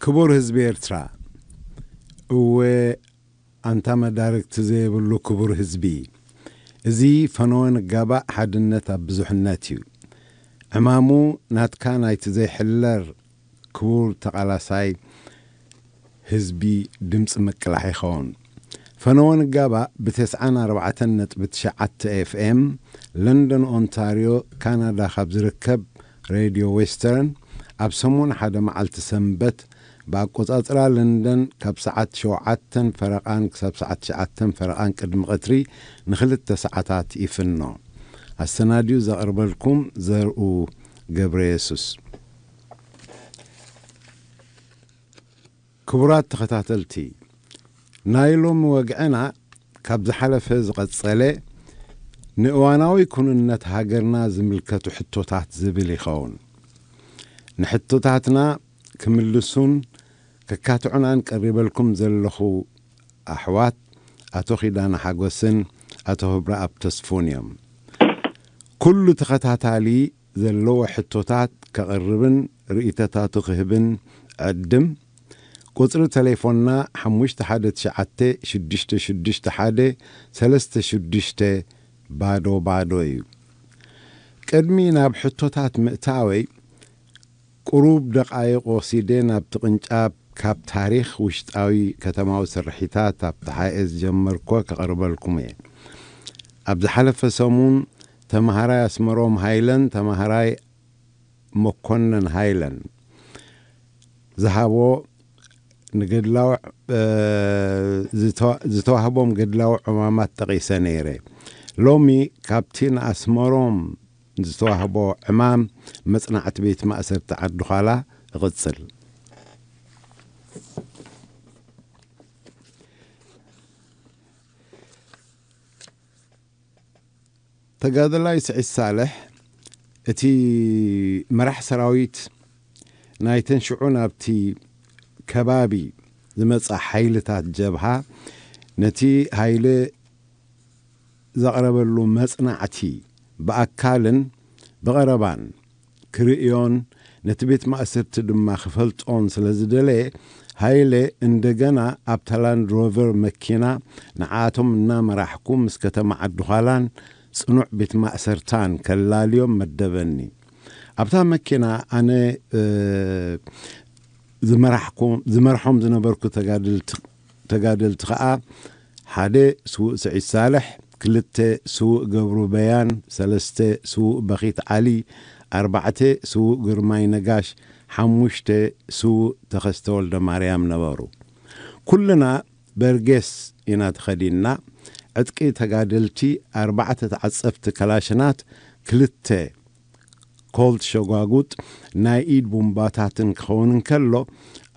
ክቡር ህዝቢ ኤርትራ፣ እወ፣ ኣንታ መዳርግቲ ዘይብሉ ክቡር ህዝቢ፣ እዚ ፈነወ ንጋባእ ሓድነት ኣብ ብዙሕነት እዩ። ዕማሙ ናትካ ናይቲ ዘይሕለር ክቡር ተቓላሳይ ህዝቢ ድምፂ ምቅላሕ ይኸውን። ፈነወ ንጋባእ ብ94.9 ኤፍኤም፣ ለንደን ኦንታርዮ፣ ካናዳ ካብ ዝርከብ ሬድዮ ዌስተርን፣ ኣብ ሰሙን ሓደ መዓልቲ ሰንበት ብኣቆጻጽራ ለንደን ካብ ሰዓት ሸውዓተን ፈረቓን ክሳብ ሰዓት ትሽዓተን ፈረቓን ቅድሚ ቀትሪ ንኽልተ ሰዓታት ይፍኖ። ኣሰናድዩ ዘቕርበልኩም ዘርኡ ገብረ የሱስ። ክቡራት ተኸታተልቲ፣ ናይ ሎሚ ወግዕና ካብ ዝሓለፈ ዝቐጸለ ንእዋናዊ ኩንነት ሃገርና ዝምልከቱ ሕቶታት ዝብል ይኸውን። ንሕቶታትና ክምልሱን ከካትዑናን ቀሪበልኩም ዘለኹ ኣሕዋት ኣቶ ኪዳነ ሓጎስን ኣቶ ህብረኣብ ተስፉን እዮም። ኩሉ ተኸታታሊ ዘለዎ ሕቶታት ከቕርብን ርእይቶታቱ ክህብን ዕድም፣ ቁጽሪ ተሌፎንና ሓሙሽተ ሓደ ትሽዓተ ሽዱሽተ ሽዱሽተ ሓደ ሰለስተ ሽዱሽተ ባዶ ባዶ እዩ። ቅድሚ ናብ ሕቶታት ምእታወይ፣ ቁሩብ ደቓይቕ ወሲደ ናብቲ ቅንጫብ ካብ ታሪኽ ውሽጣዊ ከተማዊ ስርሒታት ኣብ ተሓኤ ዝጀመርኮ ከቕርበልኩም እየ። ኣብ ዝሓለፈ ሰሙን ተመሃራይ ኣስመሮም ሃይለን ተመሃራይ መኮነን ሃይለን ዝሃቦ ንገድላዊ፣ እ፣ ዝተ-፣ ዝተዋህቦም ገድላዊ ዕማማት ጠቒሰ ነይረ። ሎሚ ካብቲ ንኣስመሮም ዝተዋህቦ ዕማም መጽናዕቲ ቤት ማእሰርቲ ዓዲ ዃላ እቕጽል። ተጋደላይ ስዒድ ሳልሕ፣ እቲ መራሕ ሰራዊት ናይተን ሽዑ ናብቲ ከባቢ ዝመጻ ሓይልታት ጀብሃ፣ ነቲ ሃይለ ዘቕረበሉ መጽናዕቲ ብኣካልን ብቐረባን ክርእዮን ነቲ ቤት ማእሰርቲ ድማ ክፈልጦን ስለ ዝደለየ፣ ሃይለ እንደገና ኣብታ ላንድ ሮቨር መኪና ንዓኣቶም እናመራሕኩ ምስ ከተማ ዓዲ ዃላን ጽኑዕ ቤት ማእሰርታን ከላልዮም መደበኒ። ኣብታ መኪና ኣነ፣ እ፣ ዝመራሕኩ-፣ ዝመርሖም ዝነበርኩ ተጋደልቲ፣ ተጋደልቲ ኸኣ ሓደ ስዉእ ስዒድ ሳልሕ፣ ክልተ ስዉእ ገብሩ በያን፣ ሰለስተ ስዉእ በኺት ዓሊ፣ ኣርባዕተ ስዉእ ግርማይ ነጋሽ፣ ሓሙሽተ ስዉእ ተኸስተ ወልደ ማርያም ነበሩ። ኩልና በርጌስ ኢና ተኸዲንና። ዕጥቂ ተጋደልቲ ኣርባዕተ ተዓጸፍቲ ከላሽናት፣ ክልተ ኮልት ሸጓጉጥ ናይ ኢድ ቡምባታትን ክኸውን እንከሎ፣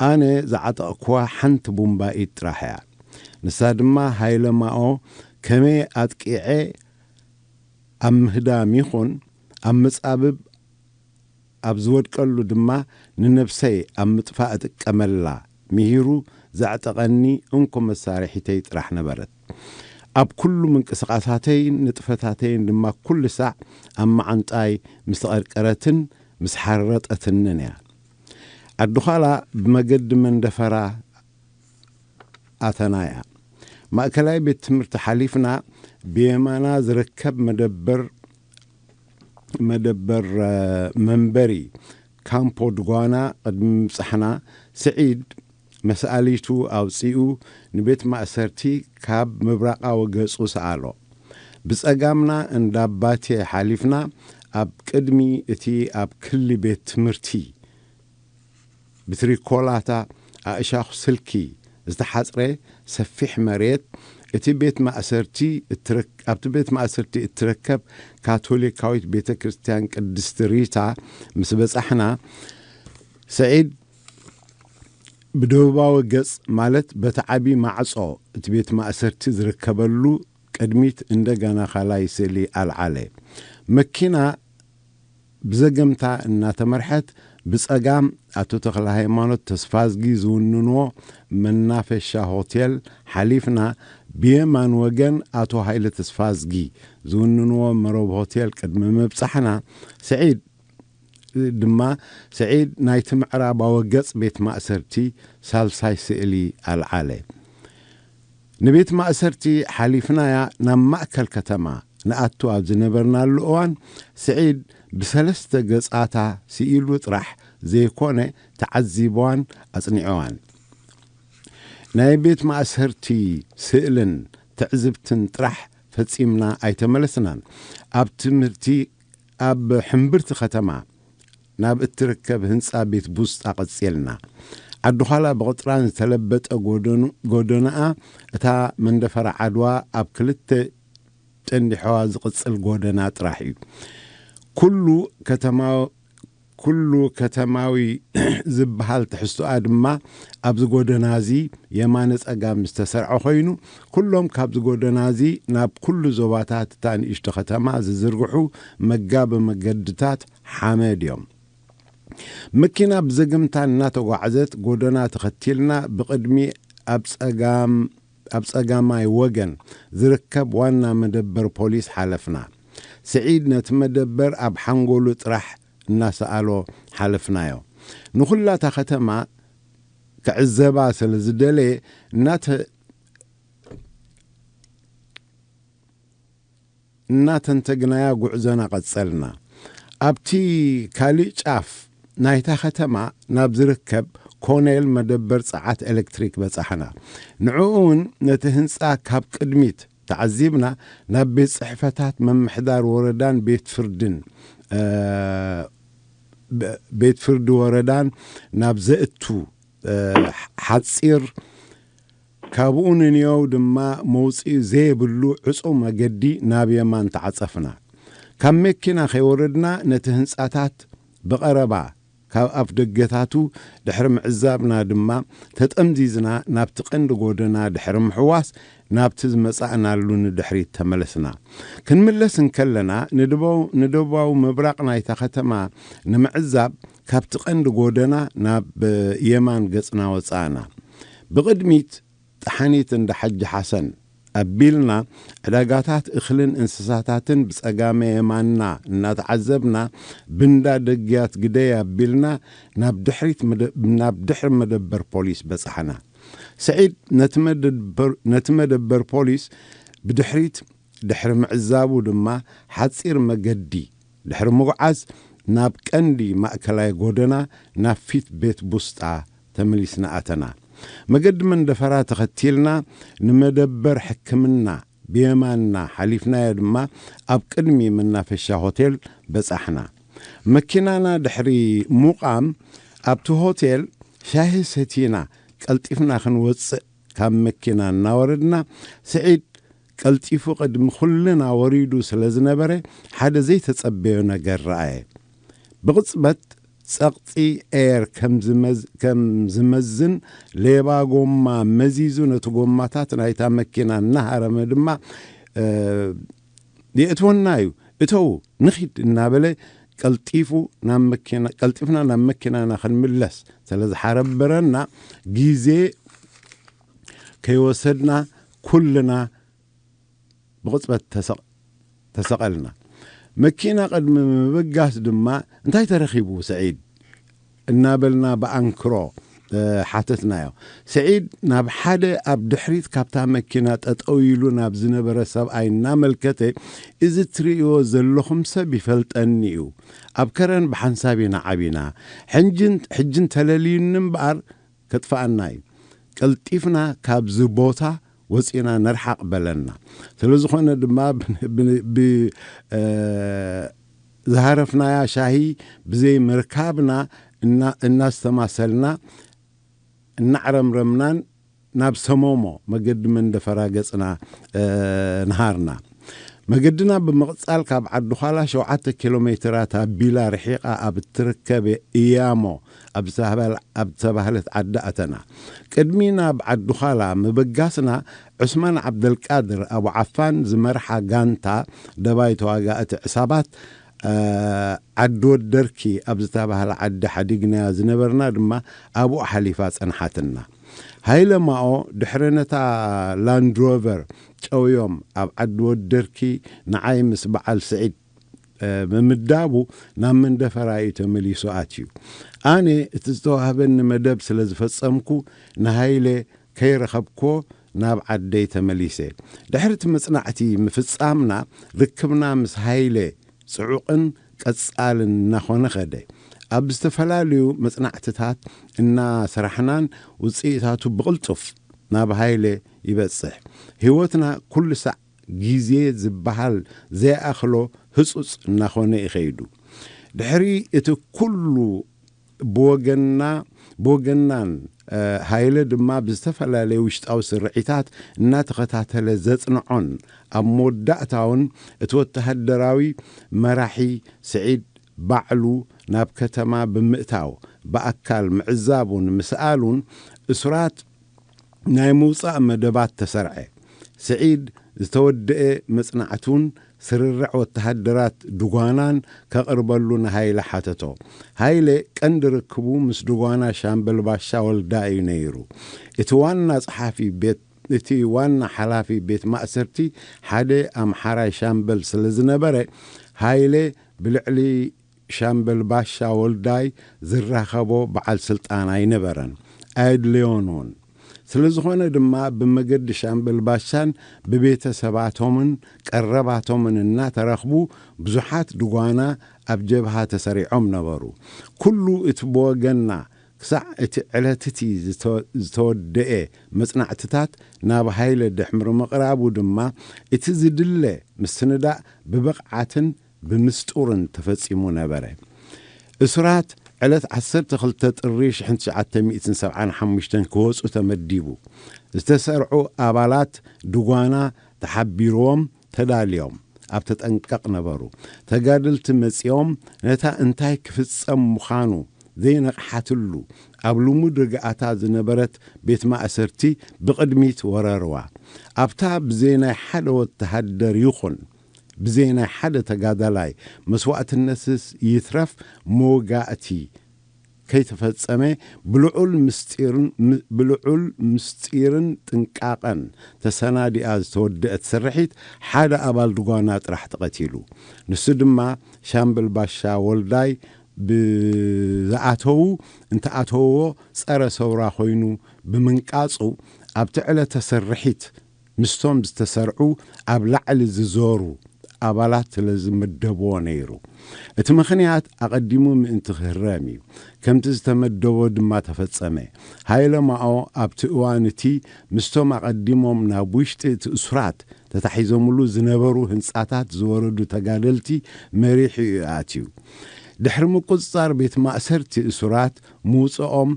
ኣነ ዝዓጠቕኩዋ ሓንቲ ቡምባ ኢድ ጥራሕ እያ። ንሳ ድማ ሃይለ ማኦ ከመይ ኣጥቂዐ ኣብ ምህዳም ይኹን ኣብ ምጻብብ ኣብ ዝወድቀሉ ድማ ንነብሰይ ኣብ ምጥፋእ እጥቀመላ ምሂሩ ዘዕጠቐኒ እንኮ መሳርሒተይ ጥራሕ ነበረት። ኣብ ኩሉ ምንቅስቓሳተይን ንጥፈታተይን ድማ ኩሉ ሳዕ ኣብ መዓንጣይ ምስ ተቐርቀረትን ምስ ሓረጠትንን እያ። ኣዱኻላ ብመገዲ መንደፈራ ኣተናያ። ማእከላይ ቤት ትምህርቲ ሓሊፍና ብየማና ዝርከብ መደበር፣ መደበር፣ እ፣ መንበሪ ካምፖ ድጓና ቅድሚ ምብጻሕና፣ ስዒድ መስኣሊቱ ኣውጺኡ ንቤት ማእሰርቲ ካብ ምብራቓዊ ገጹ ሰኣሎ። ብጸጋምና እንዳ ባቴ ሓሊፍና ኣብ ቅድሚ እቲ ኣብ ክሊ ቤት ትምህርቲ ብትሪኮላታ ኣእሻኹ ስልኪ ዝተሓጽረ ሰፊሕ መሬት፣ እቲ ቤት ማእሰርቲ እትረክ-፣ ኣብቲ ቤት ማእሰርቲ እትረከብ ካቶሊካዊት ቤተ ክርስቲያን ቅድስቲ ሪታ ምስ በጻሕና፣ ስዒድ ብደቡባዊ ገጽ፣ ማለት በቲ ዓቢ ማዕጾ እቲ ቤት ማእሰርቲ ዝርከበሉ ቅድሚት እንደገና ካልኣይ ስእሊ ኣልዓለ። መኪና ብዘገምታ እናተመርሐት፣ ብጸጋም ኣቶ ተኽለ ሃይማኖት ተስፋዝጊ ዝውንንዎ መናፈሻ ሆቴል ሓሊፍና፣ ብየማን ወገን ኣቶ ሃይለ ተስፋዝጊ ዝውንንዎ መረብ ሆቴል ቅድሚ ምብጻሕና፣ ስዒድ ድማ ስዒድ ናይቲ ምዕራባዊ ገጽ ቤት ማእሰርቲ ሳልሳይ ስእሊ ኣልዓለ። ንቤት ማእሰርቲ ሓሊፍናያ ናብ ማእከል ከተማ ንኣቱ ኣብ ዝነበርናሉ እዋን፣ ስዒድ ብሰለስተ ገጻታ ስኢሉ ጥራሕ ዘይኮነ ተዓዚብዋን ኣጽኒዕዋን። ናይ ቤት ማእሰርቲ ስእልን ትዕዝብትን ጥራሕ ፈጺምና ኣይተመለስናን። ኣብ ትምህርቲ ኣብ ሕምብርቲ ከተማ ናብ እትርከብ ህንጻ ቤት ቡስጣ ቀጺልና። ዓዲ ዃላ ብቕጥራን ዝተለበጠ ጎደኑ-፣ ጎደናኣ እታ መንደፈራ ዓድዋ ኣብ ክልተ ጠንዲሖዋ ዝቕጽል ጎደና ጥራሕ እዩ። ኩሉ ከተማ-፣ ኩሉ ከተማዊ ዝበሃል ትሕዝቶኣ ድማ ኣብዚ ጎደና እዚ የማነ ጸጋም ዝተሰርዐ ኮይኑ፣ ኩሎም ካብዚ ጎደና እዚ ናብ ኩሉ ዞባታት እታ ንእሽቶ ከተማ ዝዝርግሑ መጋቢ መገድታት ሓመድ እዮም። መኪና ብዘገምታ እናተጓዕዘት ጎደና ተኸቲልና ብቕድሚ ኣብ ጸጋም-፣ ኣብ ጸጋማይ ወገን ዝርከብ ዋና መደበር ፖሊስ ሓለፍና። ስዒድ ነቲ መደበር ኣብ ሓንጎሉ ጥራሕ እናሰኣሎ ሓለፍናዮ። ንኹላታ ከተማ ክዕዘባ ስለ ዝደለየ እናተ-፣ እናተንተግናያ ጉዕዞና ቀጸልና። ኣብቲ ካልእ ጫፍ ናይታ ከተማ ናብ ዝርከብ ኮኔል መደበር ጸዓት ኤሌክትሪክ በጻሕና። ንዕኡ እውን ነቲ ህንጻ ካብ ቅድሚት ተዓዚብና ናብ ቤት ጽሕፈታት ምምሕዳር ወረዳን ቤት ፍርድን፣ እ፣ ብ-፣ ቤት ፍርዲ ወረዳን ናብ ዘእቱ፣ እ፣ ሓጺር ካብኡ ንንየው ድማ መውጽኢ ዘይብሉ ዕጹው መገዲ ናብ የማን ተዓጸፍና። ካብ መኪና ከይወረድና ነቲ ህንጻታት ብቐረባ ካብ ኣፍ ደገታቱ ድሕሪ ምዕዛብና ድማ ተጠምዚዝና ናብቲ ቀንዲ ጎደና ድሕሪ ምሕዋስ ናብቲ ዝመጻእናሉ ንድሕሪት ተመለስና። ክንምለስ እንከለና ንደቡባዊ፣ ንደቡባዊ ምብራቕ ናይታ ከተማ ንምዕዛብ ካብቲ ቀንዲ ጎደና ናብ የማን ገጽና ወጻእና። ብቕድሚት ጠሓኒት እንዳ ሓጂ ሓሰን ኣቢልና ዕዳጋታት እኽልን እንስሳታትን ብጸጋመ የማንና እናተዓዘብና ብንዳ ደግያት ግደይ ኣቢልና ናብ ድሕሪት መደ-፣ ናብ ድሕሪ መደበር ፖሊስ በጻሕና። ስዒድ ነቲ መደበር፣ ነቲ መደበር ፖሊስ ብድሕሪት ድሕሪ ምዕዛቡ ድማ ሓጺር መገዲ ድሕሪ ምጉዓዝ ናብ ቀንዲ ማእከላይ ጎደና ናብ ፊት ቤት ቡስጣ ተመሊስና ኣተና። መገዲ መንደፈራ ተኸቲልና ንመደበር ሕክምና ብየማንና ሓሊፍናዮ ድማ ኣብ ቅድሚ መናፈሻ ሆቴል በጻሕና። መኪናና ድሕሪ ሙቓም ኣብቲ ሆቴል ሻሂ ሰቲና ቀልጢፍና ክንወጽእ ካብ መኪና እናወረድና ስዒድ ቀልጢፉ ቅድሚ ኩልና ወሪዱ ስለ ዝነበረ ሓደ ዘይተጸበዮ ነገር ረኣየ። ብቕጽበት ጸቕጢ ኤር ከም ዝመዝ-፣ ከም ዝመዝን ሌባ ጎማ መዚዙ ነቲ ጎማታት ናይታ መኪና እናሃረመ ድማ፣ እ፣ "የእትወና እዩ፣ እተው፣ ንኺድ" እናበለ ቀልጢፉ ናብ መኪና፣ ቀልጢፍና ናብ መኪናና ክንምለስ ስለ ዝሓረበረና ግዜ ከይወሰድና ኩልና ብቕጽበት ተሰቕ-፣ ተሰቐልና። መኪና ቅድሚ ምብጋስ ድማ "እንታይ ተረኺቡ ስዒድ?" እናበልና ብኣንክሮ፣ እ፣ ሓተትናዮ። ስዒድ ናብ ሓደ ኣብ ድሕሪት ካብታ መኪና ጠጠው ኢሉ ናብ ዝነበረ ሰብኣይ እናመልከተ፣ "እዚ ትርእይዎ ዘለኹም ሰብ ይፈልጠኒ እዩ። ኣብ ከረን ብሓንሳብ ኢና ዓቢና። ሕንጅን-፣ ሕጂ እንተለልዩኒ እምበኣር ከጥፍኣና እዩ። ቀልጢፍና ካብዚ ቦታ ወፂና ንርሓቕ" በለና። ስለ ዝኾነ ድማ ብ-፣ ብ-፣ ብ-፣ እ፣ ዝሃረፍናያ ሻሂ ብዘይ ምርካብና እና-፣ እናስተማሰልና እናዕረምረምናን ናብ ሰሞሞ መገዲ መንደፈራ ገጽና፣ እ፣ ነሃርና። መገድና ብምቕጻል ካብ ዓዲ ዃላ ሸውዓተ ኪሎ ሜትራት ኣቢላ ርሒቓ ኣብ እትርከብ እያሞ ኣብ ዝተባህለ-፣ ኣብ ዝተባህለት ዓዲ ኣተና። ቅድሚ ናብ ዓዲ ዃላ ምብጋስና ዑስማን ዓብደልቃድር ኣቡ ዓፋን ዝመርሓ ጋንታ ደባይ ተዋጋእቲ ዕሳባት፣ እ፣ ዓዲ ወደርኪ ኣብ ዝተባህለ ዓዲ ሓዲግናያ ዝነበርና ድማ ኣብኡ ሓሊፋ ጸንሓትና። ሃይለ ማኦ ድሕሪ ነታ ላንድሮቨር ጨውዮም ኣብ ዓዲ ወደርኪ ንዓይ ምስ በዓል ስዒድ ብምዳቡ ናብ መንደፈራ እዩ ተመሊሱ ኣትዩ። ኣነ እቲ ዝተዋህበኒ መደብ ስለ ዝፈጸምኩ ንሃይለ ከይረኸብክዎ ናብ ዓደይ ተመሊሰ። ድሕሪ እቲ መጽናዕቲ ምፍጻምና ርክብና ምስ ሃይለ ጽዑቕን ቀጻልን እናኾነ ኸደ። ኣብ ዝተፈላለዩ መጽናዕትታት እናሰራሕናን ውጽኢታቱ ብቕልጡፍ ናብ ሃይለ ይበጽሕ። ህይወትና ኩሉ ሳዕ ግዜ ዝበሃል ዘይኣኽሎ ህጹጽ እናኾነ ይኸይዱ። ድሕሪ እቲ ኩሉ ብወገንና ብወገንናን ሃይለ ድማ ብዝተፈላለየ ውሽጣዊ ስርዒታት እናተኸታተለ ዘጽንዖን ኣብ መወዳእታውን እቲ ወተሃደራዊ መራሒ ስዒድ ባዕሉ ናብ ከተማ ብምእታው ብኣካል ምዕዛቡን ምስኣሉን እሱራት ናይ ምውጻእ መደባት ተሰርዐ። ስዒድ ዝተወደኤ መጽናዕቱን ስርርዕ ወተሃደራት ድጓናን ከቕርበሉ ንሃይለ ሓተቶ። ሃይለ ቀንዲ ርክቡ ምስ ድጓና ሻምበል ባሻ ወልዳ እዩ ነይሩ። እቲ ዋና ጸሓፊ ቤት እቲ ዋና ሓላፊ ቤት ማእሰርቲ ሓደ ኣምሓራይ ሻምበል ስለ ዝነበረ ሃይለ ብልዕሊ ሻምበል ባሻ ወልዳይ ዝራኸቦ በዓል ስልጣን ኣይነበረን፣ ኣየድለዮን እውን። ስለ ዝኾነ ድማ ብመገዲ ሻምበል ባሻን ብቤተሰባቶምን ቀረባቶምን እናተረኽቡ ብዙሓት ድጓና ኣብ ጀብሃ ተሰሪዖም ነበሩ። ኩሉ እቲ ብወገንና ክሳዕ እቲ ዕለት እቲ ዝተወደኤ መጽናዕትታት ናብ ሃይለ ድሕሪ ምቕራቡ ድማ እቲ ዝድለ ምስንዳእ ብብቕዓትን ብምስጡርን ተፈጺሙ ነበረ። እሱራት ዕለት ዓሰርተ ክልተ ጥሪ ሽሕን ትሽዓተ ሚእትን ሰብዓን ሓሙሽተን ክወጹ ተመዲቡ። ዝተሰርዑ ኣባላት ድጓና ተሓቢርዎም ተዳልዮም ኣብ ተጠንቀቕ ነበሩ። ተጋደልቲ መጺኦም ነታ እንታይ ክፍጸም ምዃኑ ዘይነቕሓትሉ ኣብ ልሙድ ርግኣታ ዝነበረት ቤት ማእሰርቲ ብቕድሚት ወረርዋ። ኣብታ ብዘይ ናይ ሓደ ወተሃደር ይኹን ብዘይ ናይ ሓደ ተጋዳላይ መስዋእትነትስ ይትረፍ መወጋእቲ ከይተፈጸመ ብልዑል ምስጢርን ብልዑል ምስጢርን ጥንቃቐን ተሰናዲኣ ዝተወደአት ስርሒት ሓደ ኣባል ድጓና ጥራሕ ተቐቲሉ። ንሱ ድማ ሻምበል ባሻ ወልዳይ ብዝኣተዉ እንተኣተውዎ ጸረ ሰውራ ኮይኑ ብምንቃጹ ኣብቲ ዕለተ ስርሒት ምስቶም ዝተሰርዑ ኣብ ላዕሊ ዝዞሩ ኣባላት ስለ ዝምደብዎ ነይሩ። እቲ ምኽንያት ኣቐዲሙ ምእንቲ ክህረም እዩ። ከምቲ ዝተመደቦ ድማ ተፈጸመ። ሃይለ ማኦ ኣብቲ እዋን እቲ ምስቶም ኣቐዲሞም ናብ ውሽጢ እቲ እሱራት ተታሒዞምሉ ዝነበሩ ህንጻታት ዝወረዱ ተጋደልቲ መሪሑ እዩ ኣትዩ። ድሕሪ ምቁጽጻር ቤት ማእሰርቲ እሱራት ምውጽኦም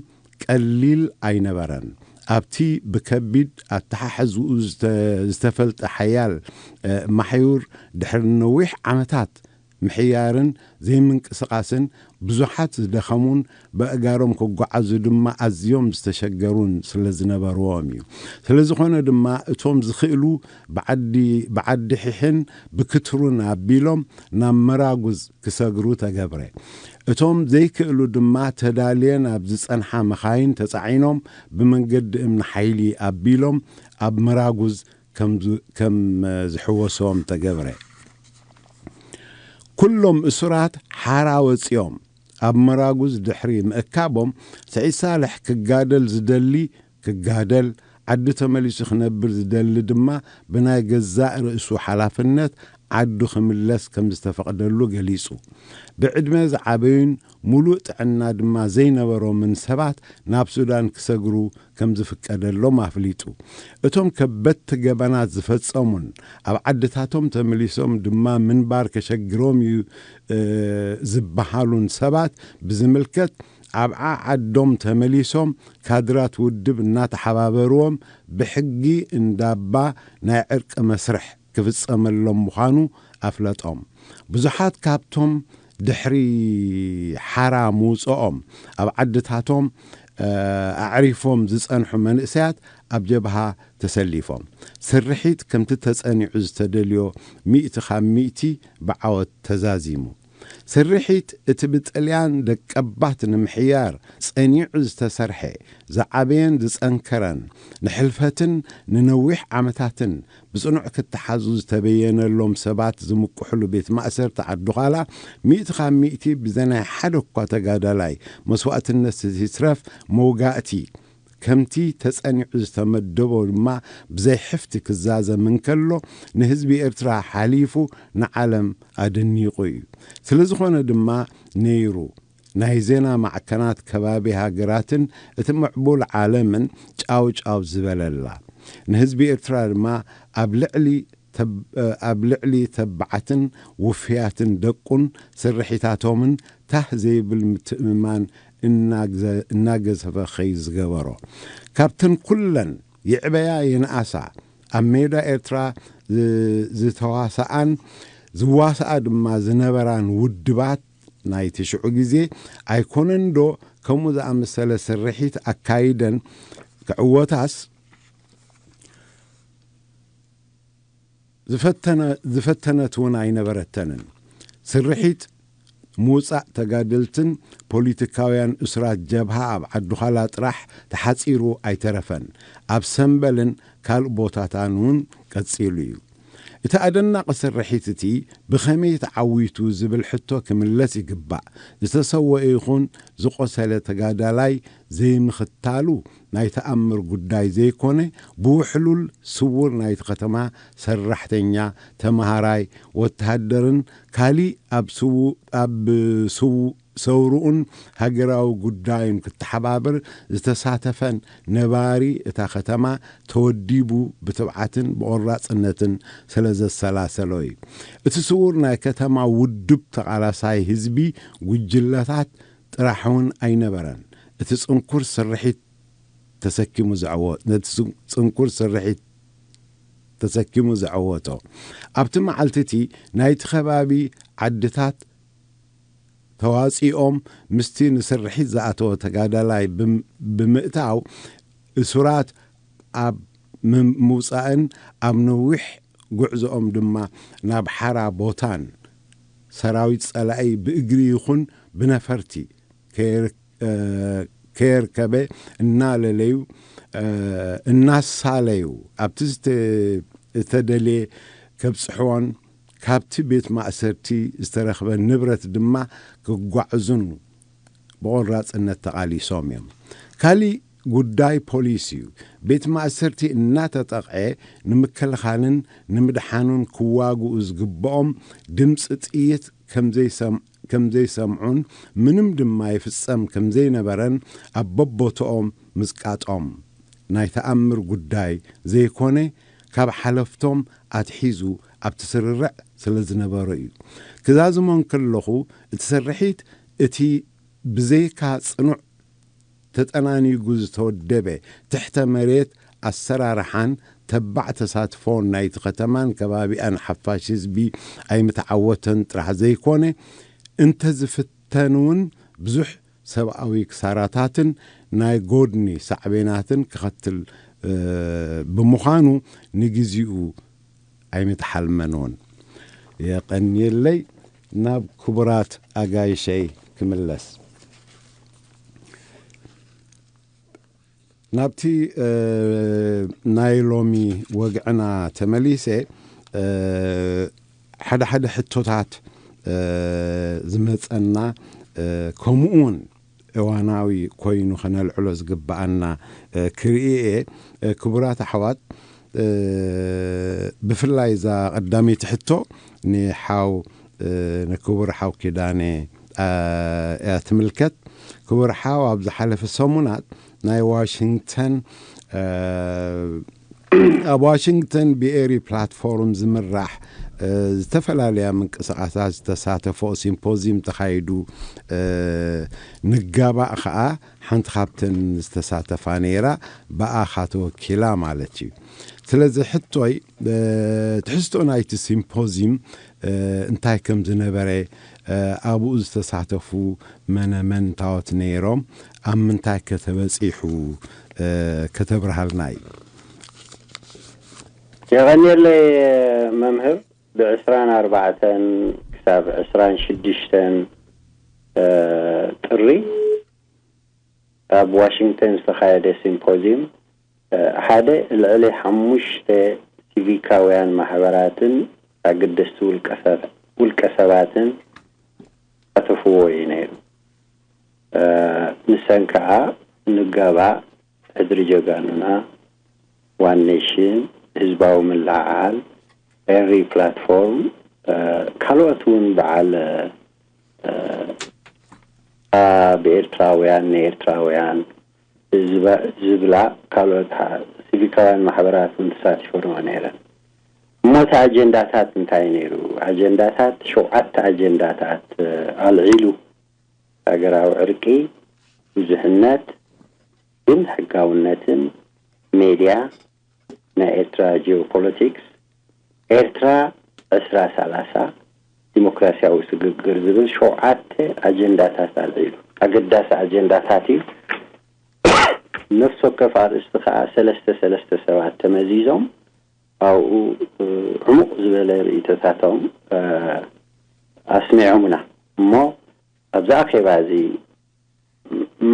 ቀሊል ኣይነበረን። ኣብቲ ብከቢድ ኣተሓሕዝኡ ዝተፈልጠ ሓያል ማሕዩር ድሕሪ ነዊሕ ዓመታት ምሕያርን ዘይምንቅስቓስን ብዙሓት ዝደኸሙን ብእጋሮም ክጓዓዙ ድማ ኣዝዮም ዝተሸገሩን ስለ ዝነበርዎም እዩ። ስለ ዝኾነ ድማ እቶም ዝኽእሉ ብዓዲ ሒሕን ብክትሩን ኣቢሎም ናብ መራጉዝ ክሰግሩ ተገብረ። እቶም ዘይክእሉ ድማ ተዳልየን ኣብ ዝጸንሓ መኻይን ተጻዒኖም ብመንገዲ እምኒ ሓይሊ ኣቢሎም ኣብ መራጉዝ ከም ዝሕወሶም ተገብረ። ኩሎም እሱራት ሓራ ወጺኦም ኣብ መራጉዝ ድሕሪ ምእካቦም ስዒድ ሳልሕ ክጋደል ዝደሊ ክጋደል፣ ዓዲ ተመሊሱ ክነብር ዝደሊ ድማ ብናይ ገዛእ ርእሱ ሓላፍነት ዓዱ ክምለስ ከም ዝተፈቕደሉ ገሊጹ። ብዕድመ ዝዓበዩን ሙሉእ ጥዕና ድማ ዘይነበሮምን ሰባት ናብ ሱዳን ክሰግሩ ከም ዝፍቀደሎም ኣፍሊጡ። እቶም ከበድቲ ገበናት ዝፈጸሙን ኣብ ዓድታቶም ተመሊሶም ድማ ምንባር ከሸግሮም እዩ ዝበሃሉን ሰባት ብዝምልከት ኣብ ዓዓዶም ተመሊሶም ካድራት ውድብ እናተሓባበርዎም ብሕጊ እንዳባ ናይ ዕርቂ መስርሕ ክፍጸመሎም ምዃኑ ኣፍለጦም። ብዙሓት ካብቶም ድሕሪ ሓራ ምውፅኦም ኣብ ዓድታቶም ኣዕሪፎም ዝጸንሑ መንእሰያት ኣብ ጀብሃ ተሰሊፎም ስርሒት ከምቲ ተጸኒዑ ዝተደልዮ ሚእቲ ካብ ሚእቲ ብዓወት ተዛዚሙ። ስርሒት እቲ ብጥልያን ደቀባት ንምሕያር ጸኒዑ ዝተሰርሐ፣ ዝዓበየን ዝጸንከረን፣ ንሕልፈትን ንነዊሕ ዓመታትን ብጽኑዕ ክተሓዙ ዝተበየነሎም ሰባት ዝምክሕሉ ቤት ማእሰርቲ ዓዲ ዃላ፣ ሚእቲ ካብ ሚእቲ ብዘናይ ሓደ እኳ ተጋዳላይ መስዋእትነት ይትረፍ መውጋእቲ ከምቲ ተጸኒዑ ዝተመደቦ ድማ ብዘይ ሕፍቲ ክዛዘም እንከሎ፣ ንህዝቢ ኤርትራ ሓሊፉ ንዓለም ኣደኒቑ እዩ። ስለ ዝኾነ ድማ ነይሩ ናይ ዜና ማዕከናት ከባቢ ሃገራትን እቲ ምዕቡል ዓለምን ጫው ጫው ዝበለላ። ንህዝቢ ኤርትራ ድማ ኣብ ልዕሊ ተብ-፣ ኣብ ልዕሊ ተባዓትን ውፍያትን ደቁን ስርሒታቶምን ታህ ዘይብል ምትእምማን እናግዘ-፣ እናገዘፈ ኸይ ዝገበሮ። ካብተን ኩለን ይዕበያ ይንኣሳ ኣብ ሜዳ ኤርትራ ዝ-፣ ዝተዋስኣን ዝዋስኣ ድማ ዝነበራን ውድባት ናይቲ ሽዑ ግዜ ኣይኮነን ዶ ከምኡ ዝኣመሰለ ስርሒት ኣካይደን ክዕወታስ ዝፈተነ-፣ ዝፈተነት እውን ኣይነበረተንን። ስርሒት ምውጻእ ተጋደልትን ፖለቲካውያን እሱራት ጀብሃ ኣብ ዓዲዃላ ጥራሕ ተሓጺሩ ኣይተረፈን። ኣብ ሰምበልን ካልእ ቦታታን እውን ቀጺሉ እዩ። እቲ ኣደናቒ ስርሒት እቲ ብኸመይ ተዓዊቱ ዝብል ሕቶ ክምለስ ይግባእ። ዝተሰወአ ይኹን ዝቖሰለ ተጋዳላይ ዘይምኽታሉ ናይ ተኣምር ጉዳይ ዘይኮነ፣ ብውሕሉል ስዉር ናይቲ ከተማ ሰራሕተኛ፣ ተመሃራይ፣ ወተሃደርን ካሊእ ኣብ ስዉ-፣ ኣብ ስዉ-፣ ሰውርኡን ሃገራዊ ጉዳዩን ክተሓባብር ዝተሳተፈን ነባሪ እታ ከተማ ተወዲቡ ብትብዓትን ብቆራጽነትን ስለ ዘሰላሰሎ እዩ። እቲ ስዉር ናይ ከተማ ውዱብ ተቓላሳይ ህዝቢ ጉጅለታት ጥራሕ እውን ኣይነበረን። እቲ ጽንኩር ስርሒት ተሰኪሙ ዝዕወ-፣ ነቲ ጽን-፣ ጽንኩር ስርሒት ተሰኪሙ ዝዕወቶ። ኣብቲ መዓልቲ እቲ ናይቲ ከባቢ ዓድታት ተዋጺኦም ምስቲ ንስርሒት ዝኣተወ ተጋዳላይ ብም-፣ ብምእታው እሱራት ኣብ ምም-፣ ምውጻእን ኣብ ነዊሕ ጉዕዞኦም ድማ ናብ ሓራ ቦታን ሰራዊት ጸላኢ ብእግሪ ይኹን ብነፈርቲ ከየር-፣ እ፣ ከየርከበ እናለለዩ፣ እ፣ እናሳለዩ ኣብቲ ዝተ-፣ ዝተደልየ ከብጽሕዎን ካብቲ ቤት ማእሰርቲ ዝተረኽበ ንብረት ድማ ክጓዕዙን ብቆራጽነት ተቓሊሶም እዮም። ካሊእ ጉዳይ ፖሊስ እዩ። ቤት ማእሰርቲ እናተጠቕዐ ንምክልኻልን ንምድሓኑን ክዋግኡ ዝግብኦም ድምፂ ጥይት ከም ዘይሰም-፣ ከም ዘይሰምዑን ምንም ድማ ይፍጸም ከም ዘይነበረን ኣብ በቦትኦም ምዝቃጦም ናይ ተኣምር ጉዳይ ዘይኮነ፣ ካብ ሓለፍቶም ኣትሒዙ ኣብቲ ስርርዕ ስለ ዝነበሩ እዩ። ክዛዝሞ እንከለኹ፣ እቲ ስርሒት እቲ ብዘይካ ጽኑዕ ተጠናኒጉ ዝተወደበ ትሕተ መሬት ኣሰራርሓን ተባዕ ተሳትፎን ናይቲ ከተማን ከባቢኣን ሓፋሽ ህዝቢ ኣይምተዓወተን ጥራሕ ዘይኮነ፣ እንተዝፍተን እውን ብዙሕ ሰብኣዊ ክሳራታትን ናይ ጎድኒ ሳዕቤናትን ክኸትል፣ እ፣ ብምዃኑ ንግዚኡ ኣይምተሓልመን እውን። የቐንየለይ። ናብ ክቡራት ኣጋይሸይ ክምለስ። ናብቲ፣ እ፣ ናይ ሎሚ ወግዕና ተመሊሰ፣ እ፣ ሓደ ሓደ ሕቶታት፣ እ፣ ዝመጸና፣ እ፣ ከምኡ እውን እዋናዊ ኮይኑ ከነልዕሎ ዝግብኣና፣ እ፣ ክርኢ እየ። እ፣ ክቡራት ኣሕዋት፣ እ፣ ብፍላይ እዛ ቀዳመይቲ ሕቶ ንሓው፣ እ፣ ንክቡር ሓው ኪዳነ፣ እ፣ እያ ትምልከት። ክቡር ሓው፣ ኣብ ዝሓለፈ ሰሙናት ናይ ዋሽንግተን፣ እ፣ ኣብ ዋሽንግተን ብኤሪ ፕላትፎርም ዝምራሕ፣ እ፣ ዝተፈላለያ ምንቅስቃሳት ዝተሳተፎ ሲምፖዚየም ተኻይዱ፣ እ፣ ንጋባእ ኸኣ ሓንቲ ካብተን ዝተሳተፋ ነይራ፣ ብኣኻ ተወኪላ ማለት እዩ። ስለዚ ሕቶይ፣ እ፣ ትሕዝቶ ናይቲ ሲምፖዚየም፣ እ፣ እንታይ ከም ዝነበረ፣ እ፣ ኣብኡ ዝተሳተፉ መነ መንታዎት ነይሮም፣ ኣብ ምንታይ ከተበጺሑ፣ እ፣ ከተብርሃልና እዩ። የቐንየለይ መምህር። ብ24 ክሳብ ዕስራን ሽዱሽተን ጥሪ ኣብ ዋሽንግተን ዝተኻየደ ሲምፖዚዩም ሓደ ልዕሊ ሓሙሽተ ሲቪካውያን ማሕበራትን ኣገደስቲ ውልቀ ሰባትን ዝሳተፍዎ እዩ ነይሩ። ንሰን ከዓ ንጋባእ፣ ሕድሪ ጀጋኑና፣ ዋን ኔሽን፣ ህዝባዊ ምልዕዓል፣ ኤሪ ፕላትፎርም፣ ካልኦት እውን በዓል ብኤርትራውያን ንኤርትራውያን ዝብላ ካልኦት ሲቪካውያን ማሕበራት እውን ተሳቲፈንኦ ነይረን። እሞ እቲ ኣጀንዳታት እንታይ ነይሩ? ኣጀንዳታት፣ ሸውዓተ ኣጀንዳታት ኣልዒሉ። ሃገራዊ ዕርቂ፣ ብዙሕነት፣ ግን ሕጋውነትን፣ ሜድያ፣ ናይ ኤርትራ ጂኦፖለቲክስ፣ ኤርትራ ዕስራ ሰላሳ፣ ዲሞክራሲያዊ ስግግር ዝብል ሸውዓተ ኣጀንዳታት ኣልዒሉ። ኣገዳሲ ኣጀንዳታት እዩ። ነፍሲ ወከፍ ኣርእስቲ ከዓ ሰለስተ ሰለስተ ሰባት ተመዚዞም ኣብኡ ዕሙቕ ዝበለ ርእይቶታቶም ኣስሚዖምና። እሞ ኣብዚ ኣኼባ እዚ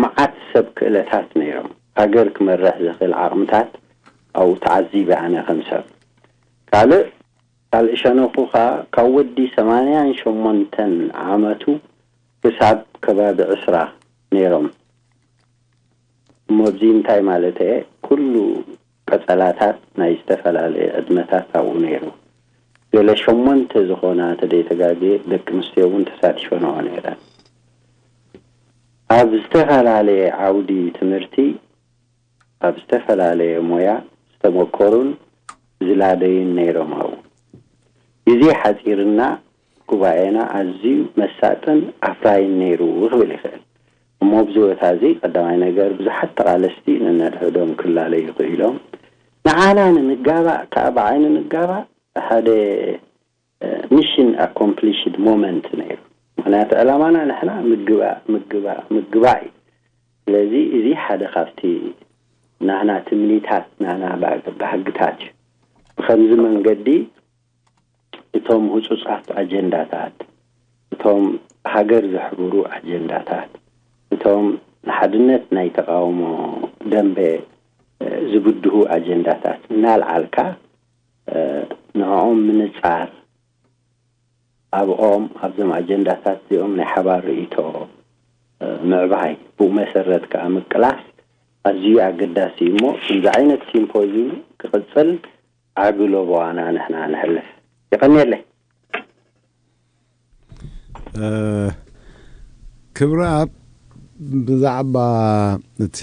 መዓት ሰብ ክእለታት ነይሮም። ሃገር ክመርሕ ዝኽእል ዓቕምታት ኣብኡ ተዓዚበ ኣነ ከም ሰብ። ካልእ ካልእ ሸነኹ ኸኣ ካብ ወዲ ሰማንያን ሸሞንተን ዓመቱ ክሳብ ከባቢ ዕስራ ነይሮም። እሞ ኣብዚ እንታይ ማለት እየ? ኩሉ ቀጸላታት ናይ ዝተፈላለየ ዕድመታት ኣብኡ ነይሩ። ገለ ሸሞንተ ዝኾና ተደይተጋግየ ደቂ ኣንስትዮ እውን ተሳቲፈንኦ ነይረን። ኣብ ዝተፈላለየ ዓውዲ ትምህርቲ ኣብ ዝተፈላለየ ሞያ ዝተመኮሩን ዝላለዩን ነይሮም ኣብኡ። ግዜ ሓጺርና ጉባኤና ኣዝዩ መሳጥን ኣፍራይን ነይሩ ክብል ይኽእል። እሞ ኣብዚ ቦታ እዚ ቀዳማይ ነገር ብዙሓት ተቓለስቲ ነንሕድሕዶም ክላለዩ ክኢሎም። ንዓና ንምጋባእ ከዓ ብዓይኒ ንጋባእ ሓደ ሚሽን ኣኮምፕሊሽድ ሞመንት ነይሩ። ምክንያቱ ዕላማና ንሕና ምግባእ ምግባእ ምግባእ እዩ። ስለዚ እዚ ሓደ ካብቲ ናህና ትምኒታት ናህና ባህግታት እዩ። ብከምዚ መንገዲ እቶም ህፁፃት ኣጀንዳታት፣ እቶም ሃገር ዘሕብሩ ኣጀንዳታት፣ እቶም ንሓድነት ናይ ተቃውሞ ደንበ ዝብድሁ ኣጀንዳታት እናልዓልካ ንዕኦም ምንፃር ኣብኦም ኣብዞም ኣጀንዳታት እዚኦም ናይ ሓባር ርእይቶ ምዕባይ ብኡ መሰረት ከዓ ምቅላስ ኣዝዩ ኣገዳሲ እዩ እሞ እዚ ዓይነት ሲምፖዚዩም ክቕፅል ዓቢ ሎቦዋና ንሕና ንሕልፍ። የቐንየለይ። ክብረኣብ ብዛዕባ እቲ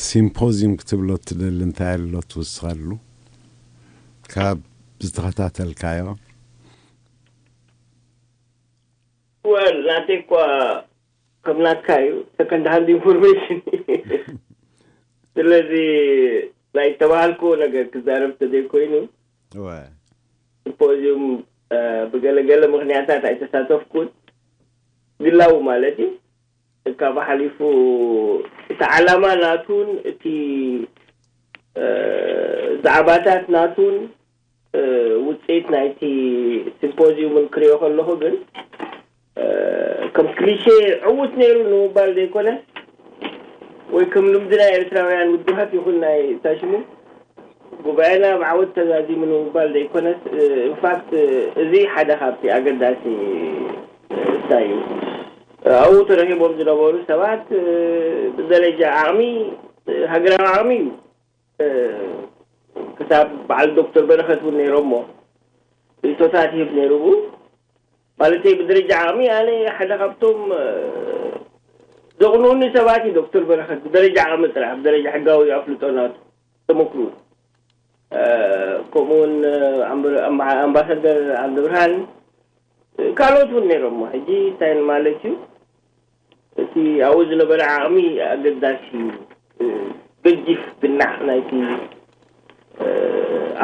ሲምፖዚዩም ክትብሎ ትደሊ እንታይ ኣሎ ትውስኸሉ ካብ ዝተኸታተልካዮ? ወል ናተይ እኳ ከም ናትካ እዩ፣ ሰከንድ ሃንድ ኢንፎርሜሽን። ስለዚ ናይ ተባሃልክዎ ነገር ክዛረብ ተዘይኮይኑ፣ ሲምፖዚዩም ብገለገለ ምክንያታት ኣይተሳተፍኩን፣ ግላዊ ማለት እዩ። ካብ ሓሊፉ እቲ ዓላማ ናቱን እቲ ዛዕባታት ናቱን ውፅኢት ናይቲ ሲምፖዚዩምን ክሪኦ ከለኹ ግን ከም ክሊሼ ዕዉት ነይሩ ንምባል ዘይኮነ ወይ ከም ልምዲ ናይ ኤርትራውያን ውድባት ይኹን ናይ ታሽሙ ጉባኤና ብዓወት ተዛዚሙ ንምባል ዘይኮነስ ኢንፋክት እዚ ሓደ ካብቲ ኣገዳሲ እንታይ እዩ ኣብኡ ተረኺቦም ዝነበሩ ሰባት ብደረጃ ዓቕሚ ሃገራዊ ዓቕሚ እዩ ክሳብ በዓል ዶክተር በረኸት እውን ነይሮሞ ርእቶታት ይህብ ነይሩ ብኡ ማለተይ ብደረጃ ዓቕሚ ኣነ ሓደ ካብቶም ዘቕንኡኒ ሰባት እዩ ዶክተር በረኸት ብደረጃ ዓቕሚ ጥራሕ ብደረጃ ሕጋዊ ኣፍልጦ ናቱ ተመክሩ ከምኡ እውን ኣምባሳደር ዓንደብርሃን ካልኦት እውን ነይሮሞ ሕጂ እንታይ ማለት እዩ እቲ ኣብኡ ዝነበረ ዓቕሚ ኣገዳሲ እዩ ገጂፍ ግናዕ ናይቲ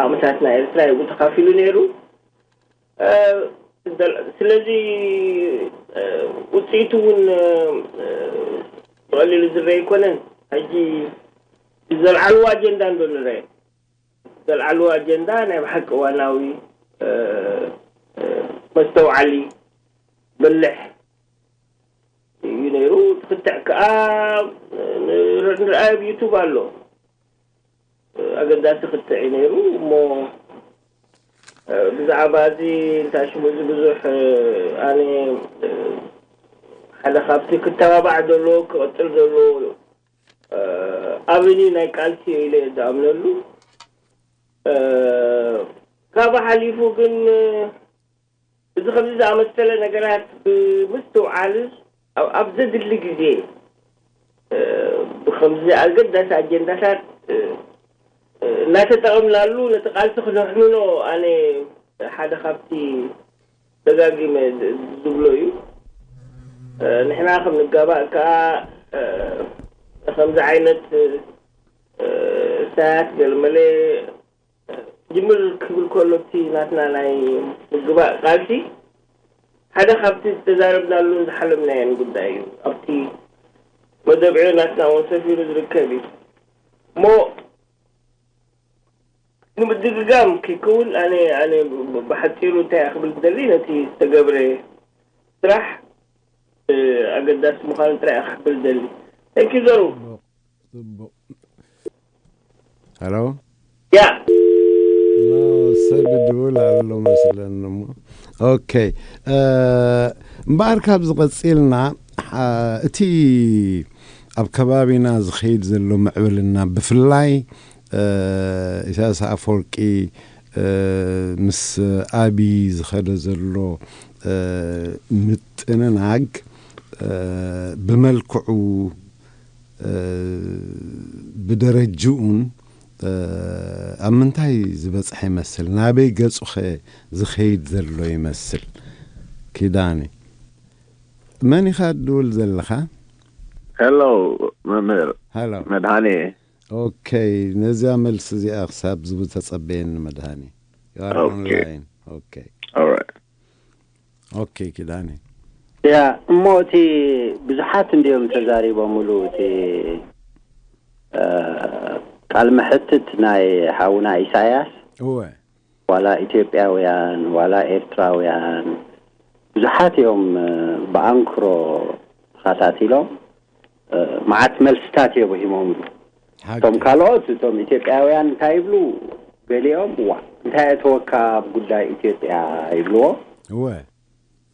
ዓቕምታት ናይ ኤርትራ ይብኡ ተካፊሉ ነይሩ ስለዚ ውፅኢቱ እውን ብቐሊሉ ዝረአ ኣይኮነን ሕጂ ዘልዓልዎ ኣጀንዳ እንዶ ንረአ ዘልዓልዎ ኣጀንዳ ናይ ብሓቂ እዋናዊ መስተውዓሊ በልሕ እዩ ነይሩ። ትኽትዕ ከኣ ንርኣይ ኣብ ዩቱብ ኣሎ። ኣገዳሲ ክትዕ እዩ ነይሩ። እሞ ብዛዕባ እዚ እንታይ ሽሙ እዚ ብዙሕ ኣነ ሓደ ካብቲ ክተባባዕ ዘለዎ ክቐጽል ዘለዎ ኣብኒ ናይ ቃልሲ ኢለ ዝኣምነሉ። ካብ ሓሊፉ ግን እዚ ከምዚ ዝኣመሰለ ነገራት ብምስትውዓል ኣብ ዘድሊ ግዜ ብከምዚ ኣገዳሲ ኣጀንዳታት እናተጠቐምናሉ ነቲ ቃልሲ ክነሕንኖ ኣነ ሓደ ካብቲ ደጋጊመ ዝብሎ እዩ። ንሕና ከም ንጋባእ ከዓ ከምዚ ዓይነት ሳያት ገልመለ ጅምር ክብል ከሎ እቲ ናትና ናይ ምግባእ ቃልሲ ሓደ ካብቲ ዝተዛረብናሉን ዝሓለምናዮን ጉዳይ እዩ። ኣብቲ መደብ ዕዮ ናትና እውን ሰፊሩ ዝርከብ እዩ። እሞ ንምድግጋም ከይከውን ኣነ ኣነ ብሓፂሩ እንታይ ክብል ዝደሊ ነቲ ዝተገብረ ስራሕ ኣገዳሲ ምዃኑ ጥራይ ክብል ደሊ። Thank you ዘሩ። ጽቡቕ ጽቡቕ። ሄሎ ያ ኖ፣ ሰብ ይድውል ኣሎ መስለኒ እሞ። ኦኬ፣ እምበኣር ካብዚ ቀጺልና፣ እቲ ኣብ ከባቢና ዝኸይድ ዘሎ ምዕብልና፣ ብፍላይ ኢሳያስ ኣፈወርቂ ምስ ኣብይ ዝኸደ ዘሎ ምጥንናግ፣ ብመልክዑ፣ ብደረጅኡን ኣብ ምንታይ ዝበጽሐ ይመስል? ናበይ ገጹኸ ዝኸይድ ዘሎ ይመስል? ኪዳነ፣ መን ኢኻ ትድውል ዘለኻ? ሄሎ መምህር ሃሎ። መድሃኔ። ኦኬ፣ ነዚያ መልሲ እዚኣ ክሳብ ዝቡ ተጸበየኒ መድሃኔ። You are ኦኬ። Online. ኦኬ። Alright. ኦኬ፣ ኪዳነ። ያ እሞ እቲ ብዙሓት እንዲዮም ተዛሪቦምሉ እቲ እ፣ ቃል መሕትት ናይ ሓውና ኢሳያስ እወ። ዋላ ኢትዮጵያውያን ዋላ ኤርትራውያን ብዙሓት እዮም እ፣ ብኣንክሮ ተኸታቲሎም እ፣ መዓት መልስታት እዮም ሂሞምሉ። ሓቂ። እቶም ካልኦት እቶም ኢትዮጵያውያን እንታይ ይብሉ? ገሊኦም ዋ እንታይ እተወካ ኣብ ጉዳይ ኢትዮጵያ ይብልዎ። እወ።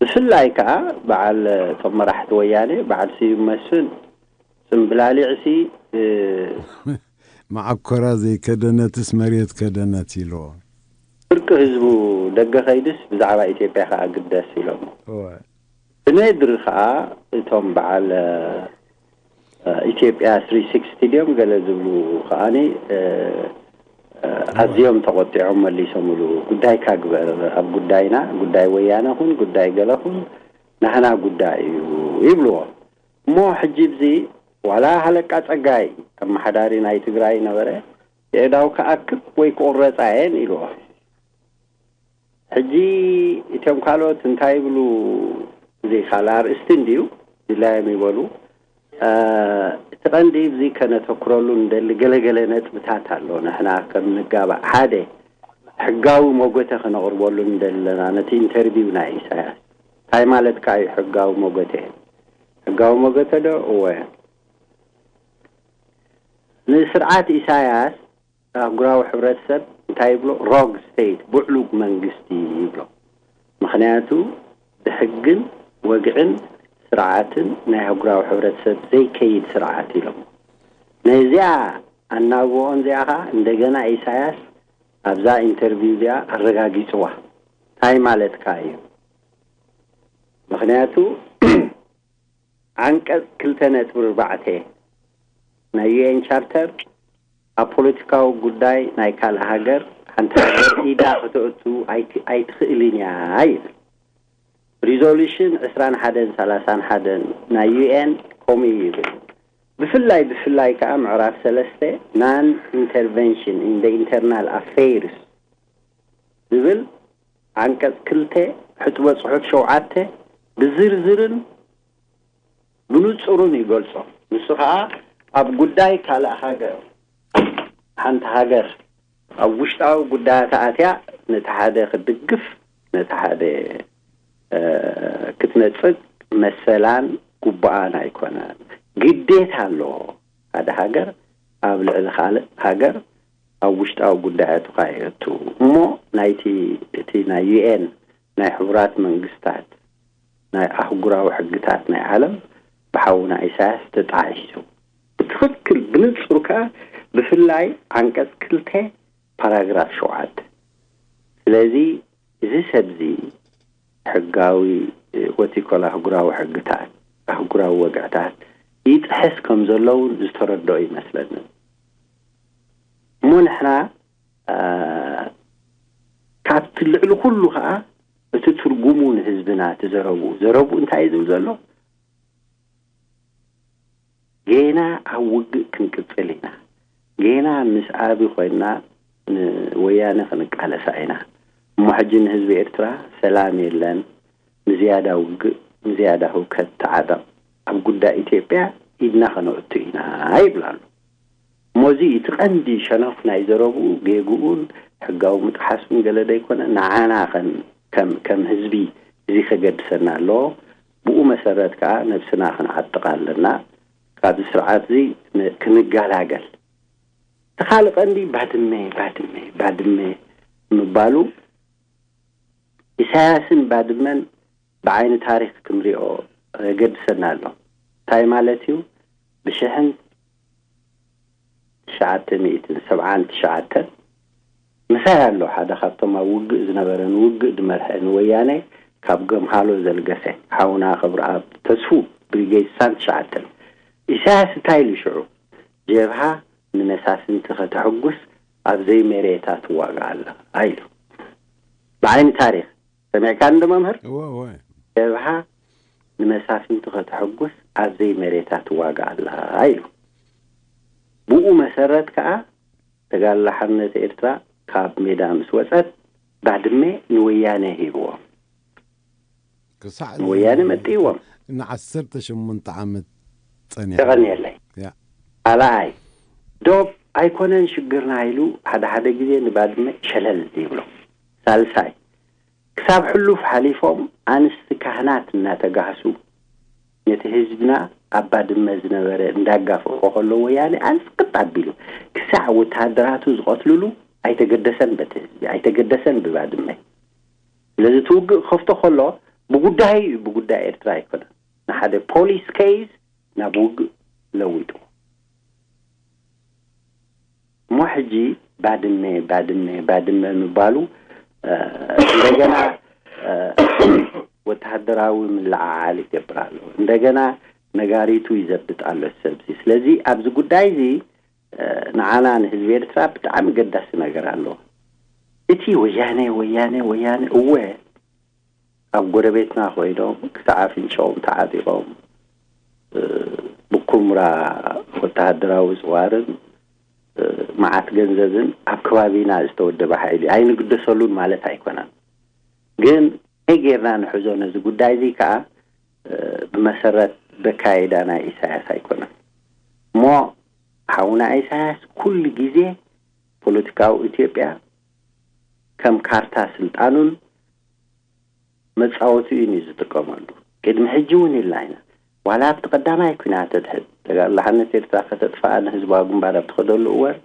ብፍላይ ከዓ በዓል እቶም መራሕቲ ወያኔ በዓል ስዩም መስፍን ጽምብላሊዕሲ እ፣ መዓኮራ ዘይከደነትስ መሬት ከደነት ኢልዎ። ፍርቂ ህዝቡ ደገ ከይድስ ብዛዕባ ኢትዮጵያ ከዓ ግደስ ኢሎም። እወ። ብነድሪ ከዓ እቶም በዓል እ፣ ኢትዮጵያ ስሪ ሲክስቲ ድዮም ገለ ዝብሉ ከዓኒ እ፣ እ፣ ኣዝዮም ተቆጢዖም መሊሶምሉ። ጉዳይካ ግበር ኣብ ጉዳይና፣ ጉዳይ ወያነ ኹን ጉዳይ ገለ ኹን ናህና ጉዳይ እዩ ይብልዎ። እሞ ሕጂ ብዚ ዋላ ሃለቃ ጸጋይ ኣመሓዳሪ ናይ ትግራይ ነበረ የእዳው ክኣክብ ወይ ክቑረጻ እየን ኢልዎ። ሕጂ እቶም ካልኦት እንታይ ይብሉ? እዚ ካልእ ኣርእስቲ እንድዩ ድላዮም ይበሉ። እ፣ እቲ ቀንዲ እዚ ከነተኩረሉ እንደሊ ገለገለ ነጥብታት ኣሎ። ንሕና ከም ንጋባእ ሓደ ሕጋዊ መጎተ ከነቕርበሉ እንደለና ነቲ ኢንተርቪው ናይ ኢሳያስ እንታይ ማለትካ እዩ? ሕጋዊ መጎተ ሕጋዊ መጎተ ዶ? እወ። ንስርዓት ኢሳያስ ኣህጉራዊ ሕብረተሰብ እንታይ ይብሎ? ሮግ ስቴት፣ ብዕሉግ መንግስቲ ይብሎ። ምኽንያቱ ብሕግን ወግዕን ስርዓትን ናይ ኣህጉራዊ ሕብረተሰብ ዘይከይድ ስርዓት ኢሎም። ነዚኣ ኣናብብኦን እዚኣ ኸዓ እንደገና ኢሳያስ ኣብዛ ኢንተርቪው እዚኣ ኣረጋጊፅዋ። እንታይ ማለትካ እዩ? ምኽንያቱ ዓንቀፅ ክልተ ነጥቢ ኣርባዕተ ናይ ዩ ኤን ቻርተር ኣብ ፖለቲካዊ ጉዳይ ናይ ካልእ ሃገር ሓንቲ ሃገር ኢዳ ከተእቱ ኣይክ- ኣይትኽእልን እያ ይብል። ሪዞሉሽን ዕስራን ሓደን ሰላሳን ሓደን ናይ ዩ ኤን ከምኡ ይብል። ብፍላይ ብፍላይ ከዓ ምዕራፍ ሰለስተ non intervention in the internal affairs ዝብል ዓንቀፅ ክልተ ሕጥበ ፅሑፍ ሸውዓተ ብዝርዝርን ብንፁርን ይገልፆ። ንሱ ከዓ ኣብ ጉዳይ ካልእ ሃገር ሓንቲ ሃገር ኣብ ውሽጣዊ ጉዳያት ኣትያ ነቲ ሓደ ክድግፍ ነቲ ሓደ ክትነጽግ መሰላን ግቡኣን ኣይኮነን። ግዴታ ኣለዎ ሓደ ሃገር ኣብ ልዕሊ ካልእ ሃገር ኣብ ውሽጣዊ ጉዳያቱ ካየቱ እሞ ናይቲ እቲ ናይ ዩ ኤን ናይ ሕቡራት መንግስታት ናይ ኣህጉራዊ ሕግታት ናይ ዓለም ብሓውና ኢሳያስ ተጣሒሱ ብትኽክል ብንጹር ከኣ ብፍላይ ዓንቀጽ ክልተ ፓራግራፍ ሸውዓተ። ስለዚ እዚ ሰብዚ ሕጋዊ ወቲኮል ኣህጉራዊ ሕግታት ኣህጉራዊ ወግዕታት ይጥሕስ ከም ዘለውን ዝተረድኦ ይመስለኒ። እሞ ንሕና ካብቲ ልዕሊ ኩሉ ከዓ እቲ ትርጉሙ ንህዝብና እቲ ዘረቡ ዘረቡ እንታይ እዩ ዝብል ዘሎ? ጌና ኣብ ውግእ ክንቅጽል ኢና። ጌና ምስ ኣቢ ኮይና ንወያነ ክንቃለሳ ኢና። እሞ ሕጂ ንህዝቢ ኤርትራ ሰላም የለን፣ ንዝያዳ ውግእ፣ ንዝያዳ ህውከት ተዓጠቕ፣ ኣብ ጉዳይ ኢትዮጵያ ኢድና ከነእቱ ኢና ይብል ኣሎ። እሞ እዚ እቲ ቀንዲ ሸነኽ ናይ ዘረብኡ፣ ጌግኡን ሕጋዊ ምጥሓሱን ገለ ደይኮነ፣ ንዓና ከም ከም ከም ህዝቢ እዚ ከገድሰና ኣለዎ። ብኡ መሰረት ከኣ ነብስና ክንዓጥቕ ኣለና። ካብዚ ስርዓት እዚ ን- ክንገላገል። እቲ ካልእ ቀንዲ ባድመ፣ ባድመ፣ ባድመ ምባሉ ኢሳያስን ባድመን ብዓይኒ ታሪክ ክንሪኦ የገድሰና ኣሎ። እንታይ ማለት እዩ? ብሽሕን ትሽዓተ ሚእትን ሰብዓን ትሽዓተን ምሳይ ኣሎ ሓደ ካብቶም ኣብ ውግእ ዝነበረ ንውግእ ዝመርሐ ንወያነ ካብ ገምሃሎ ዘልገሰ ሓውና ክብረኣብ ተስፉ ብሪጌድ ስሳን ትሽዓተን ኢሳያስ እንታይ ኢሉ ሽዑ ጀብሃ ንመሳፍንቲ ከተሐጉስ ኣብ ዘይመሬታ ትዋጋእ ኣላ ኢሉ። ብዓይኒ ታሪክ ሰሚዕካ እንዶ መምህር እወ እወ ጀብሃ ንመሳፍንቲ ከተሐጉስ ኣብ ዘይመሬታ ትዋጋእ ኣላ ኢሉ። ብኡ መሰረት ከኣ ተጋድሎ ሓርነት ኤርትራ ካብ ሜዳ ምስ ወጸት ባድመ ንወያነ ሂብዎም። ክሳዕ ንወያነ መጥይዎም። ንዓሰርተ ሸሞንተ ዓመት ጸኒሑ። ተቐንየለይ። ያ ካልኣይ ዶብ ኣይኮነን ሽግርና ኢሉ ሓደ ሓደ ግዜ ንባድመ ሸለል ይብሎ። ሳልሳይ ክሳብ ሕሉፍ ሓሊፎም ኣንስቲ ካህናት እናተጋህሱ ነቲ ህዝብና ኣብ ባድመ ዝነበረ እንዳጋፈፎ ከሎ ወያነ ኣንስቅጥ ኣቢሉ ክሳዕ ወተሃደራቱ ዝቐትልሉ ኣይተገደሰን በቲ ህዝቢ ኣይተገደሰን ብባድመ። ስለዚ እቲ ውግእ ክኸፍቶ ከሎ ብጉዳይ እዩ ብጉዳይ ኤርትራ ኣይኮነን። ንሓደ ፖሊስ ኬዝ ናብ ውግእ ለዊጥዎ። እሞ ሕጂ ባድመ ባድመ ባድመ ምባሉ እንደገና ወተሃደራዊ ምልዓዓል ይገብር ኣሎ። እንደገና ነጋሪቱ ይዘብጥ ኣሎ ሰብዚ። ስለዚ ኣብዚ ጉዳይ እዚ ንዓና ንህዝቢ ኤርትራ ብጣዕሚ ገዳሲ ነገር ኣሎ። እቲ ወያነ ወያነ ወያነ እወ ኣብ ጎረቤትና ኮይኖም ክሳዕ ኣፍንጫኦም ተዓጢቖም ብኩምራ ወተሃደራዊ ጽዋርን መዓት ገንዘብን ኣብ ከባቢና ዝተወደበ ሓይሊ ኣይንግደሰሉን ማለት ኣይኮነን። ግን ከመይ ጌርና ንሕዞ ነዚ ጉዳይ እዚ ከዓ ብመሰረት በካይዳ ናይ ኢሳያስ ኣይኮነን እሞ ሓውና ኢሳያስ ኩሉ ግዜ ፖለቲካዊ ኢትዮጵያ ከም ካርታ ስልጣኑን መጻወቲኡን እዩ ዝጥቀመሉ። ቅድሚ ሕጂ እውን ኢልና ኢና። ዋላ ኣብቲ ቀዳማይ ኩናት ድሕር ተጋድሎ ሓርነት ኤርትራ ከተጥፍኣ ንህዝባዊ ግንባር ኣብ ትኸደሉ እዋን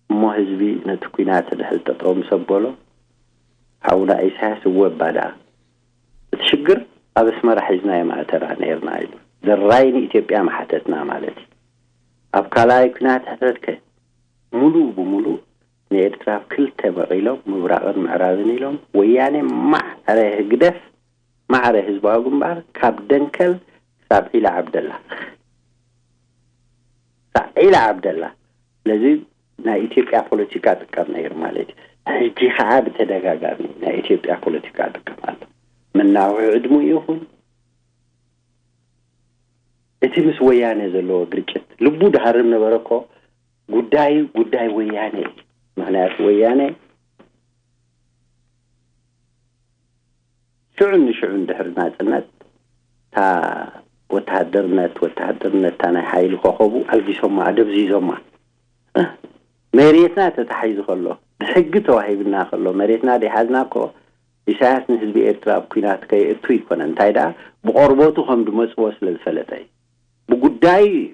እሞ ህዝቢ ነቲ ኩናት ድሕር ጠጠው ምስ ኣበሎ ሓውና ኢሳያስ እወ እባ ደኣ እቲ ሽግር ኣብ ኣስመራ ሒዝናዮ ምኣተና ነይርና ኢሉ። ዘራይ ንኢትዮጵያ ምሓተትና ማለት እዩ። ኣብ ካልኣይ ኩናት ሕተትከ ሙሉእ ብሙሉእ ንኤርትራ ኣብ ክልተ መቒሎም ምብራቕን ምዕራብን ኢሎም ወያነ ማዕረ ህግደፍ ማዕረ ህዝባዊ ግንባር ካብ ደንከል ክሳብ ዒላ ዓብደላ ክሳብ ዒላ ዓብደላ ስለዚ ናይ ኢትዮጵያ ፖለቲካ ጥቀም ነይሩ ማለት እዩ። ሕጂ ከዓ ብተደጋጋሚ ናይ ኢትዮጵያ ፖለቲካ ጥቀም ኣሎ። መናውሒ ዕድሙ ይኹን እቲ ምስ ወያነ ዘለዎ ግርጭት ልቡ ድሃርም ነበረ እኮ ጉዳዩ ጉዳይ ወያነ እዩ። ምክንያቱ ወያነ ሽዑ ንሽዑ እንድሕር ናፅነት እታ ወተሃደርነት ወተሃደርነት እታ ናይ ሓይሊ ኮኸቡ ኣልጊሶማ ኣደብዚዞማ መሬትና ተታሒዙ ከሎ ብሕጊ ተዋሂብና ከሎ መሬትና ደይሓዝና እኮ ኢሳያስ ንህዝቢ ኤርትራ ኣብ ኲናት ከየእቱ ኣይኮነን። እንታይ ደኣ ብቆርበቱ ከም ድመጽዎ ስለ ዝፈለጠ እዩ። ብጉዳዩ እዩ።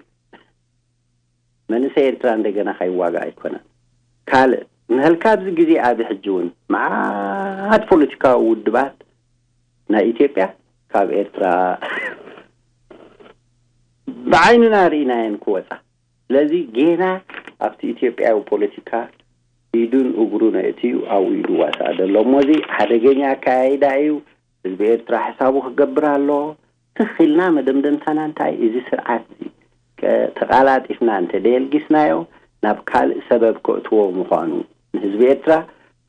መንእሰይ ኤርትራ እንደገና ከይዋጋእ ኣይኮነን። ካልእ ንህልካ ኣብዚ ግዜ ኣብዚ ሕጂ እውን መዓት ፖለቲካዊ ውድባት ናይ ኢትዮጵያ ካብ ኤርትራ ብዓይንና ርኢናየን ክወጻ። ስለዚ ጌና ኣብቲ ኢትዮጵያዊ ፖለቲካ ኢዱን እግሩን ኣእትዩ ኣብኡ እዩ ዝዋሳእ ዘሎ። እሞ እዚ ሓደገኛ ኣካያይዳ እዩ። ህዝቢ ኤርትራ ሕሳቡ ክገብር ኣለዎ። ትኽ ኢልና መደምደምታና እንታይ? እዚ ስርዓት እዚ ቀ-፣ ተቓላጢፍና እንተ ደየልጊስናዮ ናብ ካልእ ሰበብ ከእትዎ ምዃኑ ንህዝቢ ኤርትራ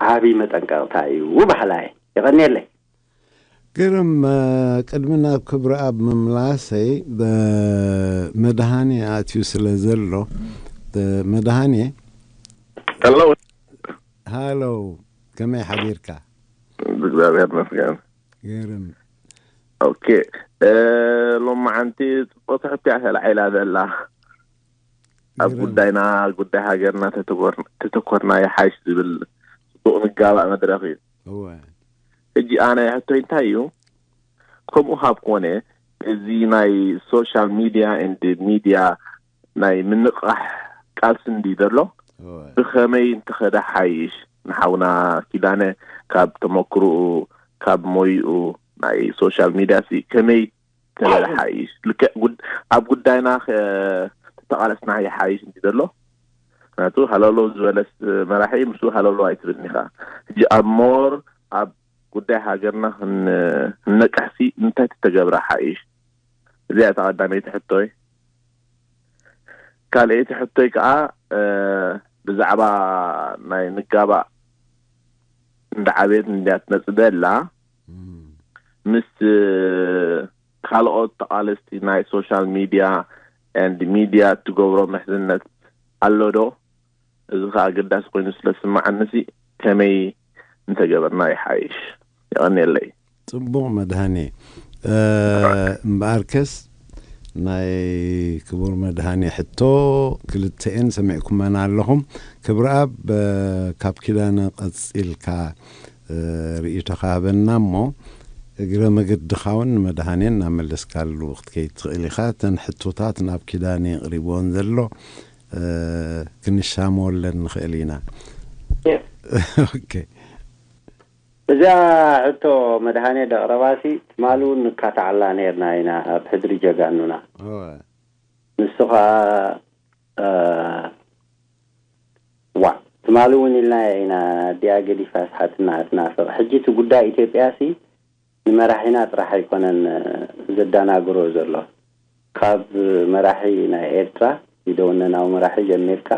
ዓቢ መጠንቀቕታ እዩ በሃላይ። የቐንየለይ። ግርም፣ እ፣ ቅድሚ ናብ ክብረኣብ ምምላሰይ፣ ብ-፣ መድሃኔ ኣትዩ ስለ ዘሎ፣ እ፣ መድሃኔ። ሄሎ። ሃሎ፣ ከመይ ሓዲርካ? እግዚኣብሔር ይመስገን። ግርም። ኦኬ። እ፣ ሎማዓንቲ ጽቡቕ ትሕቲ እያ ተላዒላ ዘላ። ኣብ ግርም። ጉዳይና፣ ጉዳይ ሃገርና ተተኮር-፣ ተተኮርና ይሓይሽ ዝብል ጽቡቕ ንጋባእ መድረኽ እዩ። እወ። ሕጂ ኣነ ሕቶይ እንታይ እዩ? ከምኡ ካብ ኮነ፣ እዚ ናይ ሶሻል ሚድያ ኤንድ ሚድያ ናይ ምንቕቓሕ ቃልሲ እንዲ ዘሎ፣ እወ። ብኸመይ እንተኸደ ሓይሽ? ንሓውና ኪዳነ ካብ ተመክርኡ፣ ካብ ሞይኡ ናይ ሶሻል ሚድያ ሲ ከመይ ተበለ ሓይሽ? ልክዕ ጉድ-፣ ኣብ ጉዳይና ከ-፣ ተተቓለስና ይሓይሽ እንዲ ዘሎ። ምክንያቱ ሃለሎ ዝበለስ መራሒ ምስኡ ሃለሎ ኣይትብልኒ ኢኻ። ሕጂ ኣብ ሞር ኣብ ጉዳይ ሃገርና ክን-፣ ክንነቅሕሲ እንታይ ተተገብረ ሓይሽ? እዚኣ እታ ቀዳመይቲ ሕቶይ። ካልኣይቲ ሕቶይ ከዓ፣ እ፣ ብዛዕባ ናይ ንጋባእ እንዳ ዓብየት እንድያ ትመጽእ ዘላ፣ እም። ምስ፣ እ፣ ካልኦት ተቓለስቲ ናይ ሶሻል ሚድያ ኤንድ ሚድያ እትገብሮ ምሕዝነት ኣሎ ዶ? እዚ ከዓ ኣገዳሲ ኮይኑ ስለ ዝስምዓኒ ሲ ከመይ እንተገበርና ይሓይሽ? የቐንየለይ። ጽቡቕ መድሃኔ። እ፣ እምበኣርከስ ናይ ክቡር መድሃኔ ሕቶ ክልተኤን ሰሚዕኩመን ኣለኹም። ክብረኣብ፣ እ፣ ካብ ኪዳነ ቀጺልካ፣ እ፣ ርእይቶኻ ሃበና እሞ፣ እግረ መገድኻ እውን ንመድሃኔ እናመለስካሉ ክትከይድ ትኽእል ኢኻ። እተን ሕቶታት ናብ ኪዳነ የቕሪብወን ዘሎ፣ እ፣ ክንሻመወለን ንኽእል ኢና። የ- ኦኬ። እዛ ሕቶ መድሃኔ ደቕረባሲ ትማሊ እውን ንካታዓላ ነርና ኢና ኣብ ሕድሪ ጀጋኑና። እወ። ንሱ ኸዓ፣ እ፣ ዋዕ፣ ትማሊ እውን ኢልናዮ ኢና፣ ኣዲኣ ገዲፋ ኣስሓትና ትናፍቕ። ሕጂ እቲ ጉዳይ ኢትዮጵያ ሲ ንመራሒና ጥራሕ ኣይኮነን፣ እ፣ ዘዳናግሮ ዘሎ። ካብ መራሒ ናይ ኤርትራ፣ እዚ ደወነናዊ መራሒ ጀሚርካ፣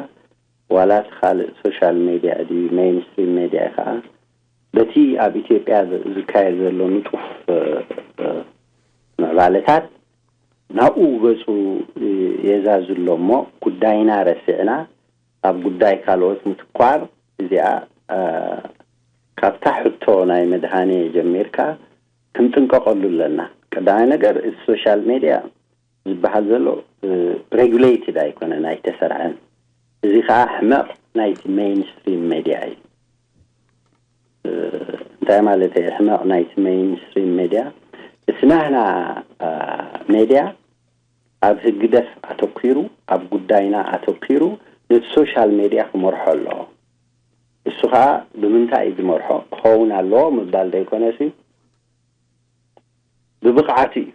ዋላ እቲ ካልእ ሶሻል ሜድያ ድዩ፣ ሜይንስትሪም ሜድያ እዩ ኸዓ፣ በቲ ኣብ ኢትዮጵያ ዝ-፣ ዝካየድ ዘሎ ንጡፍ፣ እ፣ እ፣ ምዕባለታት ናብኡ ገጹ፣ እ፣ የዛዝሎ እሞ፣ ጉዳይና ረሲዕና ኣብ ጉዳይ ካልኦት ምትኳር፣ እዚኣ፣ እ፣ ካብታ ሕቶ ናይ መድሃኔ ጀሚርካ ክንጥንቀቐሉ ኣለና። ቀዳማይ ነገር፣ እቲ ሶሻል ሜድያ ዝበሃል ዘሎ፣ እ፣ ሬጉሌትድ ኣይኮነን፣ ኣይተሰርዐን። እዚ ኸዓ ሕመቕ ናይቲ ሜይንስትሪም ሜድያ እዩ። እ፣ እንታይ ማለት እዩ ሕመቕ ናይቲ ሜይንስትሪም ሜድያ? እቲ ናህና፣ እ፣ ሜድያ ኣብ ህግደፍ ኣተኲሩ፣ ኣብ ጉዳይና ኣተኲሩ፣ ነቲ ሶሻል ሜድያ ክመርሖ ኣለዎ። እሱ ኸዓ ብምንታይ እዩ ዝመርሖ ክኸውን ኣለዎ ምባል ዘይኮነሲ፣ ብብቕዓቱ እዩ።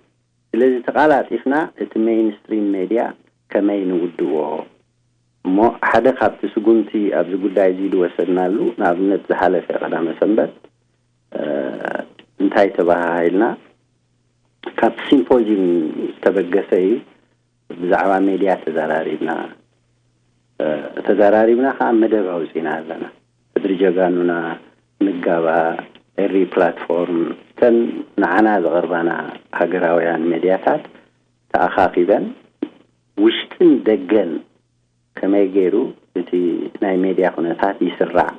ስለዚ ተቓላጢፍና እቲ ሜይንስትሪም ሜድያ ከመይ ንውድቦ እሞ፣ ሓደ ካብቲ ስጉምቲ ኣብዚ ጉዳይ እዚ ዝወሰድናሉ፣ ንኣብነት ዝሓለፈ ቀዳመ ሰንበት፣ እ፣ እንታይ ተበሃሂልና፣ ካብ ሲምፖዚዩም ዝተበገሰ እዩ። ብዛዕባ ሜድያ ተዘራሪብና፣ እ፣ ተዘራሪብና ኸዓ መደብ ኣውጺና ኣለና። ሕድሪ ጀጋኑና፣ ንጋባ፣ ኤሪ ፕላትፎርም፣ እተን ንዓና ዘቕርባና ሃገራውያን ሜድያታት ተኣኻኺበን ውሽጥን ደገን ከመይ ገይሩ እቲ ናይ ሜድያ ኩነታት ይስራዕ፣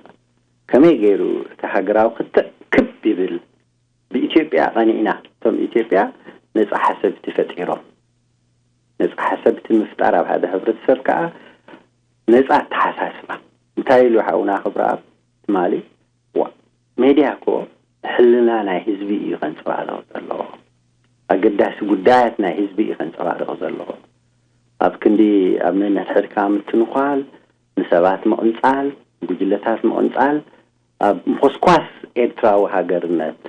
ከመይ ገይሩ እቲ ሃገራዊ ክትዕ ክብ ይብል፣ ብኢትዮጵያ ቀኒእና፣ እቶም ኢትዮጵያ ነጻ ሓሰብቲ ፈጢሮም። ነጻ ሓሰብቲ ምፍጣር ኣብ ሓደ ሕብረተሰብ ከኣ ነጻ ኣተሓሳስባ። እንታይ ኢሉ ሓውና ክብረኣብ ትማሊ? ዋ፣ ሜድያ እኮ ህልና ናይ ህዝቢ እዩ ከንጸባርቕ ዘለዎ። ኣገዳሲ ጉዳያት ናይ ህዝቢ እዩ ከንጸባርቕ ዘለዎ። ኣብ ክንዲ ኣብ ነንሕድሕድካ ምትንዃል፣ ንሰባት ምቕንጻል፣ ጉጅለታት ምቕንጻል፣ ኣብ ምኹስኳስ ኤርትራዊ ሃገርነት፣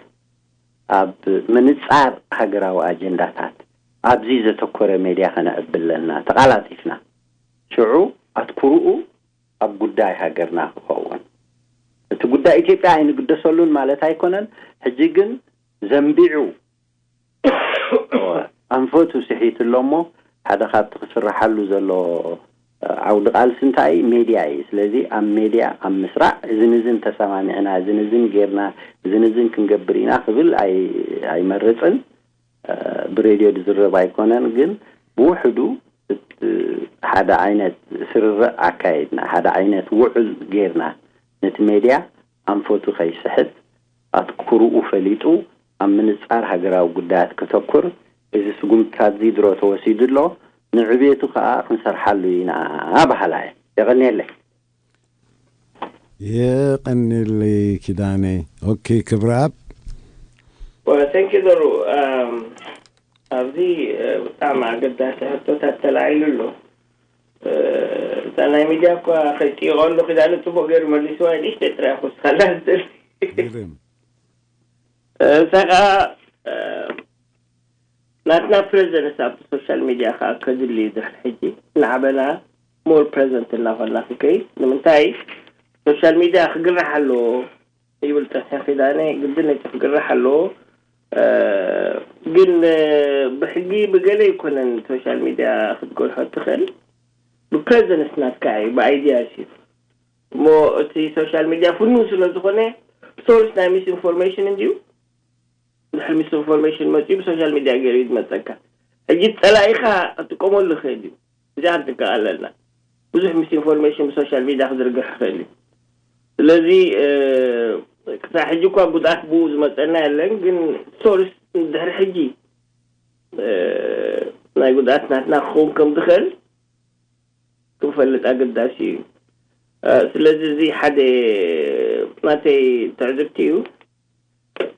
ኣብ ምንጻር ሃገራዊ ኣጀንዳታት፣ ኣብዚ ዘተኮረ ሜድያ ከነዕቢ ኣለና ተቓላጢፍና። ሽዑ ኣትኩርኡ ኣብ ጉዳይ ሃገርና ክኸውን። እቲ ጉዳይ ኢትዮጵያ ኣይንግደሰሉን ማለት ኣይኮነን። ሕጂ ግን ዘንቢዑ ኣንፈቱ ስሒቱ ኣሎ እሞ ሓደ ካብቲ ክስራሓሉ ዘሎ ዓውዲ ቃልሲ እንታይ እዩ? ሜድያ እዩ። ስለዚ ኣብ ሜድያ ኣብ ምስራዕ እዝን እዝን ተሰማሚዕና፣ እዝን እዝን ጌርና፣ እዝን እዝን ክንገብር ኢና ክብል ኣይ-፣ ኣይመርጽን። ብሬድዮ ዝዝረብ ኣይኮነን፣ ግን ብውሕዱ ሓደ ዓይነት ስርርዕ ኣካይድና፣ ሓደ ዓይነት ውዕል ጌርና፣ ነቲ ሜድያ ኣንፈቱ ከይስሕት ኣትኩርኡ ፈሊጡ ኣብ ምንጻር ሃገራዊ ጉዳያት ከተኩር፣ እዚ ስጉምትታት እዚ ድሮ ተወሲዱ ኣሎ፣ ንዕቤቱ ከኣ ክንሰርሓሉ ኢና በሃላይ እየ። የቐንየለይ። የቐንየለይ ኪዳነ። ኦኬ ክብረኣብ። Well, thank you ዶሩ። ኣብዚ ብጣዕሚ ኣገዳሲ ሕቶታት ተላዒሉ ኣሎ። እዛ ናይ ሚድያ እኳ ከይጥይቐሉ ኪዳነ ጽቡቕ ገይሩ መሊስዋ፣ ንእሽተይ ጥራይ ክውስኸላ ዝደሊ። ግርም። እሳ ከዓ ናትና ፕሬዘንስ ኣብቲ ሶሻል ሚድያ ከዓ ከድሊ እዩ። ድሕሪ ሕጂ እናዓበና ሞር ፕሬዘንት እናኾና ክንከይድ። ንምንታይ ሶሻል ሚድያ ክግራሕ ኣለዎ ይብል ጽንሐ ኪዳነ፣ ግድን እቲ ክግራሕ ኣለዎ። ግን ብሕጊ ብገለ ይኮነን ሶሻል ሚድያ ክትገድሖ ትኽእል። ብፕሬዘንስ ናትካ እዩ፣ ብኣይዲያ እዩ። እሞ እቲ ሶሻል ሚድያ ፍኑ ስለ ዝኾነ ሶርስ ናይ ሚስ ኢንፎርሜሽን እንድዩ። ድሕሪ ሚስ ኢንፎርሜሽን መፅኡ ብሶሻል ሚድያ ገይሩ እዩ ዝመፀካ። ሕጂ ፀላኢኻ ክጥቀመሉ ይኽእል እዩ። እዚኣ ክንጥንቀቕ ኣለና። ብዙሕ ሚስ ኢንፎርሜሽን ብሶሻል ሚድያ ክዝርግሕ ይኽእል እዩ። ስለዚ ክሳብ ሕጂ እኳ ጉድኣት ብኡ ዝመፀና የለን፣ ግን ሶርስ ድሕሪ ሕጂ ናይ ጉድኣት ናትና ክኸውን ከም ዝኽእል ክንፈልጥ ኣገዳሲ እዩ። ስለዚ እዚ ሓደ ናተይ ትዕዝብቲ እዩ።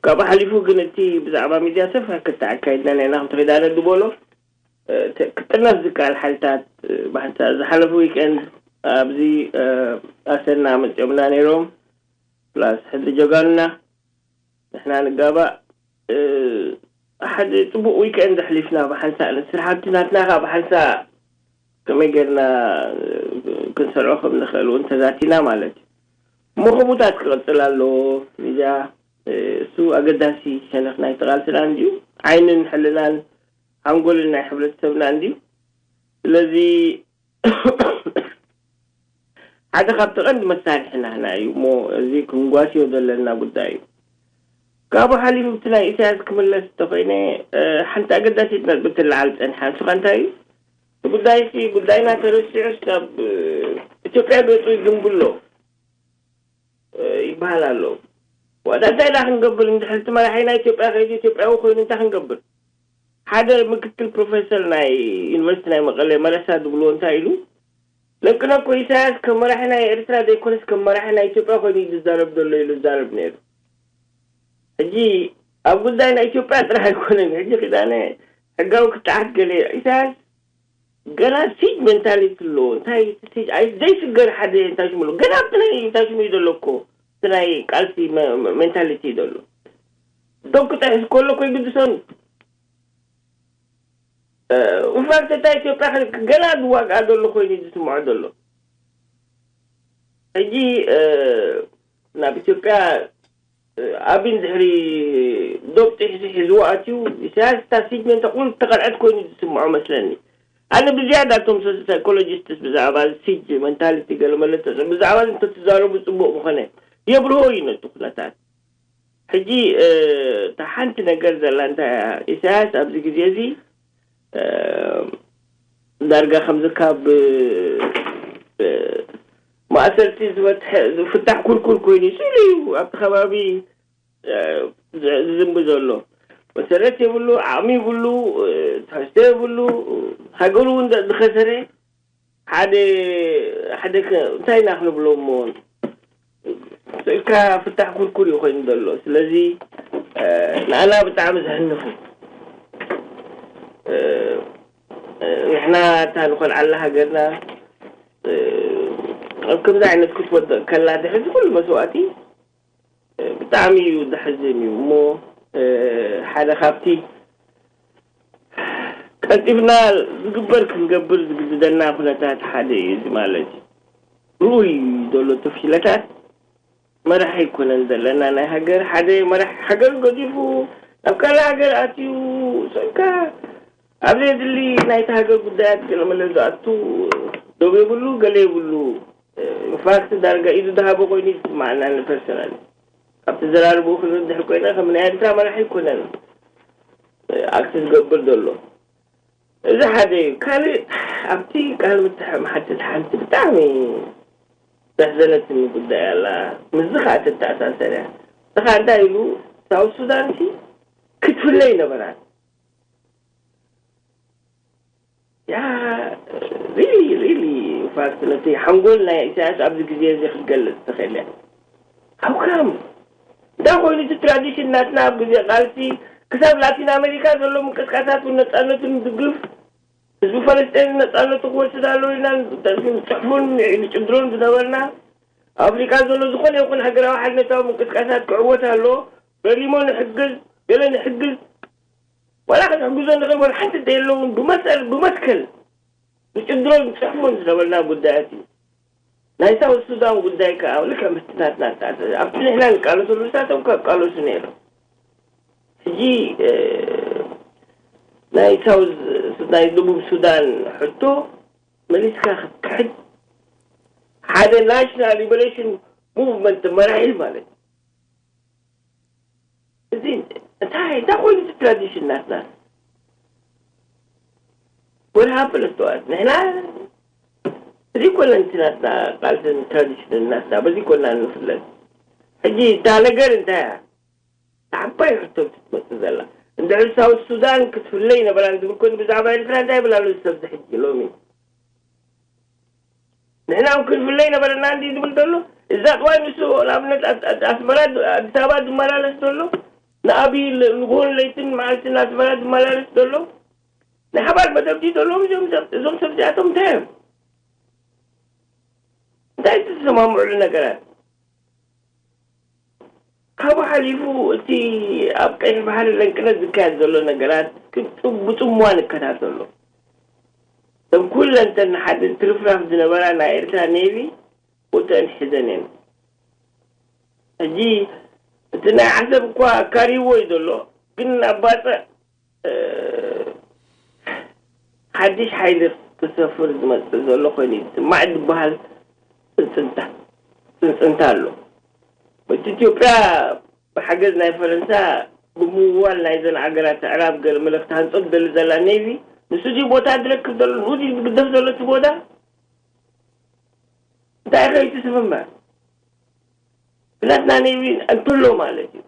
ካብኡ ሓሊፉ ግን እቲ ብዛዕባ ሚድያ ሰፊሕ ክተኣካይድና ነና ከምቲ ኪዳነ ዝበሎ ክጥነስ ዝከኣል ሓይልታት ብሓንሳእ ዝሓለፈ ዊክኤንድ ኣብዚ ኣሰና መፂኦምና ነይሮም ፕላስ ሕድሪ ጀጋኑና ንሕና ንጋባእ ሓደ ፅቡቅ ዊክኤንድ ኣሕሊፍና ብሓንሳእ ንስራሕቲ ናትና ከዓ ብሓንሳእ ከመይ ገርና ክንሰርዖ ከም ንኽእል እውን ተዛቲና ማለት እዩ። እሞ ከምኡታት ክቕፅል ኣለዎ። ሚድያ እሱ ኣገዳሲ ሸነኽ ናይ ተቓልስና እንድዩ። ዓይንን ሕልናን ሓንጎልን ናይ ሕብረተሰብና እንድዩ። ስለዚ ሓደ ካብቲ ቀንዲ መሳርሒ ናህና እዩ እሞ እዚ ክንጓስዮ ዘለና ጉዳይ እዩ። ካብኡ ሓሊፉ ብቲ ናይ ኢሳያስ ክምለስ እንተኮይነ ሓንቲ ኣገዳሲት ነጥቢ ትለዓል ፀኒሓ ንስኻ እንታይ እዩ እቲ ጉዳይ ሲ ጉዳይና ተረሲዑ ስብ ኢትዮጵያ ገፁ ይግንብሎ ይበሃል ኣሎ። ዋዳ እንታይ ዳ ክንገብር እንድሕር እቲ መራሒ ናይ ኢትዮጵያ ከይዱ ኢትዮጵያዊ ኮይኑ እንታይ ክንገብር ሓደ ምክትል ፕሮፌሰር ናይ ዩኒቨርሲቲ ናይ መቐለ መረሳ ዝብልዎ እንታይ ኢሉ ለቅነ እኮ ኢሳያስ ከም መራሒ ናይ ኤርትራ ዘይኮነስ ከም መራሒ ናይ ኢትዮጵያ ኮይኑ እዩ ዝዛረብ ዘሎ ኢሉ ዝዛረብ ነይሩ። ሕጂ ኣብ ጉዳይ ናይ ኢትዮጵያ ጥራሕ ኣይኮነን። ሕጂ ኪዳነ ሕጋዊ ክትዓት ገለ ኢሳያስ ገና ሲጅ ሜንታሊቲ ኣለዎ። እንታይ እቲ ሲጅ ኣይ ዘይስገር ሓደ እንታይ ሽሙ ኣሎ ገና ኣብቲ ናይ እንታይ ሽሙ እዩ ዘሎ እኮ እቲ ናይ ቃልሲ ሜንታሊቲ እዩ ዘሎ። ዶብ ክጥሕስ ከሎ እኮ ይግድሶን ኢንፋክት እታ ኢትዮጵያ ገና ዝዋግኣ ዘሎ ኮይኑ እዩ ዝስምዖ ዘሎ። ሕጂ ናብ ኢትዮጵያ ኣብይ ድሕሪ ዶብ ጥሒሱ ሒዝዎ ኣትዩ ኢሳያስ እታ ሲጅመን ተቁል ተቀልዐት ኮይኑ ዝስምዖ መስለኒ። ኣነ ብዝያዳ እቶም ሳይኮሎጂስትስ ብዛዕባ ሲጅ ሜንታሊቲ ገለ መለ ብዛዕባ እንተትዛረቡ ፅቡቅ ምኾነ የብርሆ እዩ ነቲ ኩነታት። ሕጂ እታ ሓንቲ ነገር ዘላ እንታይ እያ? ኢሳያስ ኣብዚ ግዜ እዚ ዳርጋ ከምዚ ካብ ማእሰርቲ ዝበትሐ ዝፍታሕ ኩርኩር ኮይኑ ስሉ እዩ ኣብቲ ከባቢ ዝዝንቢ ዘሎ። መሰረት የብሉ፣ ዓቕሚ ይብሉ፣ ትሕዝቶ የብሉ፣ ሃገሩ እውን ዝኸሰረ ሓደ ሓደ እንታይ ኢና ክንብሎ እሞ ስእልካ ፍታሕ ኩርኩር እዩ ኮይኑ ዘሎ። ስለዚ ንኣና ብጣዕሚ ዘሕንኹ። ንሕና እታ ንኾልዓላ ሃገርና ኣብ ከምዚ ዓይነት ክትወደቕ ከላ፣ ድሕዚ ኩሉ መስዋእቲ ብጣዕሚ እዩ ዘሕዝን እዩ። እሞ ሓደ ካብቲ ቀልጢፍና ዝግበር ክንገብር ዝግድደና ኩነታት ሓደ እዩ። እዚ ማለት እዩ ርኡይ ዘሎ ተፍሽለታት መራሕ ኣይኮነን ዘለና። ናይ ሃገር ሓደ መራሕ ሃገር ገዲፉ ናብ ካልእ ሃገር ኣትዩ፣ ሰብካ ኣብ ዘየድሊ ናይቲ ሃገር ጉዳያት ገለመለ ዝኣቱ፣ ዶብ የብሉ፣ ገለ የብሉ። ኢንፋክት ዳርጋ ኢዱ ዝሃበ ኮይኑ ይስማዓና። ንፐርሰናል ኣብቲ ዘራርብኡ ክንርድሕ ኮይና ከም ናይ ኤርትራ መራሕ ኣይኮነን ኣክት ዝገብር ዘሎ። እዚ ሓደ እዩ። ካልእ ኣብቲ ቃል ምትሕም ሓድት ሓንቲ ብጣዕሚ ዘሕዘነትኒ ጉዳይ ኣላ። ምስዚ ከዓ ትተኣሳሰር እያ። ንኻ እንታይ ኢሉ ሳውት ሱዳን ሲ ክትፍለ ይነበራን። ያ ሪሊ ሪሊ ኢንፋክት ነቲ ሓንጎል ናይ ኢሳያስ ኣብዚ ግዜ እዚ ክትገልጽ ትኽእል እያ። ሃውካም እንታይ ኮይኑ እቲ ትራዲሽን ናትና ኣብ ግዜ ቃልሲ ክሳብ ላቲን ኣሜሪካ ዘሎ ምንቅስቃሳት እውን ነፃነቱን ድግፍ ህዝቢ ፈለስጤን ነፃነቱ ክወስድ ኣለዎ ኢልና ንፅሕፉን ንጭድሮን ዝነበርና፣ ኣብ ኣፍሪካ ዘሎ ዝኾነ ይኹን ሃገራዊ ሓድነታዊ ምንቅስቃሳት ክዕወት ኣለዎ፣ በሊሞ ንሕግዝ፣ ገለ ንሕግዝ፣ ዋላ ክንሕግዞ ንኽእል ወላ ሓንቲ እንተየለውን ብመሰል ብመትከል ንጭድሮን ንፅሕፎን ዝነበርና ጉዳያት እዩ። ናይ ሳውት ሱዳን ጉዳይ ከዓ ልክዕ ምስቲ ናትና ተኣሰረ ኣብቲ ንሕና ንቃለሰሉ ንሳቶም ከቃለሱ ነይሮም። ሕጂ ናይ ሳውዝ ናይ ደቡብ ሱዳን ሕቶ መሊስካ ክትክሕድ ሓደ ናሽናል ሊበሬሽን ሙቭመንት መራሒ ማለት እዩ። እዚ እንታይ እንታይ ኮይኑ እቲ ትራዲሽን ናትና ወላ ሃብለ ተዋት ንሕና እዚ ኮነ እቲ ናትና ቃልስን ትራዲሽንን ናትና በዚ ኮና ንፍለጥ። ሕጂ እታ ነገር እንታይ እያ? ዓባይ ሕቶ ትመጽእ ዘላ እንድሕር ሳውት ሱዳን ክትፍለይ ነበራን ዝብል ኮይኑ ብዛዕባ ኤርትራ እንታይ ይብል ኣሎ እዚ ሰብ ሕጂ ሎሚ? ንሕና እውን ክንፍለይ ነበረና እንዲ ዝብል ዘሎ እዛ ጥዋይ ንሱ ንኣብነት ኣስመራ ኣዲስ ኣበባ ዝመላለስ ዘሎ ንኣብይ ንግሆን ለይትን መዓልትን ኣስመራ ዝመላለስ ዘሎ ናይ ሓባር መደብ ድዩ ዘለዎም እዞም ሰብ እዚኣቶም እንታይ እዮም? እንታይ ዝተሰማምዕሉ ነገራት? ካብኡ ሓሊፉ እቲ ኣብ ቀይሕ ባሕሪ ለንቅነት ዝካየድ ዘሎ ነገራት ብፅምዋ ንከታተሎ። እተን ኩለን እተን ሓደ ትርፍራፍ ዝነበራ ናይ ኤርትራ ኔቪ ቦተን ሒዘን እየን። ሕጂ እቲ ናይ ዓሰብ እኳ ኣካሪዎ እዩ ዘሎ፣ ግን ኣብ ባፅዕ ሓድሽ ሓይሊ ክሰፍር ዝመፅእ ዘሎ ኮይኑ እዩ ዝስማዕ ዝበሃል ፅንፅንታ ፅንፅንታ ኣሎ። እቲ ኢትዮጵያ ብሓገዝ ናይ ፈረንሳ ብምውዋል ናይዘን ሃገራት ኣዕራብ ገለ መለ ክትሃንፆ ትደሊ ዘላ ኔቪ ንሱ ድዩ ቦታ ዝረክብ ዘሎ ንኡ ድዩ ዝግደፍ ዘሎ እቲ ቦታ እንታይ ከይትስምምዕ ብናትና ኔቪ እንተሎ ማለት እዩ።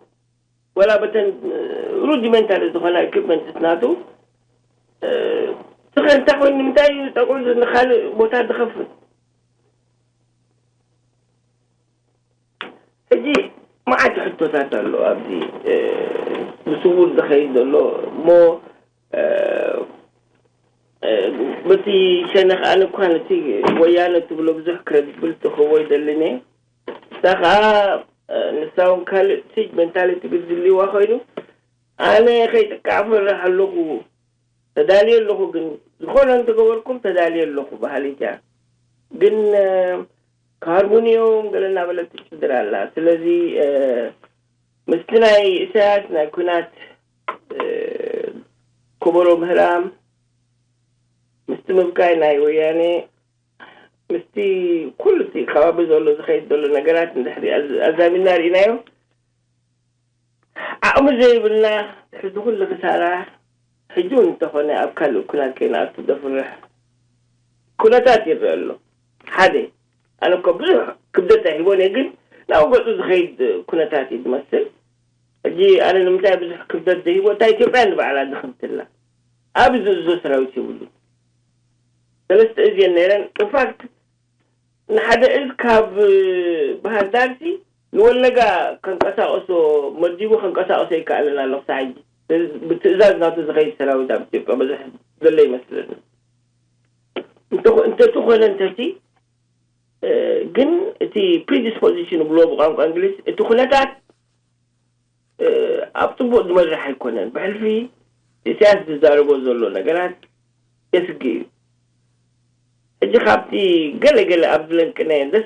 ወላ በተን ሩዲመንታሪ ዝኾና ኢኩፕመንትስ ናቱ ስኸ እንታይ ኮይኑ ንምንታይ እዩ ጠቅዑ ንካልእ ቦታ ዝኸፍት? ሕጂ መዓት ሕቶታት ኣሎ ኣብዚ ብስውር ዝኸይድ ዘሎ እሞ በቲ ሸነኽ ኣነ እኳ ነቲ ወያነ ትብሎ ብዙሕ ክረድብል ትኽቦ ይደልን እየ። ንሳ ከዓ ንሳ እውን ካልእ ሲጅ ሜንታሊቲ ግድልዋ ኮይኑ ኣነ ከይጥቃዕ ፈርሕ ኣለኹ። ተዳልየ ኣለኹ ግን ዝኾነ እንተገበርኩም ተዳልየ ኣለኹ በሃሊት እያ። ግን ክሃርሙኒ እዮም ገለ እናበለት ትጭድር ኣላ። ስለዚ ምስቲ ናይ ኢሳያስ ናይ ኩናት ኮበሮ ምህራም ምስቲ ምብካይ ናይ ወያኔ ምስቲ ኩሉ እቲ ከባቢ ዘሎ ዝኸይድ ዘሎ ነገራት እንድሕሪ ኣዛሚና ርኢናዮ ዓቕሚ ዘይብልና ሕዚ ኩሉ ክሳራ ሕጂ እውን እንተኾነ ኣብ ካልእ ኩናት ከይንኣቱ ዘፍርሕ ኩነታት ይረአ ኣሎ። ሓደ ኣነ እኮ ብዙሕ ክብደት ኣይህቦን እየ፣ ግን ናብ ገፁ ዝኸይድ ኩነታት እዩ ዝመስል። ሕጂ ኣነ ንምንታይ ብዙሕ ክብደት ዘይህቦ እታ ኢትዮጵያ ንባዕላ ድኽምትላ ኣብ ዝእዞ ሰራዊት የብሉ ሰለስተ እዝየን ነይረን። ኢንፋክት ንሓደ እዝ ካብ ባህር ዳርሲ ንወለጋ ከንቀሳቀሶ መዲቡ ከንቀሳቀሶ ይከኣልን ኣሎ ክሳዕ ሕጂ። ብትእዛዝ ናቱ ዝኸይድ ሰራዊት ኣብ ኢትዮጵያ ብዙሕ ዘሎ ይመስለኒ። እንተኾነ እንተቲ ግን እቲ ፕሪዲስፖዚሽን ብሎ ብቋንቋ እንግሊዝ እቲ ኩነታት ኣብ ፅቡቅ ዝመርሕ ኣይኮነን። ብሕልፊ ኢሳያስ ዝዛረቦ ዘሎ ነገራት የስግ እዩ። ሕጂ ካብቲ ገለገለ ኣብ ዝለንቅነ ደስ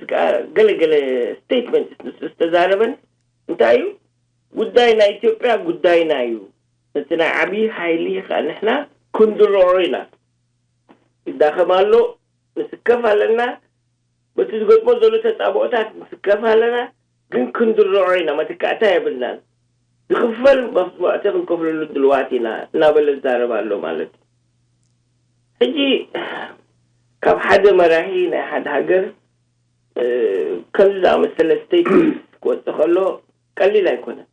ገለገለ ስቴትመንት ንሱ ዝተዛረበን እንታይ እዩ? ጉዳይ ናይ ኢትዮጵያ ጉዳይና እዩ። ነቲ ናይ ዓብዪ ሓይሊ ከዓ ንሕና ክንድርዖ ኢና። ይዳኸም ኣሎ፣ ንስከፍ ኣለና። በቲ ዝገጥሞ ዘሎ ተፃብኦታት ንስከፍ ኣለና፣ ግን ክንድርዖ ኢና፣ መተካእታ የብልናን። ዝኽፈል መስዋእቲ ክንከፍለሉ ድልዋት ኢና እናበለ ዝዛረብ ኣሎ ማለት እዩ። ሕጂ ካብ ሓደ መራሒ ናይ ሓደ ሃገር ከምዚ ዝኣመሰለ ስቴትመንት ክወፅእ ከሎ ቀሊል ኣይኮነን።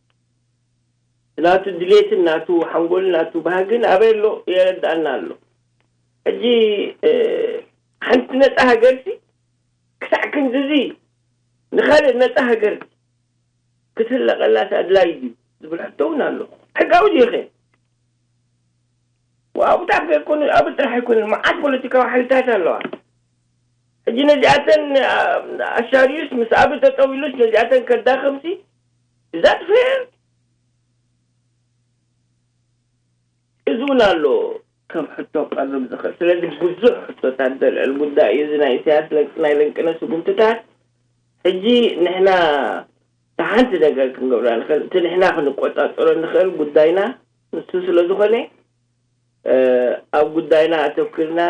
ናቱ ድሌትን ናቱ ሓንጎልን ናቱ ባህግን ኣበይ ኣሎ የረድኣና ኣሎ። ሕጂ ሓንቲ ነፃ ሃገርሲ ክሳዕ ክንድዚ ንኻልእ ነፃ ሃገር ክትህለቐላስ ኣድላይ ድዩ ዝብል ሕቶ እውን ኣሎ። ሕጋዊ ድዩ ኸ? ኣብኡ ጥራሕ ዘይኮነ ኣብኡ ጥራሕ ኣይኮነን፣ መዓት ፖለቲካዊ ሓይልታት ኣለዋ። ሕጂ ነዚኣተን ኣሻርዩስ ምስ ኣብ ጠጠው ኢሉስ ነዚኣተን ከዳኸምሲ እዛ ጥፍኤ እዚ እውን ኣሎ ከም ሕቶ ቀርብ ዝኽእል። ስለዚ ብዙሕ ሕቶታት ዘልዕል ጉዳይ እዩ እዚ ናይ ኢሳያስ ለንቅ ናይ ለንቅነ ስጉምትታት። ሕጂ ንሕና ሓንቲ ነገር ክንገብራ ንኽእል፣ እቲ ንሕና ክንቆፃፀሮ ንኽእል ጉዳይና ንሱ ስለ ዝኾነ ኣብ ጉዳይና ኣተኩርና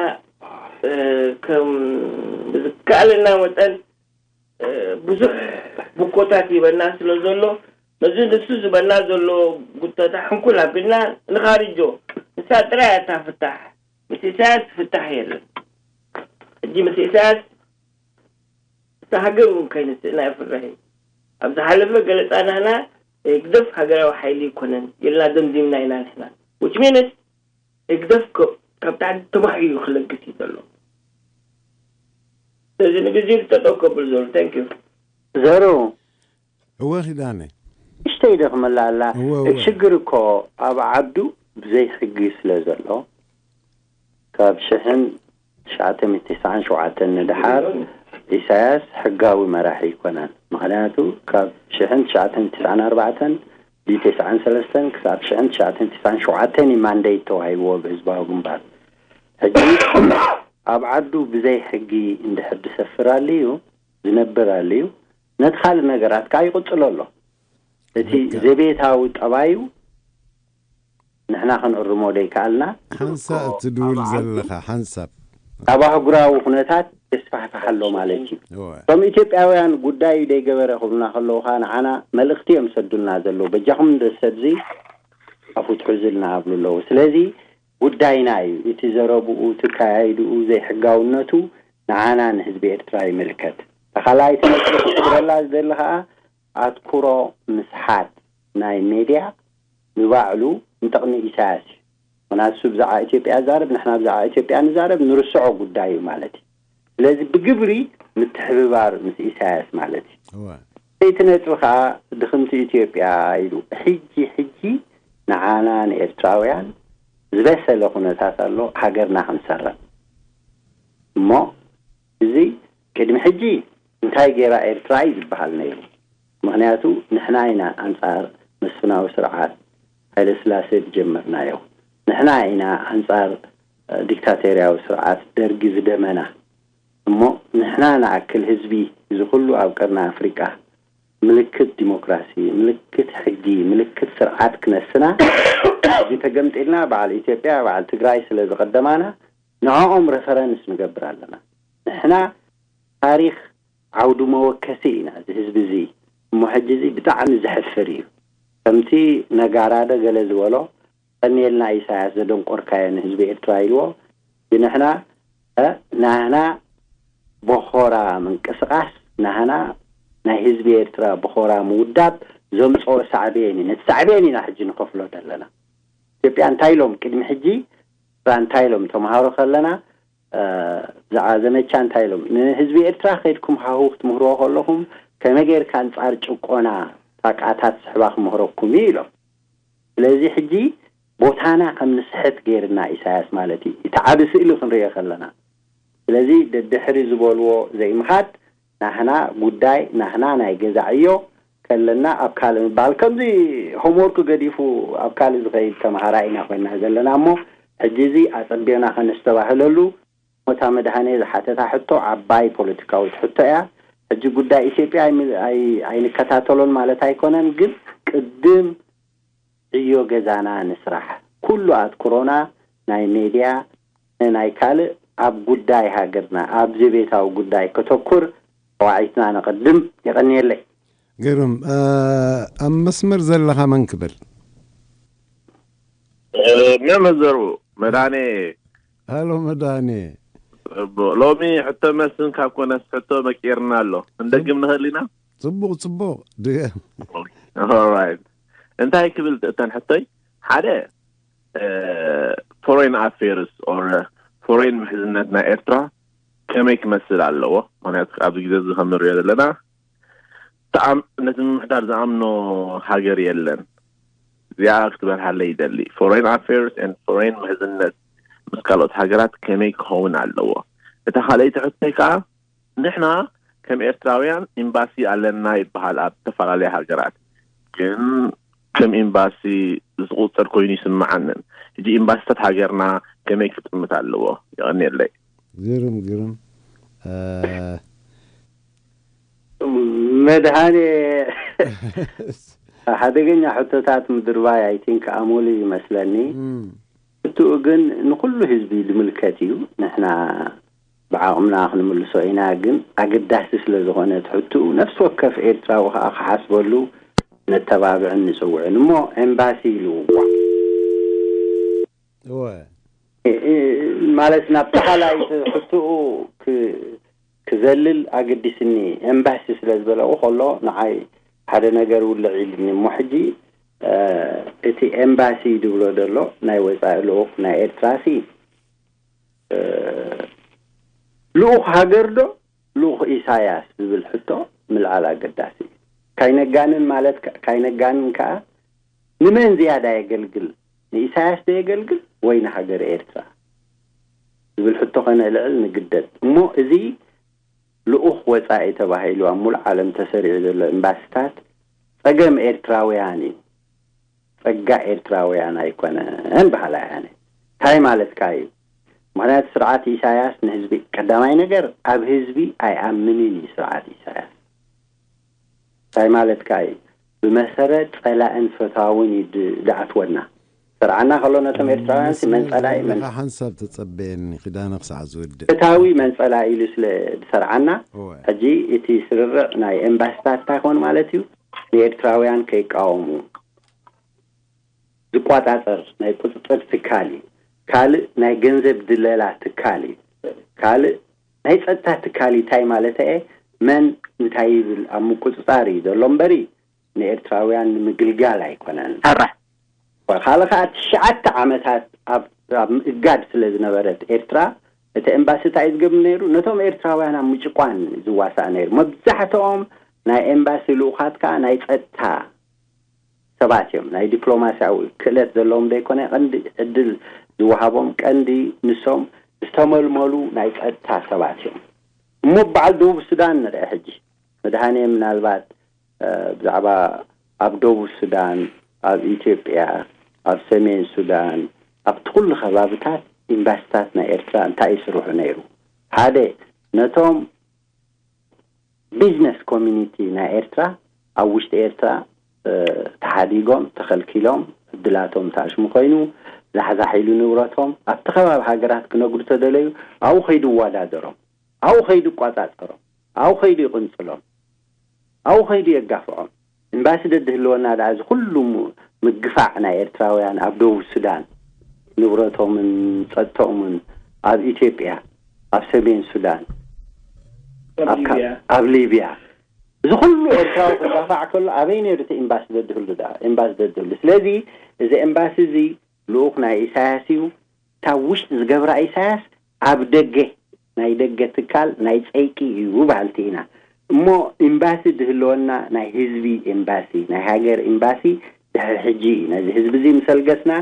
ከም ብዝከኣለና መጠን ብዙሕ ብኮታት ይበና ስለ ዘሎ ነዚ ንሱ ዝበና ዘሎ ጉተታ ሕንኩል ኣቢልና ንኻርጆ። ንሳ ጥራይ ኣታ ፍታሕ፣ ምስ ኢሳያስ ፍታሕ የለን። ሕጂ ምስ ኢሳያስ እታ ሃገር እውን ከይንስእና ይፍርሕ እዩ። ኣብ ዝሓለፈ ገለፃ ናህና ህግደፍ ሃገራዊ ሓይሊ ይኮነን ኢልና ደምዲምና ኢና ንሕና። Which means ህግደፍ ካብ ታሕቲ ተማሕዩ ክለግስ እዩ ዘሎ። ስለዚ ንግዜ ዝተጠው ከብል ዘሎ። Thank you። ዘሩ እወ ኪዳነ። እሽተይ ደኽመላ ኣላ። እወ፣ እወ። እቲ ሽግር እኮ ኣብ ዓዱ ብዘይ ሕጊ ስለ ዘሎ ካብ ሽሕን ትሽዓተ ሚእቲ ተስዓን ሸውዓተን ንደሓር ኢሳያስ ሕጋዊ መራሒ ኣይኮነን። ምኽንያቱ ካብ ሽሕን ትሽዓተ ሚእቲ ተስዓን ኣርባዕተን ብተስዓን ሰለስተን ክሳብ ሽሕን ትሽዓተ ሚእቲ ተስዓን ሸውዓተን እዩ ማንዴት ተዋሂብዎ ብህዝባዊ ግንባር። ሕጂ ኣብ ዓዱ ብዘይ ሕጊ እንድሕር ዝሰፍር ኣልዩ ዝነብር ኣልዩ ነቲ ካልእ ነገራት ከዓ ይቕጽሎ ኣሎ። እቲ ልክዕ። ዘቤታዊ ጠባዩ ንሕና ክንእርሞ ዘይከኣልና ሓንሳእ ትድውል ዘለኻ ሓንሳብ ኣብ ኣህጉራዊ ኩነታት የስፋሕፍሕ ኣሎ ማለት እዩ። እወ። እቶም ኢትዮጵያውያን ጉዳዩ ዘይገበረ ክብሉና ከለዉ ከዓ ንዓና መልእኽቲ እዮም ሰዱልና ዘለዉ። በጃኹም እንደ ሰብዚ ኣፉ ትሕዙልና ኣብሉ ኣለዉ። ስለዚ ጉዳይና እዩ። እቲ ዘረብኡ፣ እቲ ኣካያይድኡ፣ ዘይሕጋውነቱ ንዓና ንህዝቢ ኤርትራ ይምልከት። ተኻላይቲ ነጥቢ ክሕብረላ ዝደሊ ከዓ ኣትኩሮ ምስሓት ናይ ሜድያ ንባዕሉ ንጥቕሚ ኢሳያስ እዩ። ምኽንያቱ እሱ ብዛዕባ ኢትዮጵያ ዛረብ፣ ንሕና ብዛዕባ ኢትዮጵያ ንዛረብ፣ ንርስዖ ጉዳይ እዩ ማለት እዩ። ስለዚ ብግብሪ ምትሕብባር ምስ ኢሳያስ ማለት እዩ። እወ። እቲ ነጥቢ ከዓ ድኽምቲ ኢትዮጵያ ኢሉ ሕጂ ሕጂ ንዓና ንኤርትራውያን ዝበሰለ ኩነታት ኣሎ ሃገርና ክንሰርዕ። እሞ እዚ ቅድሚ ሕጂ እንታይ ገይራ ኤርትራ እዩ ዝበሃል ነይሩ። ምኽንያቱ ንሕና ኢና ኣንጻር መስፍናዊ ስርዓት ሃይለስላሴ ዝጀመርናዮ። ንሕና ኢና ኣንጻር ዲክታቶርያዊ ስርዓት ደርጊ ዝደመና። እሞ ንሕና ንኣክል ህዝቢ እዚ ኩሉ ኣብ ቀርኒ ኣፍሪቃ ምልክት ዲሞክራሲ፣ ምልክት ሕጊ፣ ምልክት ስርዓት ክነስና እዚ ተገምጢልና በዓል ኢትዮጵያ በዓል ትግራይ ስለ ዝቐደማና ንዕኦም ረፈረንስ ንገብር ኣለና። ንሕና ታሪኽ ዓውዲ መወከሲ ኢና እዚ ህዝቢ እዚ። እሞ ሕጂ እዚ ብጣዕሚ ዘሕፍር እዩ። ከምቲ ነጋራዶ ገለ ዝበሎ ቀንየልና ኢሳያስ ዘደንቆርካዮ ንህዝቢ ኤርትራ ኢልዎ። ብንሕና እ፣ ናህና ቦኾራ ምንቅስቃስ ናህና ናይ ህዝቢ ኤርትራ ቦኾራ ምውዳብ ዘምፅኦ ሳዕቤን እዩ። ነቲ ሳዕቤን ኢና ሕጂ ንኸፍሎ ዘለና። ኢትዮጵያ እንታይ ኢሎም ቅድሚ ሕጂ ኤርትራ እንታይ ኢሎም ተምሃሮ ከለና ብዛዕባ ዘመቻ እንታይ ኢሎም ንህዝቢ ኤርትራ ከይድኩም ሃሁ ክትምህርዎ ከለኹም ከመይ ጌርካ ኣንጻር ጭቆና ታቃታት ስሕባ ክምህረኩም እዩ ኢሎም። ስለዚ ሕጂ ቦታና ከም ንስሕት ጌርና ኢሳያስ ማለት እዩ። እቲ ዓቢ ስእሊ ክንሪኦ ከለና። ስለዚ ደድሕሪ ዝበልዎ ዘይምኻድ ናህና ጉዳይ ናህና ናይ ገዛዕዮ ከለና ኣብ ካልእ ምባል ከምዚ ሆምወርክ ገዲፉ ኣብ ካልእ ዝኸይድ ተምሃራይ ኢና ኮይና ዘለና እሞ ሕጂ እዚ ኣጸቢቕና ከነስተባህለሉ ሞታ መድሃኔ ዝሓተታ ሕቶ ዓባይ ፖለቲካዊት ሕቶ እያ። ሕጂ ጉዳይ ኢትዮጵያ ኣይንከታተሎን ማለት ኣይኮነን፣ ግን ቅድም ዕዮ ገዛና ንስራሕ። ኩሉ ኣትኩሮና ናይ ሜድያ ናይ ካልእ ኣብ ጉዳይ ሃገርና ኣብዚ ቤታዊ ጉዳይ ከተኩር ተዋዒትና ንቕድም። የቐንየለይ። ግርም። ኣብ መስመር ዘለኻ መን ክብል? መመዘሩ መድሃኔ። ሃሎ መድሃኔ። ሎሚ ሕቶ መስን ካብ ኮነስ ሕቶ መቂርና ኣሎ። እንደግም ንኽእል ኢና። ጽቡቕ ጽቡቕ። ኦራይት። እንታይ ክብል እተን ሕቶይ ሓደ ፎሬን ኣፌርስ ኦር ፎሬን ምሕዝነት ናይ ኤርትራ ከመይ ክመስል ኣለዎ? ምክንያቱ ኣብዚ ግዜ እዚ ከም ንሪኦ ዘለና ተኣም ነቲ ምምሕዳር ዝኣምኖ ሃገር የለን። እዚኣ ክትበርሃለይ ይደሊ። ፎሬን ኣፌርስ ን ፎሬን ምሕዝነት ምስ ካልኦት ሃገራት ከመይ ክኸውን ኣለዎ? እታ ካልኣይቲ ሕቶይ ከዓ ንሕና ከም ኤርትራውያን ኤምባሲ ኣለና ይበሃል ኣብ ዝተፈላለያ ሃገራት፣ ግን ከም ኤምባሲ ዝቁጸር ኮይኑ ይስምዓንን። ሕጂ ኤምባሲታት ሃገርና ከመይ ክጥምት ኣለዎ? የቐንየለይ። ግርም ግርም። መድሃኔ ሓደገኛ ሕቶታት ምድርባይ ኣይቲንክ ኣሞሊ ይመስለኒ። እትኡ ግን ንኩሉ ህዝቢ ዝምልከት እዩ። ንሕና ብዓቕምና ክንምልሶ ኢና፣ ግን ኣገዳሲ ስለ ዝኾነ ትሕትኡ ነፍሲ ወከፍ ኤርትራዊ ከዓ ክሓስበሉ ነተባብዕን ንጽውዕን። እሞ ኤምባሲ ኢልውዋ እወ ማለት ናብ ተኻላይ ትሕትኡ ክ- ክዘልል ኣገዲስኒ ኤምባሲ ስለ ዝበለዎ ከሎ ንዓይ ሓደ ነገር ውልዕ ኢልኒ። እሞ ሕጂ እቲ ኤምባሲ ድብሎ ዘሎ ናይ ወፃኢ ልኡኽ ናይ ኤርትራ ሲ ልኡኽ ሃገር ዶ ልኡኽ ኢሳያስ ዝብል ሕቶ ምልዓል ኣገዳሲ እዩ። ካይነጋንን ማለት ካይነጋንን ከዓ ንመን ዝያዳ የገልግል? ንኢሳያስ ዶ የገልግል ወይ ንሃገር ኤርትራ ዝብል ሕቶ ከነልዕል ንግደድ። እሞ እዚ ልኡኽ ወፃኢ ተባሂሉ ኣብ ሙሉእ ዓለም ተሰሪዑ ዘሎ ኤምባስታት ፀገም ኤርትራውያን እዩ። ጸጋ ኤርትራውያን ኣይኮነን በሃላይ ኣነ። እንታይ ማለትካ እዩ? ምኽንያቱ ስርዓት ኢሳያስ ንህዝቢ፣ ቀዳማይ ነገር ኣብ ህዝቢ ኣይኣምንን እዩ ስርዓት ኢሳያስ። እንታይ ማለትካ እዩ? ብመሰረት ጸላእን ፈታውን እዩ ድ- ድኣትወና። ሰርዓና ከሎ ነቶም ኤርትራውያን ሲ መን ጸላኢ መን ሓንሳብ ተጸበየኒ ክዳነ ክሳዕ ዝውድእ። ፈታዊ መን ጸላኢ ኢሉ ስለ ዝሰርዓና እወ። ሕጂ እቲ ስርርዕ ናይ ኤምባስታት እንታይ ኮን ማለት እዩ? ንኤርትራውያን ከይቃወሙ ዝቋጻጸር ናይ ቁጽጽር ትካል እዩ። ካልእ ናይ ገንዘብ ድለላ ትካል እዩ። ካልእ ናይ ጸጥታ ትካል እዩ። እንታይ ማለት እየ? መን እንታይ ይብል ኣብ ምቁጽጻር እዩ ዘሎ እምበሪ ንኤርትራውያን ንምግልጋል ኣይኮነን። ሕራ ካልእ ከዓ ትሽዓተ ዓመታት ኣብ ኣብ ምእጋድ ስለ ዝነበረት ኤርትራ እቲ ኤምባሲ እንታይ እዩ ዝገብር ነይሩ? ነቶም ኤርትራውያን ኣብ ምጭቋን ዝዋሳእ ነይሩ። መብዛሕትኦም ናይ ኤምባሲ ልኡኻት ከዓ ናይ ጸጥታ ሰባት እዮም። ናይ ዲፕሎማስያዊ ክእለት ዘለዎም ዘይኮነ ቀንዲ ዕድል ዝወሃቦም ቀንዲ ንሶም ዝተመልመሉ ናይ ጸጥታ ሰባት እዮም። እሞ በዓል ደቡብ ሱዳን ንርአ ሕጂ መድሃኔ ምናልባት ብዛዕባ ኣብ ደቡብ ሱዳን፣ ኣብ ኢትዮጵያ፣ ኣብ ሰሜን ሱዳን፣ ኣብቲ ኩሉ ከባብታት ኤምባስታት ናይ ኤርትራ እንታይ ይስርሑ ነይሩ? ሓደ ነቶም ቢዝነስ ኮሚኒቲ ናይ ኤርትራ ኣብ ውሽጢ ኤርትራ ተሓዲጎም ተኸልኪሎም ዕድላቶም ተኣሽሙ ኮይኑ ዛሕዛሕ ኢሉ ንብረቶም ኣብቲ ከባቢ ሃገራት ክነግዱ ተደለዩ ኣብኡ ከይዱ ይወዳደሮም ኣብኡ ከይዱ ይቋጻጸሮም ኣብኡ ከይዱ ይቕንጽሎም ኣብኡ ከይዱ የጋፍዖም። ኤምባሲ ደድህልወና ደኣ እዚ ኩሉ ምግፋዕ ናይ ኤርትራውያን ኣብ ደቡብ ሱዳን ንብረቶምን ጸጥተኦምን ኣብ ኢትዮጵያ ኣብ ሰሜን ሱዳን ኣብ ሊብያ እዚ ኩሉ ኤርትራዊ ክጋፋዕ ከሎ ኣበይ ነይሩ እቲ ኤምባሲ ደድህሉ ደኣ ኤምባሲ ደድህሉ ስለዚ እዚ ኤምባሲ እዚ ልኡኽ ናይ ኢሳያስ እዩ እታ ውሽጢ ዝገብራ ኢሳያስ ኣብ ደገ ናይ ደገ ትካል ናይ ጸይቂ እዩ በሃልቲ ኢና እሞ ኤምባሲ ዝህልወና ናይ ህዝቢ ኤምባሲ፣ ናይ ሃገር ኤምባሲ ድሕሪ ሕጂ እዩ። ነዚ ህዝቢ እዚ ምስ ኣልገስና፣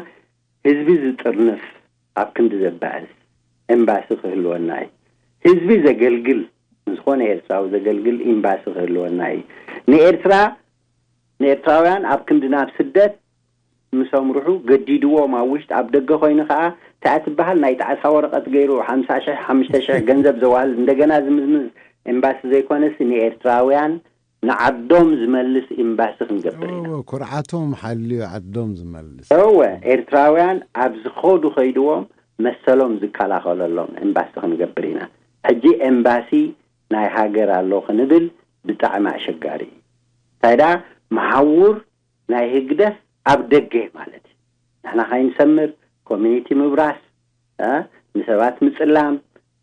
ህዝቢ ዝጥርንፍ፣ ኣብ ክንዲ ዘባእስ ኤምባሲ ክህልወና እዩ። ህዝቢ ዘገልግል፣ ንዝኾነ ኤርትራዊ ዘገልግል ኤምባሲ ክህልወና እዩ። ንኤርትራ ንኤርትራውያን ኣብ ክንዲ ናብ ስደት ምስ ኣምርሑ፣ ገዲድዎም፣ ኣብ ውሽጢ ኣብ ደገ ኮይኑ ከኣ እታ ትበሃል ናይ ጣዕሳ ወረቐት ገይሩ ሓምሳ ሽሕ ሓሙሽተ ሽሕ ገንዘብ ዘዋህል፣ እንደገና ዝምዝምዝ ኤምባሲ ዘይኮነሲ፣ ንኤርትራውያን ንዓዶም ዝመልስ ኤምባሲ ክንገብር ኢና። ኩርዓቶም ሓልዩ ዓዶም ዝመልስ። እወ፣ ኤርትራውያን ኣብ ዝኸዱ ከይድዎም መሰሎም ዝከላኸለሎም ኤምባሲ ክንገብር ኢና። ሕጂ ኤምባሲ ናይ ሃገር ኣሎ ክንብል ብጣዕሚ ኣሸጋሪ እዩ። እንታይ ደኣ፣ መሓውር ናይ ህግደፍ ኣብ ደገ ማለት እዩ። ንሕና ከይንሰምር፣ ኮሚኒቲ ምብራስ፣ እ፣ ንሰባት ምጽላም፣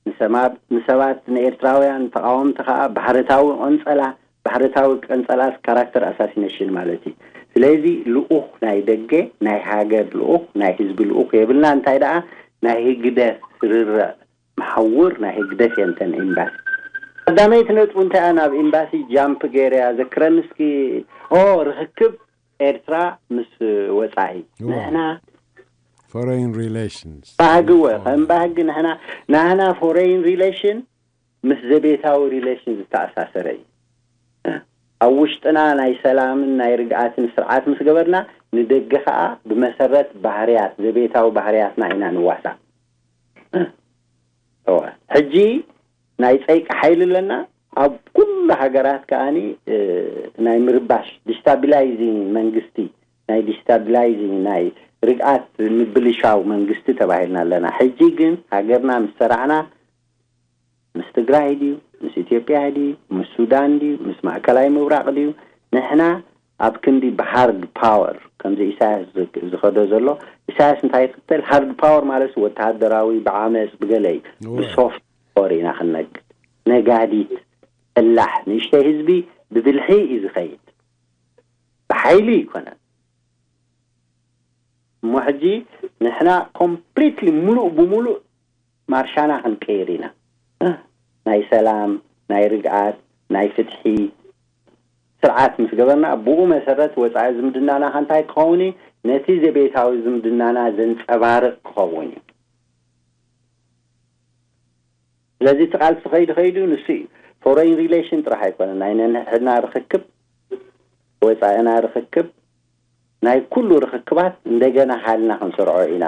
ንሰማ- ንሰባት፣ ንኤርትራውያን ተቃወምቲ ከኣ ባህርታዊ ቆንጸላ፣ ባህርታዊ ቀንጸላስ ካራክተር ኣሳሲነሽን ማለት እዩ። ስለዚ ልኡኽ ናይ ደገ፣ ናይ ሃገር ልኡኽ፣ ናይ ህዝቢ ልኡኽ የብልና። እንታይ ደኣ፣ ናይ ህግደፍ ስርርዕ መሓውር ናይ ህግደፍ የንተን ኤምባሲ። ቀዳመይቲ ነጥቡ እንታይ እያ? ናብ ኤምባሲ ጃምፕ ገይረያ ዘክረኒ እስኪ። ኦ፣ ርክክብ ኤርትራ ምስ ወጻኢ። ንሕና ፎሬን ሪሌሽንስ ባህጊ ወ ከም ባህጊ ንሕና፣ ናህና ፎሬን ሪሌሽን ምስ ዘቤታዊ ሪሌሽን ዝተኣሳሰረ እዩ። ኣብ ውሽጥና ናይ ሰላምን ናይ ርግኣትን ስርዓት ምስ ገበርና፣ ንደገ ከኣ ብመሰረት ባህርያት፣ ዘቤታዊ ባህርያትና ኢና ንዋሳእ። እወ። ሕጂ ናይ ጸይቂ ሓይሊ ኣለና። ኣብ ኩሉ ሃገራት ከኣኒ፣ እ፣ ናይ ምርባሽ፣ ዲስታቢላይዚንግ መንግስቲ፣ ናይ ዲስታቢላይዚንግ፣ ናይ ርግኣት ምብልሻው መንግስቲ ተባሂልና ኣለና። ሕጂ ግን ሃገርና ምስ ሰራዕና፣ ምስ ትግራይ ድዩ፣ ምስ ኢትዮጵያ ድዩ፣ ምስ ሱዳን ድዩ፣ ምስ ማእከላይ ምብራቕ ድዩ፣ ንሕና ኣብ ክንዲ ብሃርድ ፓወር፣ ከምዚ ኢሳያስ ዝ- ዝኸዶ ዘሎ፣ ኢሳያስ እንታይ ይኽተል? ሃርድ ፓወር ማለት ወተሃደራዊ፣ ብዓመፅ፣ ብገለ እዩ። ብሶፍት ፓወር ኢና ክንነግድ። ነጋዲት፣ ፈላሕ፣ ንእሽተይ ህዝቢ ብብልሒ እዩ ዝኸይድ፣ ብሓይሊ ይኮነን። እሞ ሕጂ ንሕና ኮምፕሊትሊ፣ ሙሉእ ብሙሉእ ማርሻና ክንቀይር ኢና። ናይ ሰላም፣ ናይ ርግኣት፣ ናይ ፍትሒ ስርዓት ምስ ገበርና፣ ብኡ መሰረት ወፃኢ ዝምድናና ከ እንታይ ክኸውን እዩ? ነቲ ዘቤታዊ ዝምድናና ዘንፀባርቕ ክኸውን እዩ። ስለዚ እቲ ቃልሲ ከይዱ ከይዱ ንሱ እዩ። ፎሬን ሪሌሽን ጥራሕ ኣይኮነን፣ ናይ ነንሕድና ርክክብ፣ ወፃኢና ርክክብ፣ ናይ ኩሉ ርክክባት እንደገና ሃልና ክንሰርዖ ኢና።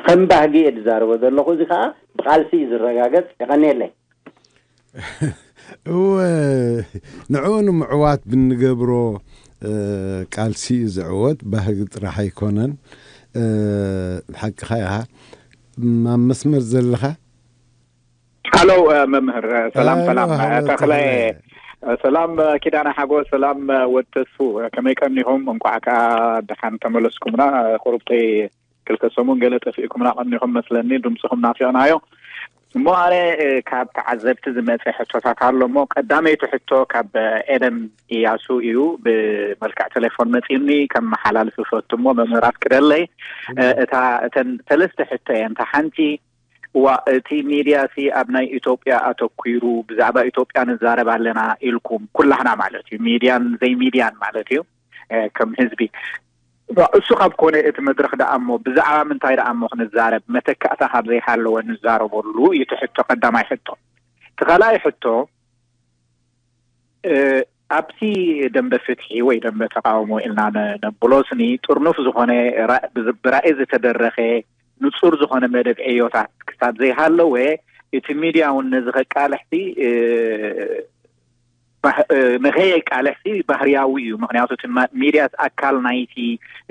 ከም ባህጊ እየ ዝዛረቦ ዘለኹ። እዚ ከዓ ብቃልሲ እዩ ዝረጋገፅ። የቐንየለይ። እወ፣ ንዕኡ ንምዕዋት ብንገብሮ እ፣ ቃልሲ እዩ ዝዕወት፣ ባህጊ ጥራሕ ኣይኮነን። እ፣ ሓቅኻ ኢኻ። ም- ኣብ መስመር ዘለኻ ሃሎ፣ እ፣ መምህር፣ እ፣ ሰላም፣ ሃሎ፣ ሰላም፣ እ፣ ሃሎ፣ ተኽለ፣ ተኽለ። እ፣ ሰላም፣ እ፣ ኪዳነ ሓጎስ፣ ሰላም፣ እ፣ ወድ ተስፉ፣ እ፣ ከመይ ቀኒኹም? እንኳዕ ከኣ ደሓን ተመለስኩምና። እ፣ ቁሩብተይ ክልተ ሰሙን ገለ ጠፊእኩምና ቀኒኹም መስለኒ፣ ድምፅኹም ናፊቕናዮ። እሞ ኣነ፣ እ፣ ካብ ተዓዘብቲ ዝመፀ ሕቶታት ኣሎ እሞ፣ ቀዳመይቲ ሕቶ ካብ፣ እ፣ ኤደን እያሱ እዩ። ብመልክዕ ቴሌፎን መፂኡኒ፣ ከም መሓላልፍ እፈቱ እሞ፣ መምህር ኣፍቅደለይ። እ፣ እታ፣ እተን ሰለስተ ሕቶ እየን። እታ ሓንቲ፣ ዋ፣ እቲ ሚድያ ሲ ኣብ ናይ ኢትዮጵያ ኣተኲሩ፣ ብዛዕባ ኢትዮጵያ ንዛረብ ኣለና ኢልኩም፣ ኩላህና ማለት እዩ፣ ሚድያን ዘይሚድያን ማለት እዩ፣ እ፣ ከም ህዝቢ። ዋ፣ እሱ ካብ ኮነ እቲ መድረኽ ደኣ እሞ ብዛዕባ ምንታይ ደኣ እሞ ክንዛረብ፣ መተካእታ ካብ ዘይሃለወ ንዛረበሉ እዩ እቲ ሕቶ፣ ቀዳማይ ሕቶ። እቲ ካልኣይ ሕቶ፣ እ፣ ኣብቲ ደንበ ፍትሒ ወይ ደንበ ተቃውሞ ኢልና ነ- ነብሎ ስኒ ጥርኑፍ ዝኾነ ራ- ብዝ- ብራእይ ዝተደረኸ ንጹር ዝኾነ መደብ ዕዮታት ክሳብ ዘይሃለወ እቲ ሚድያ እውን ነዚ ከቃልሕቲ እ፣ ባህ- እ፣ ንኸየቃልሕቲ ባህርያዊ እዩ። ምክንያቱ እቲ ማ- ሚድያ ኣካል ናይቲ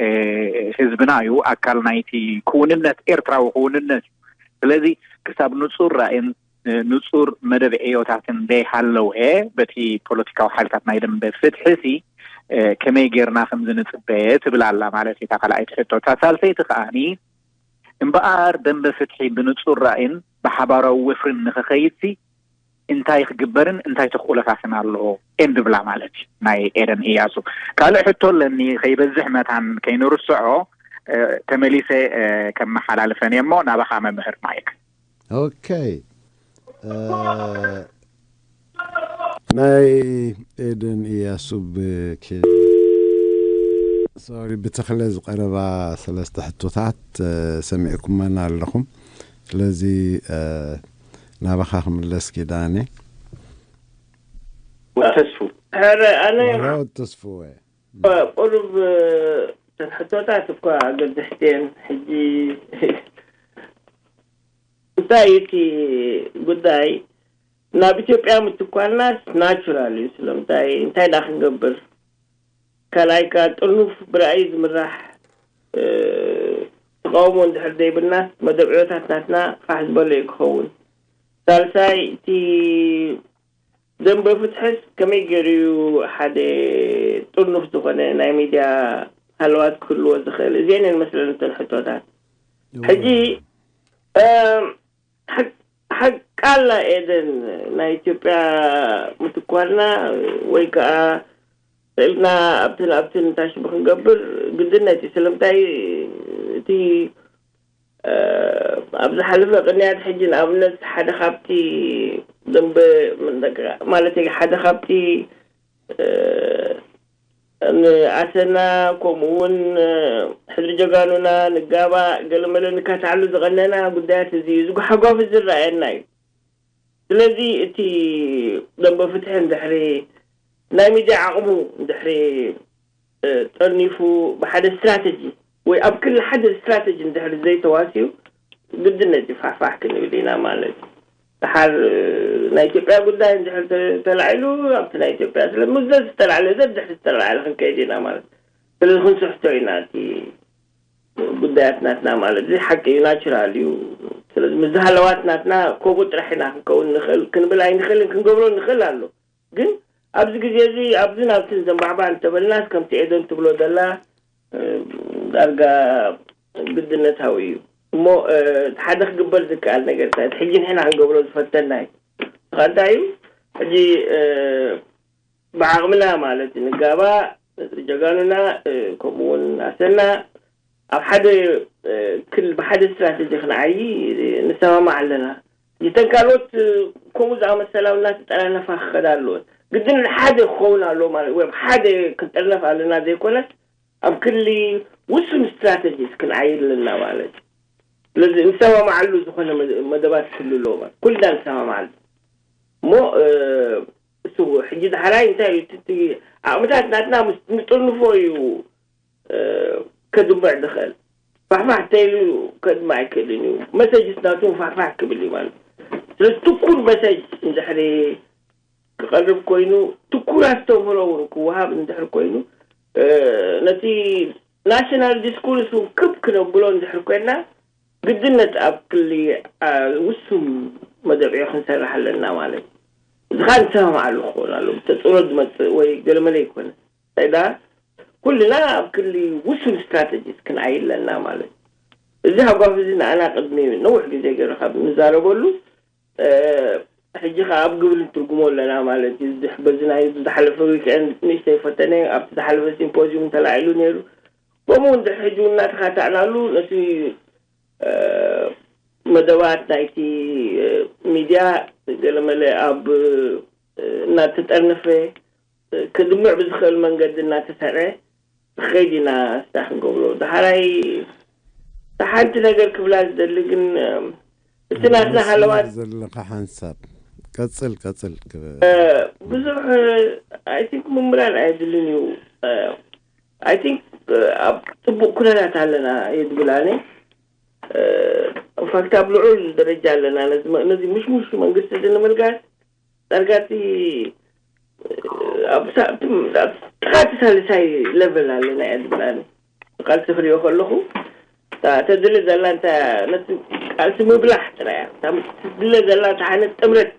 እ፣ ህዝብና እዩ፣ ኣካል ናይቲ ክውንነት ኤርትራዊ ክውንነት እዩ። ስለዚ ክሳብ ንጹር ራእይን ንጹር መደብ ዕዮታትን ዘይሃለወ በቲ ፖለቲካዊ ሓይልታት ናይ ደንበ ፍትሒ ሲ ከመይ ጌርና ከምዚ ንጽበ ትብል ኣላ ማለት እዩ እታ ካልኣይቲ ሕቶ። እታ ሳልሰይቲ ከኣኒ እምበኣር ደንበ ፍትሒ ብንጹር ራእይን ብሓባራዊ ወፍርን ንኽኸይድ ሲ እንታይ ክግበርን እንታይ ተኽእሎታትን ኣለዎ ኤንድ ብላ ማለት እዩ ናይ ኤደን እያሱ። ካልእ ሕቶ ኣለኒ ከይበዝሕ መታን ከይንርስዖ ተመሊሰ ከመሓላልፈን እየ እሞ ናባኻ መምህር ማይክ። ኦኬ ናይ ኤደን እያሱ ብኬ ሶሪ ብተኽለ ዝቐረባ ሰለስተ ሕቶታት ሰሚዕኩመን ኣለኹም። ስለዚ ናባኻ ክምለስ ኪዳነ። ተስፉ ሕረ ኣነ ራውት ተስፍወ ቁሩብ ተን ሕቶታት እኳ ገድሕትን ሕጂ እንታይ እቲ ጉዳይ ናብ ኢትዮጵያ ምትኳልናስ ናቹራል እዩ። ስለምንታይ እንታይ ዳ ክንገብር ካልኣይ ከኣ ጥርኑፍ ብራእይ ዝምራሕ ተቃውሞ እንድሕር ዘይብልናስ መደብዕዮታት ናትና ፋሕ ዝበለ እዩ ክኸውን። ሳልሳይ እቲ ደንበ ፍትሕስ ከመይ ገይሩ እዩ ሓደ ጥርኑፍ ዝኾነ ናይ ሚድያ ሃለዋት ክህልዎ ዝኽእል? እዚአን እየን መስለኒ እተን ሕቶታት። ሕጂ ሓቃላ ኤደን ናይ ኢትዮጵያ ምትኳልና ወይ ከዓ ስእልና ኣብትን ኣብትን ታሽሙ ክንገብር ግድነት እዩ። ስለምንታይ እቲ ኣብ ዝሓለፈ ቅንያት ሕጂ ንኣብነት ሓደ ካብቲ ደንበ ማለት ሓደ ካብቲ ንኣሰና ከምኡ እውን ሕድሪ ጀጋኑና ንጋባእ ገለመለ ንካትዓሉ ዝቐነና ጉዳያት እዚ እዩ ዝጓሓጓፍ ዝረኣየና እዩ። ስለዚ እቲ ደንበ ፍትሒ እንድሕሪ ናይ ሚድያ ዓቕሙ እንድሕሪ ጠርኒፉ ብሓደ ስትራተጂ ወይ ኣብ ክሊ ሓደ ስትራተጂ እንድሕሪ ዘይተዋሲዩ ግድነት እዩ ፋሕፋሕ ክንብል ኢና ማለት እዩ። ድሓር ናይ ኢትዮጵያ ጉዳይ እንድሕር ተላዒሉ ኣብቲ ናይ ኢትዮጵያ ስለ ምስ ዘዝተላዕለ ዘድሕር ዝተላዕለ ክንከይድ ኢና ማለት ስለዚ ክንስሕቶ ኢና እቲ ጉዳያት ናትና ማለት እዚ ሓቂ እዩ ናቹራል እዩ። ስለዚ ምስ ዝሃለዋት ናትና ከምኡ ጥራሕ ኢና ክንከውን ንኽእል ክንብል ኣይንኽእልን ክንገብሮ ንኽእል ኣሎ። ግን ኣብዚ ግዜ እዚ ኣብዝን ኣብትን ዘንባዕባዕ እንተበልናስ ከምቲ ኤደን ትብሎ ዘላ ዳርጋ ግድነታዊ እዩ እሞ ሓደ ክግበር ዝከኣል ነገር እንታይ ሕጂ ንሕና ክንገብሮ ዝፈተና እዩ። እንታይ እዩ ሕጂ ብዓቕምና ማለት ንጋባ ጀጋኑና ከምኡ እውን ኣሰና ኣብ ሓደ ክል ብሓደ ስትራተጂ ክንዓይ ንሰማማዕ ኣለና። እተን ካልኦት ከምኡ ዝኣመሰላ እውን እናተጠላለፋ ክኸዳ ኣለወን። ግድን ሓደ ክኸውን ኣለዎ ማለት ወይ ሓደ ክንጠርነፍ ኣለና ዘይኮነስ ኣብ ክሊ ውሱን ስትራተጂስ ክንዓይ ኣለና ማለት እዩ። ስለዚ ንሰማማዓሉ ዝኾነ መደባት ክህሉ ኣለዎ ማለት ኩልና ንሰማማዓሉ እሞ እሱ ሕጂ ዳሕራይ እንታይ እዩ እቲ ዓቕምታት ናትና ንጥርንፎ እዩ ከድምዕ ዝኽእል ፋሕፋሕ ተይሉ ከድምዕ ኣይክእልን እዩ። መሰጅስ ናቱ ፋሕፋሕ ክብል እዩ ማለት ስለዚ ትኩር መሰጅ እንድሕሪ ክቐርብ ኮይኑ ትኩር ኣስተምህሮ እውን ክወሃብ እንድሕር ኮይኑ ነቲ ናሽናል ዲስኩርስ እውን ክብ ክነብሎ እንድሕር ኮይና ግድነት ኣብ ክሊ ውሱን መደብዕዮ ክንሰርሕ ኣለና ማለት እዩ። እዚ ከዓ ንሰማማዓሉ ክኸውን ኣሎ ብተፅዕኖ ዝመፅእ ወይ ገለመለ ይኮነ እንታይ ዳ ኩልና ኣብ ክሊ ውሱን ስትራተጂስ ክንዓይ ኣለና ማለት እዩ። እዚ ሃጓፍ እዚ ንኣና ቅድሚ ነዊሕ ግዜ ገይሩ ካብ ንዛረበሉ ሕጂ ከዓ ኣብ ግብሪ ንትርጉሞ ኣለና ማለት እዩ። በዚ ናይ ዝሓለፈ ዊክኤንድ ንእሽተይ ፈተነ ኣብቲ ዝሓለፈ ሲምፖዚዩም ተላዒሉ ነይሩ። ከምኡ እውን ድሕሪ ሕጂ እውን እናተኻታዕናሉ ነቲ መደባት ናይቲ ሚድያ ገለመለ ኣብ እናተጠርነፈ ክድምዕ ብዝኽእል መንገዲ እናተሰርዐ ክኸይድ ኢና ስታ ክንገብሮ። ዳሕራይ ሓንቲ ነገር ክብላ ዝደሊ ግን እቲ ናትና ሃለዋት ዘለካ ሓንሳብ ቀፅል ቀፅል ብዙሕ ኣይ ቲንክ ምምላል ኣየድልን እዩ። ኣይ ቲንክ ኣብ ፅቡቅ ኩነታት ኣለና እየ ዝብል ኣነ። ኢንፋክት ኣብ ልዑል ደረጃ ኣለና ነዚ ምሽሙሽ መንግስቲ እዚ ንምልጋስ ዳርጋ እቲ ኣብ ጥቓ እቲ ሳልሳይ ለቨል ኣለና እየ ዝብል ኣነ። ቃልሲ ክሪኦ ከለኹ እታ ተድሊ ዘላ እንታ ነቲ ቃልሲ ምብላሕ ጥራይ እያ። እታ ትድለ ዘላ እታ ዓይነት ጥምረት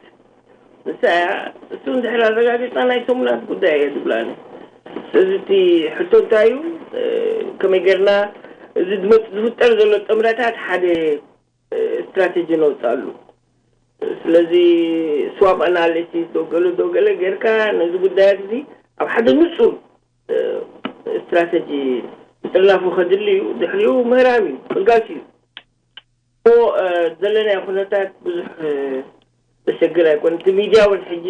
ንሳ እያ። እሱ እንድሕር ኣረጋጊፅና ናይ ሰሙናት ጉዳይ እየ ዝብል ኣነ። ስለዚ እቲ ሕቶ እንታይ እዩ? ከመይ ጌርና እዚ ዝፍጠር ዘሎ ጥምረታት ሓደ ስትራቴጂ ነውፅኣሉ። ስለዚ ስዋፕ ኣናሊሲስ ዶ ገለ ዶ ገለ ጌርካ ነዚ ጉዳያት እዚ ኣብ ሓደ ንፁር ስትራቴጂ ምጥርናፉ ከድሊ እዩ። ድሕሪኡ ምህራም እዩ፣ ምልጋስ እዩ። እሞ ዘለናዮ ኩነታት ብዙሕ ዘሸግር ኣይኮነ። እቲ ሚድያ እውን ሕጂ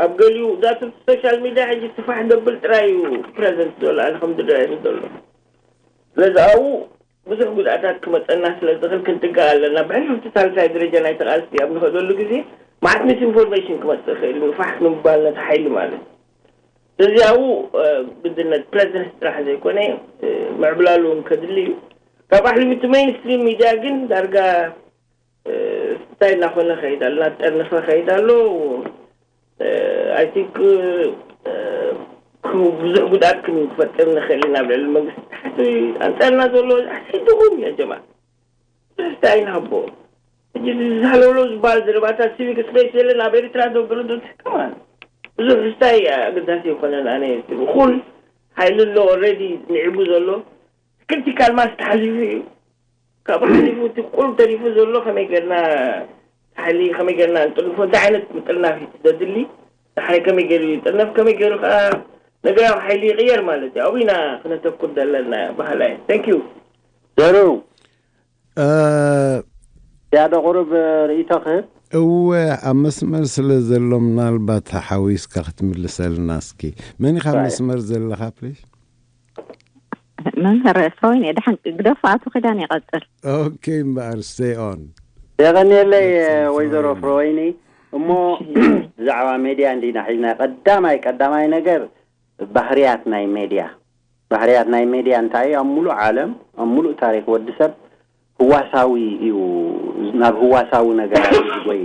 ኣብ ገሊኡ ዛቱ ሶሻል ሚድያ ሕጂ ስፋሕ ደብል ጥራይ እዩ ፕረዘንት ዘሎ፣ ኣነ ከም ዝረኣየኒ ዘሎ። ስለዚ ኣብኡ ብዙሕ ጉድኣታት ክመፀና ስለ ዝኽእል ክንጥንቀቕ ኣለና። ብሕልፍቲ ሳልሳይ ደረጃ ናይ ተቓልሲ ኣብ ንኸደሉ ግዜ መዓት ሚስ ኢንፎርሜሽን ክመፅእ ይኽእል እዩ፣ ፋሕ ንምባል ነቲ ሓይሊ ማለት እዩ። ስለዚ ኣብኡ ግድነት ፕረዘንስ ጥራሕ ዘይኮነ ምዕብላሉ እውን ከድሊ እዩ። ካብ ኣሕሊፉ እቲ ሜይንስትሪም ሚድያ ግን ዳርጋ እንታይ እናኾነ ከይድ ኣሎ፣ እናጠርነፈ ከይድ ኣሎ። ኣይ ቲንክ ብዙሕ ጉድኣት ክንፈጥር ንኽእል ኢና ኣብ ልዕሊ መንግስቲ። ሓቲ ኣንፃርና ዘሎ ሓቲ ድኹም እያ ጀማ። ብዙሕ እንታይ ኣይንሃቦ። ሕጂ ዝሃለውሎ ዝበሃል ዘረባታት ሲቪክ ስፔስ የለን ኣብ ኤርትራ ዶ ገለ ዶ ትሕከማ። ብዙሕ እንታይ ኣገዳሲ ይኮነን። ኣነ እኩል ሓይሊ ኣሎ ኦልሬዲ ንዒቡ ዘሎ ክሪቲካል ማስ ተሓሊፉ እዩ። ካብኡ ሓሊፉ እቲ ቁሩብ ተሪፉ ዘሎ ከመይ ጌርና ሓይሊ ከመይ ጌርና ንጥርንፎ እንታይ ዓይነት ምጥርናፍ እዩ ዘድሊ። ሓይ ከመይ ገይሩ ይጥርነፍ ከመይ ገይሩ ከዓ ነገራዊ ሓይሊ ይቕየር ማለት እዩ። ኣብኡ ኢና ክነተኩር ዘለና ባህላ እዩ። Thank you። ዘሩ እ፣ ያደ ቁሩብ ርእይቶ ክህብ እወ ኣብ መስመር ስለ ዘሎ ምናልባት ሓዊስካ ክትምልሰልና እስኪ። መን ኢኻ ኣብ መስመር ዘለኻ ፕሊስ? መምህር ፍሮይን እየ። ደሓን ግደፉ፣ ኣቶ ኪዳን ይቐጽል። ኦኬ እምበኣር stay on። የቐንየለይ That's ወይዘሮ fine. ፍሮይኒ። እሞ ብዛዕባ ሜድያ እንዲና ሒዝና ቀዳማይ ቀዳማይ ነገር ባህርያት ናይ ሜድያ፣ ባህርያት ናይ ሜድያ እንታይ እዩ? ኣብ ሙሉእ ዓለም ኣብ ሙሉእ ታሪክ ወዲ ሰብ ህዋሳዊ እዩ። ናብ ህዋሳዊ ነገራት እዩ ዝጎይ።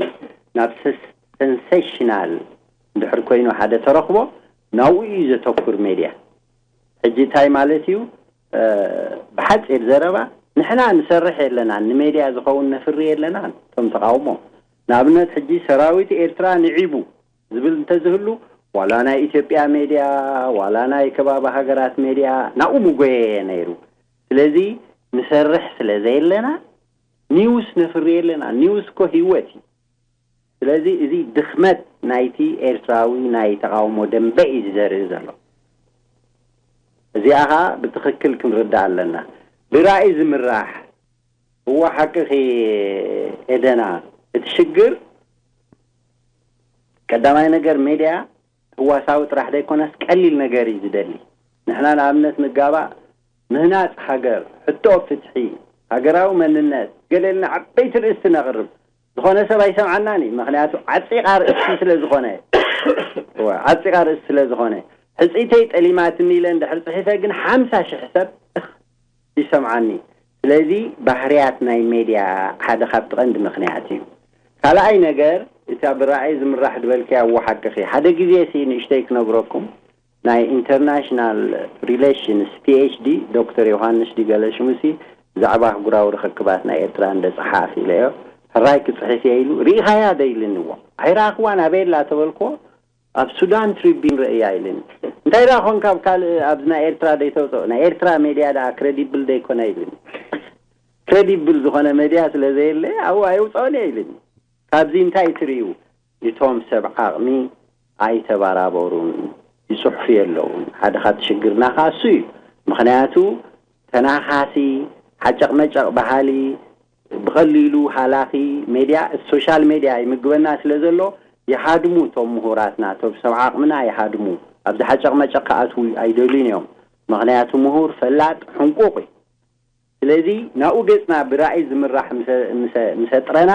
ናብ ሰንሴሽናል እንድሕር ኮይኑ ሓደ ተረኽቦ ናብኡ እዩ ዘተኩር ሜድያ። ሕጂ እንታይ ማለት እዩ? ብሓፂር ዘረባ ንሕና ንሰርሕ የለናን፣ ንሜድያ ዝኸውን ነፍሪ የለናን። እቶም ተቃውሞ ንኣብነት ሕጂ ሰራዊት ኤርትራ ንዒቡ ዝብል እንተዝህሉ ዋላ ናይ ኢትዮጵያ ሜድያ ዋላ ናይ ከባቢ ሃገራት ሜድያ ናብኡ ምጎየየ ነይሩ። ስለዚ ንሰርሕ ስለ ዘየለና ኒውስ ነፍሪ የለና። ኒውስ እኮ ህይወት እዩ። ስለዚ እዚ ድኽመት ናይቲ ኤርትራዊ ናይ ተቃውሞ ደንበ እዩ ዝዘርኢ ዘሎ። እዚኣ ኸዓ ብትኽክል ክንርዳእ ኣለና። ብራእይ ዝምራሕ። እወ ሓቅኺ ኤደና፣ እቲ ሽግር ቀዳማይ ነገር ሜድያ ህዋሳዊ ጥራሕ ዘይኮነስ ቀሊል ነገር እዩ ዝደሊ። ንሕና ንኣብነት ንጋባእ ምህናፅ ሃገር፣ ሕቶ ፍትሒ፣ ሃገራዊ መንነት ገለ ኢልና ዓበይቲ ርእስቲ ነቕርብ። ዝኾነ ሰብ ኣይሰምዓናን እዩ። ምኽንያቱ ዓፂቓ ርእስቲ ስለ ዝኾነ፣ እወ፣ ዓፂቓ ርእስቲ ስለ ዝኾነ ሕፅይተይ ጠሊማትኒ ኢለ እንድሕር ፅሒፈ ግን ሓምሳ ሽሕ ሰብ ይሰምዓኒ። ስለዚ ባህርያት ናይ ሜድያ ሓደ ካብቲ ቀንዲ ምኽንያት እዩ። ካልኣይ ነገር እታ ብራእይ ዝምራሕ ዝበልክያ እወ ሓቅኺ። ሓደ ግዜ ሲ ንእሽተይ ክነግረኩም ናይ ኢንተርናሽናል ሪሌሽንስ ፒኤችዲ ዶክተር ዮሃንስ ዲገለሽሙሲ ብዛዕባ ኣህጉራዊ ርኽክባት ናይ ኤርትራ እንደ ጸሓፊ ኢለዮ። ሕራይ ክጽሕፍ እየ ኢሉ ርኢኻያ ዶ ኢልኒ። እዎ ኣይረኣኽዋን ኣበይ ኣላ ተበልክዎ ኣብ ሱዳን ትሪቢን ረእያ ኢልኒ። እንታይ ደኣ ኮንካ ኣብ ካልእ ኣብዚ ናይ ኤርትራ ደይተውፅኦ ናይ ኤርትራ ሜድያ ደኣ ክሬዲብል ደይኮነ ኢልኒ። ክሬዲብል ዝኾነ ሜድያ ስለ ዘየለ ኣብኡ ኣየውፅኦን እየ ኢልኒ። ካብዚ እንታይ ትርእዩ? እቶም ሰብ ዓቕሚ ኣይተባራበሩን ይፅሕፉ የለውን። ሓደ ካብቲ ሽግርና ከዓ እሱ እዩ። ምኽንያቱ ተናኻሲ ሓጨቕመጨቕ በሃሊ ብቐሊሉ ሃላኺ ሜድያ እቲ ሶሻል ሜድያ ይምግበና ስለ ዘሎ ይሃድሙ። እቶም ምሁራትና እቶም ሰብ ዓቕምና ይሃድሙ። ኣብዚ ሓጨቕመጨቕ ክኣትዉ ኣይደልዩን እዮም። ምኽንያቱ ምሁር ፈላጥ ሕንቁቕ እዩ። ስለዚ ናብኡ ገፅና ብራእይ ዝምራሕ ምሰ- ምሰ- ምሰጥረና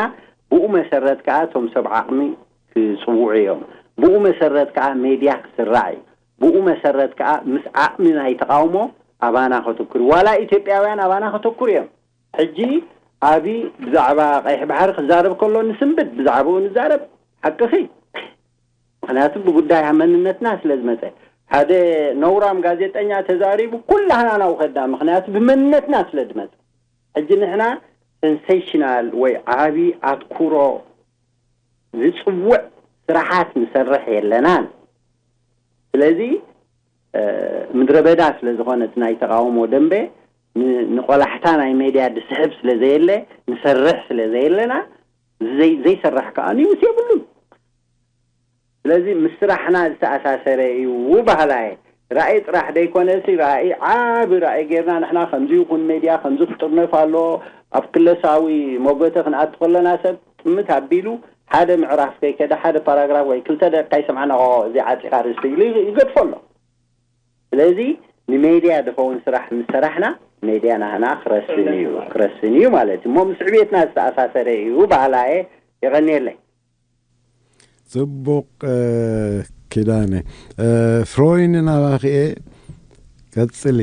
ብኡ መሰረት ከዓ እቶም ሰብ ዓቕሚ ክፅውዑ እዮም። ብኡ መሰረት ከዓ ሜድያ ክስራዕ እዩ። ብኡ መሰረት ከዓ ምስ ዓቕሚ ናይ ተቃውሞ ኣባና ከተኩር ዋላ ኢትዮጵያውያን ኣባና ከተኩር እዮም። ሕጂ ኣብይ ብዛዕባ ቀይሕ ባሕሪ ክዛረብ ከሎ ንስንብድ ብዛዕባኡ ንዛረብ ሓቅኺ። ምኽንያቱ ብጉዳይ መንነትና ስለ ዝመፀ ሓደ ነውራም ጋዜጠኛ ተዛሪቡ ኩላህና ናብኡ ከድና። ምኽንያቱ ብመንነትና ስለ ዝመፀ ሕጂ ንሕና ሰንሴሽናል ወይ ዓቢ ኣትኩሮ ዝፅውዕ ስራሓት ንሰርሕ የለናን። ስለዚ ምድረ በዳ ስለ ዝኾነ እቲ ናይ ተቃውሞ ደንበ ንቆላሕታ ናይ ሜድያ ዝስሕብ ስለ ዘየለ ንሰርሕ ስለ ዘየለና ዘይሰርሕ ከዓ ኒውስ የብሉን። ስለዚ ምስ ስራሕና ዝተኣሳሰረ እዩ ባህላየ። ራእይ ጥራሕ ደይኮነሲ ራእይ ዓቢ ራእይ ጌርና ንሕና ከምዚ ይኹን ሜድያ ከምዚ ክጥርነፍ ኣሎ ኣብ ክለሳዊ መጎተ ክንኣቲ ከለና ሰብ ጥምት ኣቢሉ ሓደ ምዕራፍ ከይከደ ሓደ ፓራግራፍ ወይ ክልተ ደቂቃ ይሰምዓና፣ እዚ ዓፂኻ ርእስቲ ኢሉ ይገድፎ ኣሎ። ስለዚ ንሜድያ ዝኸውን ስራሕ ምስ ሰራሕና፣ ሜድያ ናህና ክረስን እዩ፣ ክረስን እዩ ማለት እዩ። እሞ ምስ ዕብየትና ዝተኣሳሰረ እዩ በሃላየ። የቐንየለይ። ጽቡቕ። ኪዳነ፣ ፍሮይን ናባኽኤ ቀጽሊ።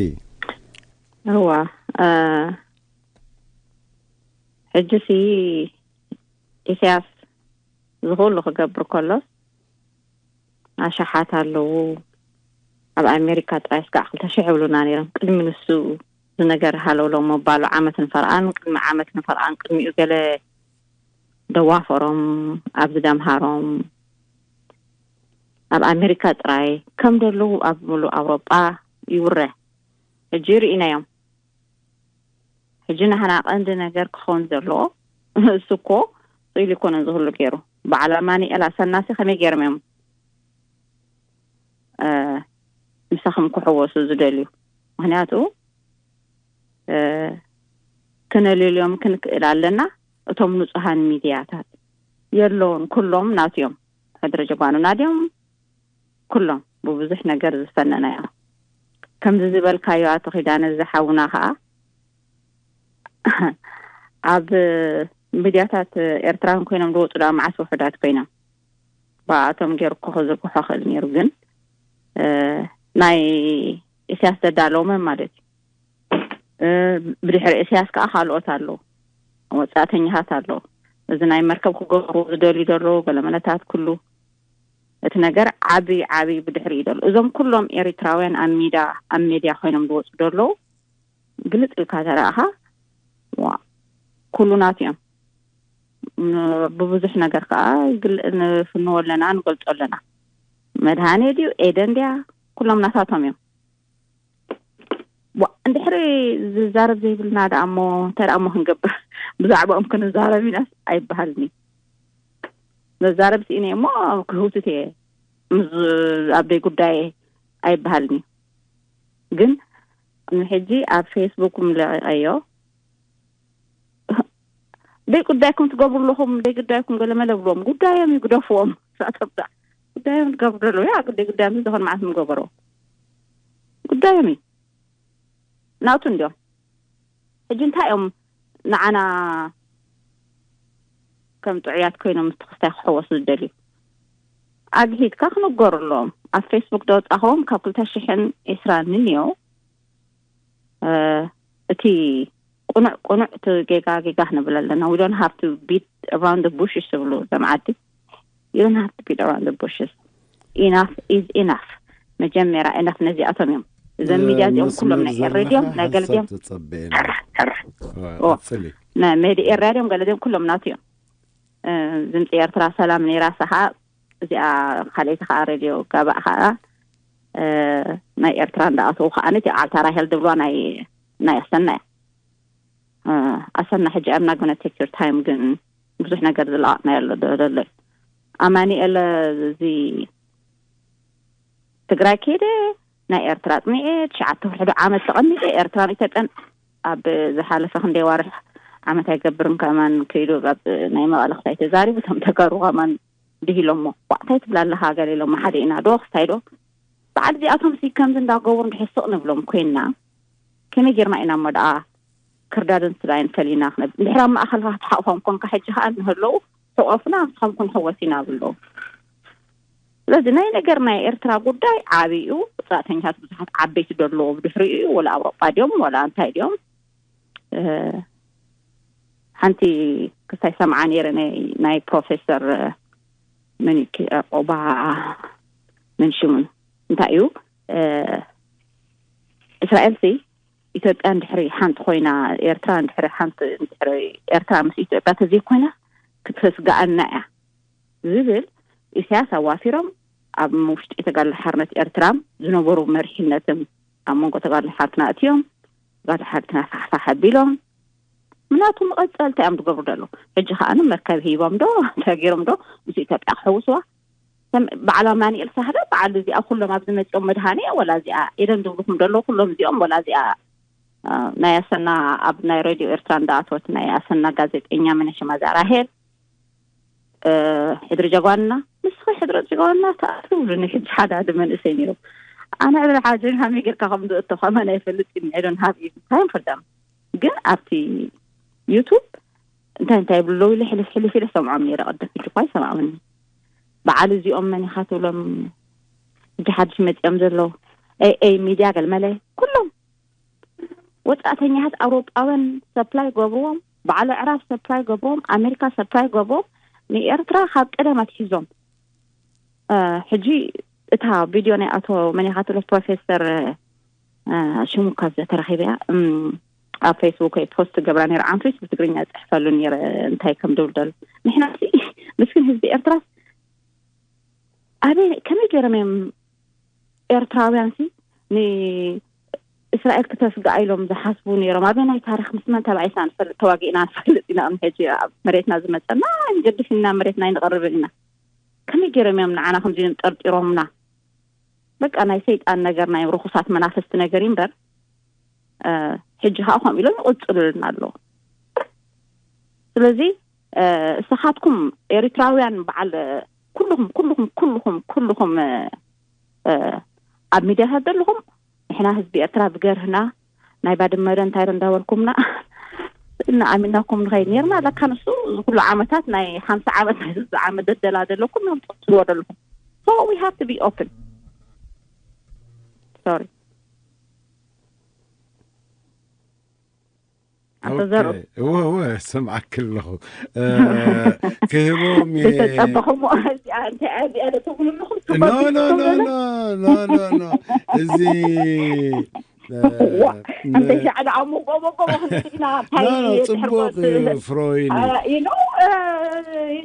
እዋ፣ ሕጂ ሲ ኢሳያስ ዝኽእሉ ክገብር ከሎስ ኣሻሓት ኣለዉ። ኣብ ኣሜሪካ ጥራይ ስጋዕ ክልተ ሽሕ ይብሉና ነይሮም። ቅድሚ ንሱ ዝነገር ሃለውለው ምባሉ ዓመት ንፈርቓን ቅድሚ ዓመት ንፈርቓን ቅድሚኡ ገለ ደዋፈሮም ኣብዚ ደምሃሮም ኣብ ኣሜሪካ ጥራይ ከም ዘለዉ ኣብ ምሉእ ኣውሮጳ ይውረ። ሕጂ ርኢናዮም። ሕጂ ናህና ቀንዲ ነገር ክኸውን ዘለዎ እሱ እኮ ስኢሉ ይኮነ ዝህሉ ገይሩ። በዓል ኣማኒኤል ኣሰናሲ ከመይ ገይሮም እዮም ምሳኹም ክሕወሱ ዝደልዩ? ምክንያቱ ክነልልዮም ክንክእል ኣለና። እቶም ንጹሃን ሚድያታት የለውን፣ ኩሎም ናትዮም። ሕድረ ጀጓኑና ድዮም? ኩሎም ብብዙሕ ነገር ዝሰነናዮ። ከምዚ ዝበልካዮ ኣቶ ኪዳነ ዝሓውና ከዓ ኣብ ሚድያታት ኤርትራን ኮይኖም ዝወፁ ዳ መዓስ ውሑዳት ኮይኖም ብኣቶም ገይሩ እኮ ክዝርግሖ ክእል ነይሩ። ግን ናይ ኢሳያስ ዘዳለወ መን ማለት እዩ? ብድሕሪ ኢሳያስ ከዓ ካልኦት ኣለዉ፣ ወፃእተኛታት ኣለዉ። እዚ ናይ መርከብ ክገብሩ ዝደልዩ ዘለዉ ገለመለታት ኩሉ እቲ ነገር ዓብይ ዓብይ ብድሕሪ እዩ ዘሎ። እዞም ኩሎም ኤሪትራውያን ኣብ ሚዳ ኣብ ሜድያ ኮይኖም ዝወፁ ዘለዉ ግልፅ ኢልካ ተረእኻ ኩሉ ናት እዮም። ብብዙሕ ነገር ከዓ ንፍንዎ ኣለና፣ ንገልፆ ኣለና። መድሃኔ ድዩ ኤደን ድያ? ኩሎም ናታቶም እዮም። እንድሕሪ ዝዛረብ ዘይብልና ደኣ እሞ እንታይ ደኣ እሞ ክንገብር? ብዛዕባኦም ክንዛረብ ኢናስ ኣይበሃልን እዩ። መዛረብ ስኢነ እሞ ክህውትት እየ። ኣብ ደይ ጉዳይ ኣይበሃልን እዩ። ግን ንሕጂ ኣብ ፌስቡክ ምለቂቀዮ ደይ ጉዳይኩም ትገብሩ ኣለኹም፣ ደይ ጉዳይኩም ገለመለ ብልዎም። ጉዳዮም እዩ፣ ግደፍዎም። ሳተብዳ ጉዳዮም ዝገብሩ ዘለዉ ያ ደይ ጉዳዮም ዝኾን መዓት ምገበሮ ጉዳዮም እዩ። ናቱ እንዲዮም። ሕጂ እንታይ እዮም ንዓና ከም ጥዑያት ኮይኖም ምስ ተኸስታይ ክሕወሱ ዝደልዩ? ኣግሂድካ ክነገሩ ኣለዎም። ኣብ ፌስቡክ ደወፃእኸዎም ካብ ክልተ ሽሕን ዕስራን ንንዮ እቲ ቁኑዕ ቁኑዕ እቲ ጌጋ ጌጋ ክንብል ኣለና። We don't have to beat around the bushes ዝብሉ ዘምዓዲ። You don't have to beat around the bushes. Enough is enough. መጀመርያ ኢናፍ ነዚኣቶም እዮም። እዞም ሚድያ እዚኦም ኩሎም ናይ ኤሬድዮም ናይ ገለድዮም ናይ ሜዲ ኤሬድዮም ገለድዮም ኩሎም ናቱ እዮም። ድምፂ ኤርትራ ሰላም ነይራ ሰኻ እዚኣ ካልኣይቲ ከዓ ሬድዮ ጋባእ ከዓ ናይ ኤርትራ እንዳኣተዉ ከዓ ነቲ ዓልታ ራሄል ዝብልዋ ናይ ናይ ኣሰና እያ። ኣሰና ሕጂ I'm not gonna take your time ግን ብዙሕ ነገር ዝለዋጥና ያሎ ደለሎ ኣማኒኤል እዚ ትግራይ ከይደ ናይ ኤርትራ ኣፅኒዐ ትሽዓተ ወርሒ ዶ ዓመት ተቐሚጠ ኤርትራን ኢትዮጵያን ኣብ ዝሓለፈ ክንደይ ዋርሕ ዓመት ኣይገብርን ከማን ከይዱ ኣብ ናይ መቐለ ክሳይ ተዛሪቡ እቶም ተጋሩ ከማን ድሂሎሞ ዋዕታይ ትብላ ኣለኻ ገለ ኢሎሞ ሓደ ኢና ዶ ክስታይ ዶ በዓል እዚኣቶም ሲ ከምዚ እንዳገበሩ እንድሕር ስቕ ንብሎም ኮይንና ከመይ ጌርና ኢና እሞ ደኣ ክርዳድን ስጋይን ፈሊና ክነብ እንድሕር ኣብ ማእኸልካ ክትሓቑፎም ኮንካ ሕጂ ከዓ እንህለዉ ሕቆፍና ንስኹም ክንሕወስ ኢና ብሎ ስለዚ ናይ ነገር ናይ ኤርትራ ጉዳይ ዓብዩ ወፃእተኛታት ብዙሓት ዓበይቲ ደለዎ ብድሕሪኡ እዩ ወላ ኣውሮጳ ድዮም ወላ እንታይ ድዮም ሓንቲ ክስታይ ሰምዓ ነይረ ናይ ፕሮፌሰር መኒክ ኦባ መንሽሙን እንታይ እዩ እስራኤል ሲ ኢትዮጵያ እንድሕሪ ሓንቲ ኮይና ኤርትራ እንድሕሪ ሓንቲ እንድሕሪ ኤርትራ ምስ ኢትዮጵያ ተዘይኮይና ክትስጋኣና እያ ዝብል ኢሳያስ ኣዋፊሮም ኣብ ውሽጢ ተጋድሎ ሓርነት ኤርትራ ዝነበሩ መሪሕነትን ኣብ መንጎ ተጋድሎ ሓርትና እትዮም ተጋድሎ ሓርትና ፋሕፋሕ ኣቢሎም ምናቱ መቐፀልታ እዮም ዝገብሩ ደሎ ሕጂ ከዓ መርከብ ሂቦም ዶ እንታይ ገይሮም ዶ ምስ ኢትዮጵያ ክሕውስዋ በዓል ኣማኒኤል ሳህለ በዓል እዚኣ ኩሎም ኣብዚ መፂኦም መድሃኔ ወላ እዚኣ ኤደን ዝብልኩም ደሎ ኩሎም እዚኦም ወላ እዚኣ ናይ ኣሰና ኣብ ናይ ሬድዮ ኤርትራ እንዳኣተወት ናይ ኣሰና ጋዜጠኛ መነሽማ እዛ ራሄል ሕድሪ ጀጓንና፣ ንስኺ ሕድሪ ጀጓንና ተኣትብሉኒ። ሕጂ ሓዳዲ መንእሰይ ነይሮም፣ ኣነ ዕድል ሓጀን ሃመይ ጌርካ ከም ዝእቶ ከመን ኣይፈልጥ እዩ። I don't have even time for them። ግን ኣብቲ ዩቱብ እንታይ እንታይ ይብሉ ኣለዉ ኢለ ሕልፍ ሕልፍ ኢለ ሰምዖም ነይረ። ቅድም ሕጂ እኳ ይሰምዖምኒ። በዓል እዚኦም መን ኢኻ ትብሎም? ሕጂ ሓድሽ መፂኦም ዘለዉ ኤ ኤ ሚድያ ገልመለ፣ ኩሎም ወፃእተኛታት ኣውሮጳውያን ሰፕላይ ገብርዎም፣ በዓል ኣዕራብ ሰፕላይ ገብርዎም፣ ኣሜሪካ ሰፕላይ ገብርዎም፣ ንኤርትራ ካብ ቀደም ኣትሒዞም። ሕጂ እታ ቪድዮ ናይ ኣቶ መን ኢኻ ትብሎ ፕሮፌሰር ሽሙ ካብ ዘተረኺበ እያ ኣብ ፌስቡክ ወይ ፖስት ገብራ ነይረ። ዓንፍሪስ ብትግርኛ ጽሕፈሉ ነይረ እንታይ ከም ድብል ደሎ። ንሕና ምስኪን ህዝቢ ኤርትራ ኣበይ ከመይ ገይሮም እዮም ኤርትራውያን ሲ ንእስራኤል ክተስግኣ ኢሎም ዝሓስቡ ነይሮም? ኣበናይ ታሪኽ ምስ መን ተባኢስና ንፈልጥ፣ ተዋጊእና ንፈልጥ ኢና። ሕጂ ኣብ መሬትና ዝመፀና ንገድፍ ኢና፣ መሬትና ኣይንቐርብን ኢና። ከመይ ገይሮም እዮም ንዓና ከምዚኦም ጠርጢሮምና? በቃ ናይ ሰይጣን ነገር፣ ናይ ርኹሳት መናፍስቲ ነገር እዩ እምበር ሕጂ ከዓ ከምኡ ኢሎም ይቕፅሉልና ኣለዉ። ስለዚ እስኻትኩም ኤሪትራውያን በዓል ኩልኹም ኩልኹም ኩልኹም ኩልኹም ኣብ ሚድያታት ዘለኹም ንሕና ህዝቢ ኤርትራ ብገርህና ናይ ባድመ ዶ እንታይ ዶ እንዳበልኩምና እናኣሚናኩም ንኸይድ ነርና። ለካ ንሱ እዚ ኩሉ ዓመታት ናይ ሓምሳ ዓመት ናይ ስሳ ዓመት ደደላ ዘለኩም እዮም ትቕትልዎ ዘለኹም። So we have to be open. Sorry. ኣቶ ዘርኡ እወ እወ ሰምዓክ ኣለኹ። ክህቦም እየ። ተጸበኹሞ እዚኣ እንታይ እያ እዚኣ ዶ ትብሉ ኣለኹም? ኖ ኖ ኖ ኖ ኖ ኖ ኖ እዚ ዋ እንተ ሻዕዳ ኣብ መንጎ መንጎ ክንድና እንታይ ኖ ኖ ጽቡቅ እዩ ፍሮይኒ። ኢሉ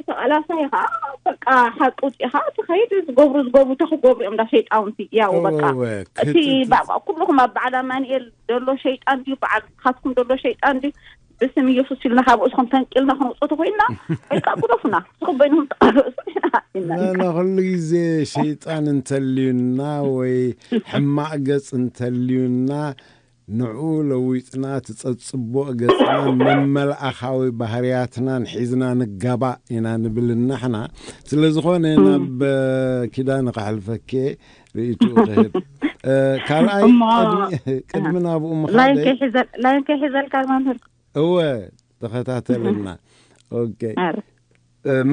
ተቓላሳይ ኸዓ በቃ ሓቂ ውፅኢኻ ትኸይድ። ዝገብሩ ዝገብሩ ተክገብሩ እዮም እንዳ ሸይጣውንቲ ያው በቃ እቲ ኩልኹም ኣብ በዓል ኣማንኤል ደሎ ሸይጣን ድዩ በዓል ካትኩም ደሎ ሸይጣን ድዩ? ብስም ኢየሱስ ኢልና ካብ ርእስኹም ተንቂልና ክንውፅኦ ተኮይንና በቃ ግደፉና። ስኹም በይንኹም ተቃለሱ ኢና ኢና ንሕና ኩሉ ግዜ ሸይጣን እንተልዩና ወይ ሕማቕ ገጽ እንተልዩና ንዕኡ ለዊጥና እቲ ጸጽቡቕ ገጽናን መመልኣኻዊ ባህርያትናን ሒዝና ንጋባእ ኢና ንብል እናሕና። ስለ ዝኾነ ናብ ኪዳነ ከሕልፈኪ ርእይትኡ ክህብ። ካልኣይ ቅድሚ ናብኡ ምኻደይ ላይን ከይሒዘልካ መምህር እወ ተኸታተልና። ኦኬ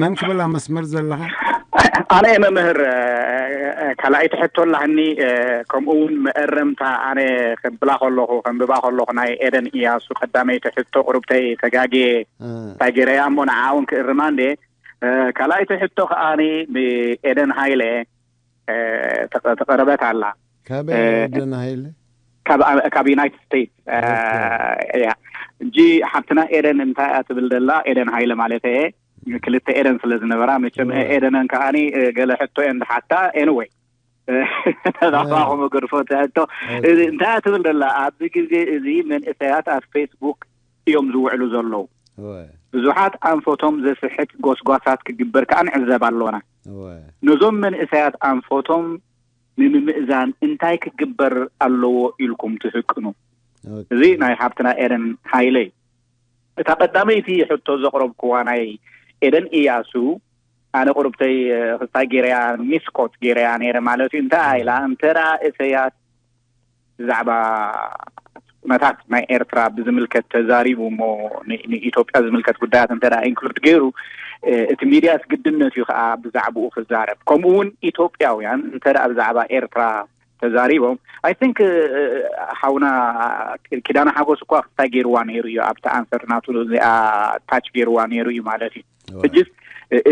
መን ክብል ኣብ መስመር ዘለኻ? ኣነ እየ መምህር። ካልኣይቲ ሕቶ ኣላህኒ። ከምኡ እውን መእረምታ ኣነ ከብላ ከለኹ ከንብባ ከለኹ ናይ ኤደን እያሱ ቀዳመይቲ ሕቶ ቁርብተይ ተጋጌ ታጌረያ እሞ ንዓ እውን ክእርማ እንዴ። ካልኣይቲ ሕቶ ከኣኒ ብኤደን ሃይለ ተቐረበት ኣላ። ካበይ ኤደን ሃይለ? ካብ ዩናይትድ ስቴትስ እያ። እጂ ሓብትና ኤደን እንታይ እያ ትብል ደላ? ኤደን ሃይለ ማለት እየ። ክልተ ኤደን ስለ ዝነበራ መቸም ኤደነን ከዓኒ ገለ ሕቶ እየን ዝሓታ። ኤንወይ ናባኹም ገድፎ ትሕቶ እንታይ እያ ትብል ደላ? ኣብዚ ግዜ እዚ መንእሰያት ኣብ ፌስቡክ እዮም ዝውዕሉ ዘለዉ። ብዙሓት ኣንፈቶም ዘስሕት ጎስጓሳት ክግበር ከዓ ንዕዘብ ኣሎና። ነዞም መንእሰያት ኣንፈቶም ንምምእዛን እንታይ ክግበር ኣለዎ ኢልኩም ትህቅኑ? እዚ ናይ ሓብትና ኤደን ሃይለ እዩ። እታ ቀዳመይቲ ሕቶ ዘቕረብክዋ ናይ ኤደን እያሱ ኣነ ቁርብተይ ክስታይ ገይረያ ሚስኮት ገይረያ ነይረ ማለት እዩ። እንታይ ኢላ እንተ እሰያስ ብዛዕባ ኩነታት ናይ ኤርትራ ብዝምልከት ተዛሪቡ እሞ ንኢትዮጵያ ዝምልከት ጉዳያት እንተ ኢንክሉድ ገይሩ እቲ ሚድያስ ግድነት እዩ ከዓ ብዛዕባኡ ክዛረብ። ከምኡ እውን ኢትዮጵያውያን እንተ ብዛዕባ ኤርትራ ተዛሪቦም I think ሓውና ኪዳነ ሓጎስ እኳ ክስታይ ገይርዋ ነይሩ እዩ ኣብቲ ኣንሰር ናቱ እዚኣ ታች ገይርዋ ነይሩ እዩ ማለት እዩ። ሕጅስ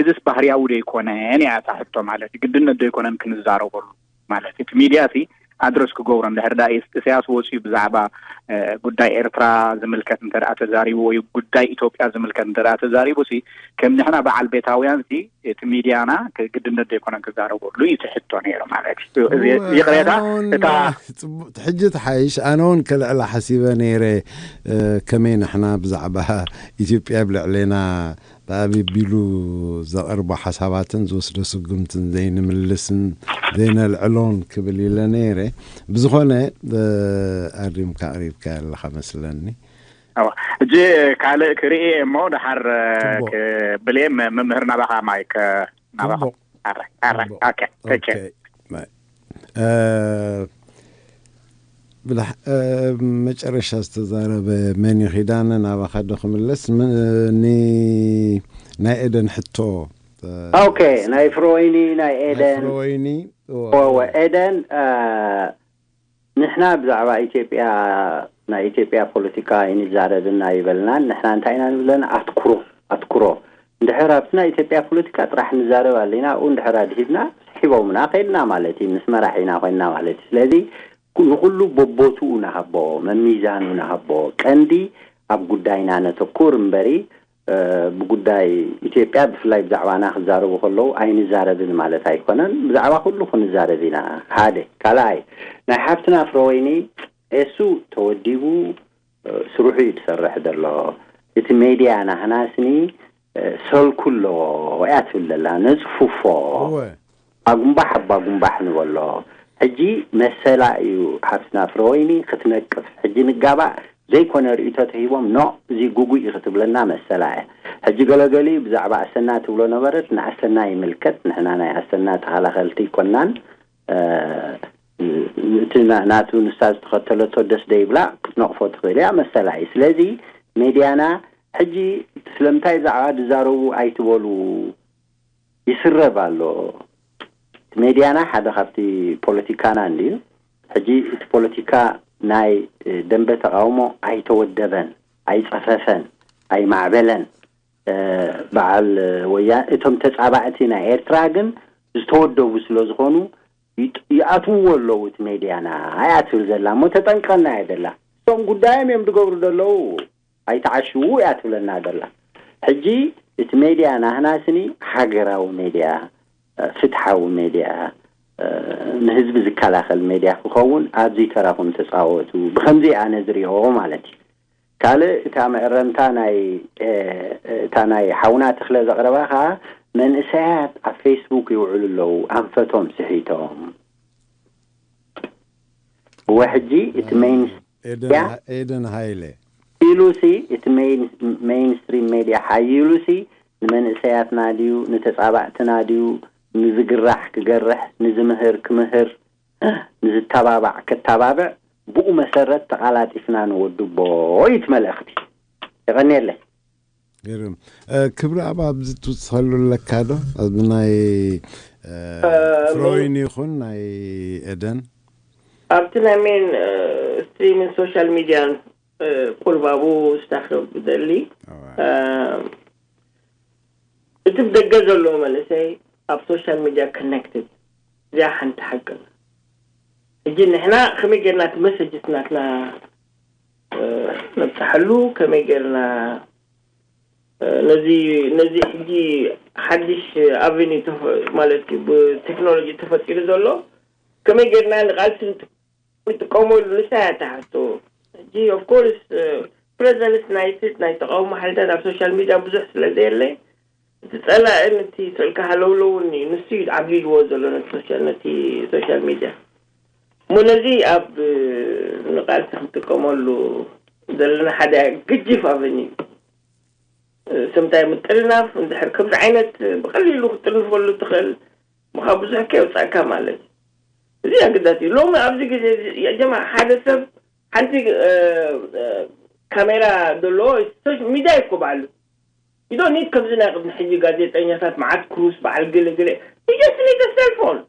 እዚስ ባህርያዊ ዶ ይኮነን እያ እታ ሕቶ ማለት እዩ። ግድነት ዶ ይኮነን ክንዛረበሉ ማለት እቲ ሚድያ ሲ ኣድረስ ክገብሮ እንድሕር ዳ ኢሳያስ ወፅዩ ብዛዕባ ጉዳይ ኤርትራ ዝምልከት እንተ ተዛሪቡ ወይ ጉዳይ ኢትዮጵያ ዝምልከት እንተ ተዛሪቡ ሲ ከም ንሕና በዓል ቤታውያን ሲ እቲ ሚድያና ግድነት ዘይኮነን ክዛረበሉ እዩ ትሕቶ ነይሩ ማለት እዩ። ይቕሬታ እታ ሕጂ ትሓይሽ ኣነ እውን ከልዕላ ሓሲበ ነይረ። ከመይ ንሕና ብዛዕባ ኢትዮጵያ ብልዕሌና ብኣበይ ቢሉ ዘቐርቦ ሓሳባትን ዝወስዶ ስጉምትን ዘይንምልስን ዘይነልዕሎን ክብል ኢለ ነይረ። ብዝኾነ ኣሪምካ ኣቕሪብካ ኣለኻ መስለኒ። ሕጂ ካልእ ክርኢ እሞ ድሓር ክብል እየ። መምህር ናባኻ ማይክ ናባኻ። ኣረ ኣረ ኦኬ። መጨረሻ ዝተዛረበ መን እዩ? ኪዳነ ናባኻ ዶ ክምለስ? ናይ ኤደን ሕቶ። ኦኬ፣ ናይ ፍረወይኒ ናይ ኤደን ፍረወይኒ ኤደን ንሕና ብዛዕባ ኢትዮጵያ ናይ ኢትዮጵያ ፖለቲካ ኣይንዛረብን ኣይበልናን። ንሕና እንታይ ኢና ንብለን? ኣትኩሮ ኣትኩሮ እንድሕር ኣብቲ ናይ ኢትዮጵያ ፖለቲካ ጥራሕ ንዛረብ ኣለና። ኣብኡ እንድሕር ኣድሂብና ስሒቦምና ከይድና ማለት እዩ። ምስ መራሒና ኮይንና ማለት እዩ። ስለዚ ንኩሉ በቦትኡ ንሃቦ፣ መሚዛኑ ንሃቦ። ቀንዲ ኣብ ጉዳይና ነተኩር እምበሪ ብጉዳይ ኢትዮጵያ ብፍላይ ብዛዕባና ክዛረቡ ከለዉ ኣይንዛረብን ማለት ኣይኮነን። ብዛዕባ ኩሉ ክንዛረብ ኢና። ሓደ ካልኣይ ናይ ሓብትና ፍረወይኒ ኤሱ ተወዲቡ ስርሑ እዩ ዝሰርሕ ዘሎ። እቲ ሜድያ ናህናስኒ ሰልኩ ኣለዎ እያ ትብል ዘላ። ነፅፉፎ ኣጉንባሕ ኣባጉንባሕ ንበሎ። ሕጂ መሰላ እዩ ሓብትና ፍረወይኒ ክትነቅፍ። ሕጂ ንጋባእ ዘይኮነ ርእይቶ ተሂቦም ኖ እዚ ጉጉይ እዩ ክትብለና መሰላ እያ። ሕጂ ገለገሊ ብዛዕባ ኣሰና ትብሎ ነበረት። ንኣሰና ይምልከት። ንሕና ናይ ኣሰና ተኸላኸልቲ ይኮናን። እቲ ናቱ ንሳ ዝተኸተለቶ ደስ ደይብላ ክትነቕፎ ትኽእል እያ መሰላ እዩ። ስለዚ ሜድያና ሕጂ ስለምንታይ ብዛዕባ ዝዛረቡ ኣይትበሉ ይስረብ ኣሎ። እቲ ሜድያና ሓደ ካብቲ ፖለቲካና እንድዩ። ሕጂ እቲ ፖለቲካ ናይ ደንበ ተቃውሞ ኣይተወደበን፣ ኣይጸፈፈን፣ ኣይማዕበለን። በዓል ወያ እቶም ተጻባእቲ ናይ ኤርትራ ግን ዝተወደቡ ስለ ዝኾኑ ይኣትውዎ ኣለዉ። እቲ ሜድያና እያ ትብል ዘላ እሞ ተጠንቀና እያ ዘላ። እቶም ጉዳዮም እዮም ዝገብሩ ዘለዉ። ኣይተዓሽዉ እያ ትብለና ዘላ። ሕጂ እቲ ሜድያ ናህና ስኒ ሃገራዊ ሜድያ፣ ፍትሓዊ ሜድያ፣ ንህዝቢ ዝከላኸል ሜድያ ክኸውን ኣብዚ ተራኹም ተፃወቱ። ብከምዚ ኣነ ዝሪኦ ማለት እዩ። ካልእ እታ መእረምታ ናይ እታ ናይ ሓውና ተኽለ ዘቕረባ ከዓ መንእሰያት ኣብ ፌስቡክ ይውዕሉ ኣለዉ ኣንፈቶም ስሒቶም። እወ ሕጂ እቲ ሜን ኤደን ሃይለ ኢሉሲ እቲ ሜይንስትሪም ሜድያ ሓይሉሲ ንመንእሰያትና ድዩ ንተፃባእትና ድዩ ንዝግራሕ ክገርሕ ንዝምህር ክምህር ንዝተባባዕ ክተባብዕ ብኡ መሰረት ተቓላጢፍና ንወድቦ እዩ እቲ መልእኽቲ። የቐንየለይ። ግርም ክብሪ ኣብ ኣብዚ ትውስኸሉ ኣለካ ዶ? ኣብዚ ናይ ፍሮይን ይኹን ናይ ኤደን ኣብቲ ናይ ሜን ስትሪምን ሶሻል ሚድያን ቁርባቡ ስታክረብ ብደሊ እቲ ብደገ ዘለዎ መንእሰይ ኣብ ሶሻል ሚድያ ኮነክትድ እዚኣ ሓንቲ ሓቂ። ሕጂ ንሕና ከመይ ጌርና እቲ መሰጅስ ናትና ነብፅሓሉ ከመይ ጌርና ነዚ ነዚ ሕጂ ሓድሽ ኣቨኒ ማለት እዩ ብቴክኖሎጂ ተፈጢሩ ዘሎ ከመይ ጌርና ንቃልሲ ንጥቀመሉ ንሳ እያ ትሓቶ። ሕጂ ኦፍኮርስ ፕሬዘንስ ናይ ስት ናይ ተቃውሞ ሓይልታት ኣብ ሶሻል ሚድያ ብዙሕ ስለ ዘየለ እቲ ፀላእን እቲ ስእልካ ሃለውለውን እዩ ንሱ እዩ ዓብሊልዎ ዘሎ ነቲ ሶሻል ነቲ ሶሻል ሚድያ እሞ ነዚ ኣብ ንቃልሲ ክንጥቀመሉ ዘለና ሓደ ግጅፍ ኣቨኒ እዩ። ስምታይ ምጥርናፍ እንድሕር ከምዚ ዓይነት ብቀሊሉ ክትጥርንፈሉ ትኽእል ምኻ ብዙሕ ከየውፃእካ ማለት እዩ። እዚ ኣገዳሲ እዩ። ሎሚ ኣብዚ ግዜ እዚ የጀማ ሓደ ሰብ ሓንቲ ካሜራ ዘለዎ ሚድያ ይኮ ባዕሉ ይዶ ኒድ ከምዚ ናይ ቅድሚ ሕጂ ጋዜጠኛታት መዓት ክሩስ በዓል ገለ ገለ you just need a cell phone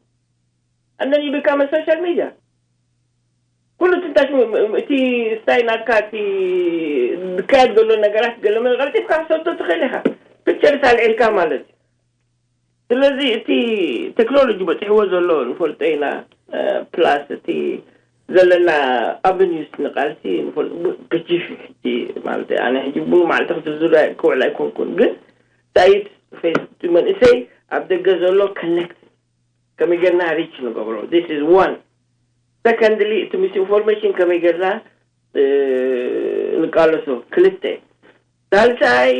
and then you become a social media ኩሉ ትንታሽ እቲ ስታይ ናትካ እቲ ዝካየድ ዘሎ ነገራት ገለ መለ ቀልጢፍካ ክሰዶ ትኽእል ኢኻ ፒክቸርስ ኣልዒልካ ማለት እዩ። ስለዚ እቲ ቴክኖሎጂ በፂሕዎ ዘሎ ንፈልጦ ኢና። ፕላስ እቲ ዘለና ኣቨኒዩስ ንቃልሲ ንፈልጦ ግጅፍ ሕጂ ማለት ኣነ ሕጂ ሙሉ መዓልቲ ክዝርዝር ክውዕል ኣይኮንኩን ግን ሳይት ፌስቡክ መንእሰይ ኣብ ደገ ዘሎ ኮኔክት ከመይ ጌርና ሪች ንገብሮ this is one ሰከንድሊ እቲ ሚስ ኢንፎርሜሽን ከመይ ጌርና ንቃለሶ ክልተ ሳልሳይ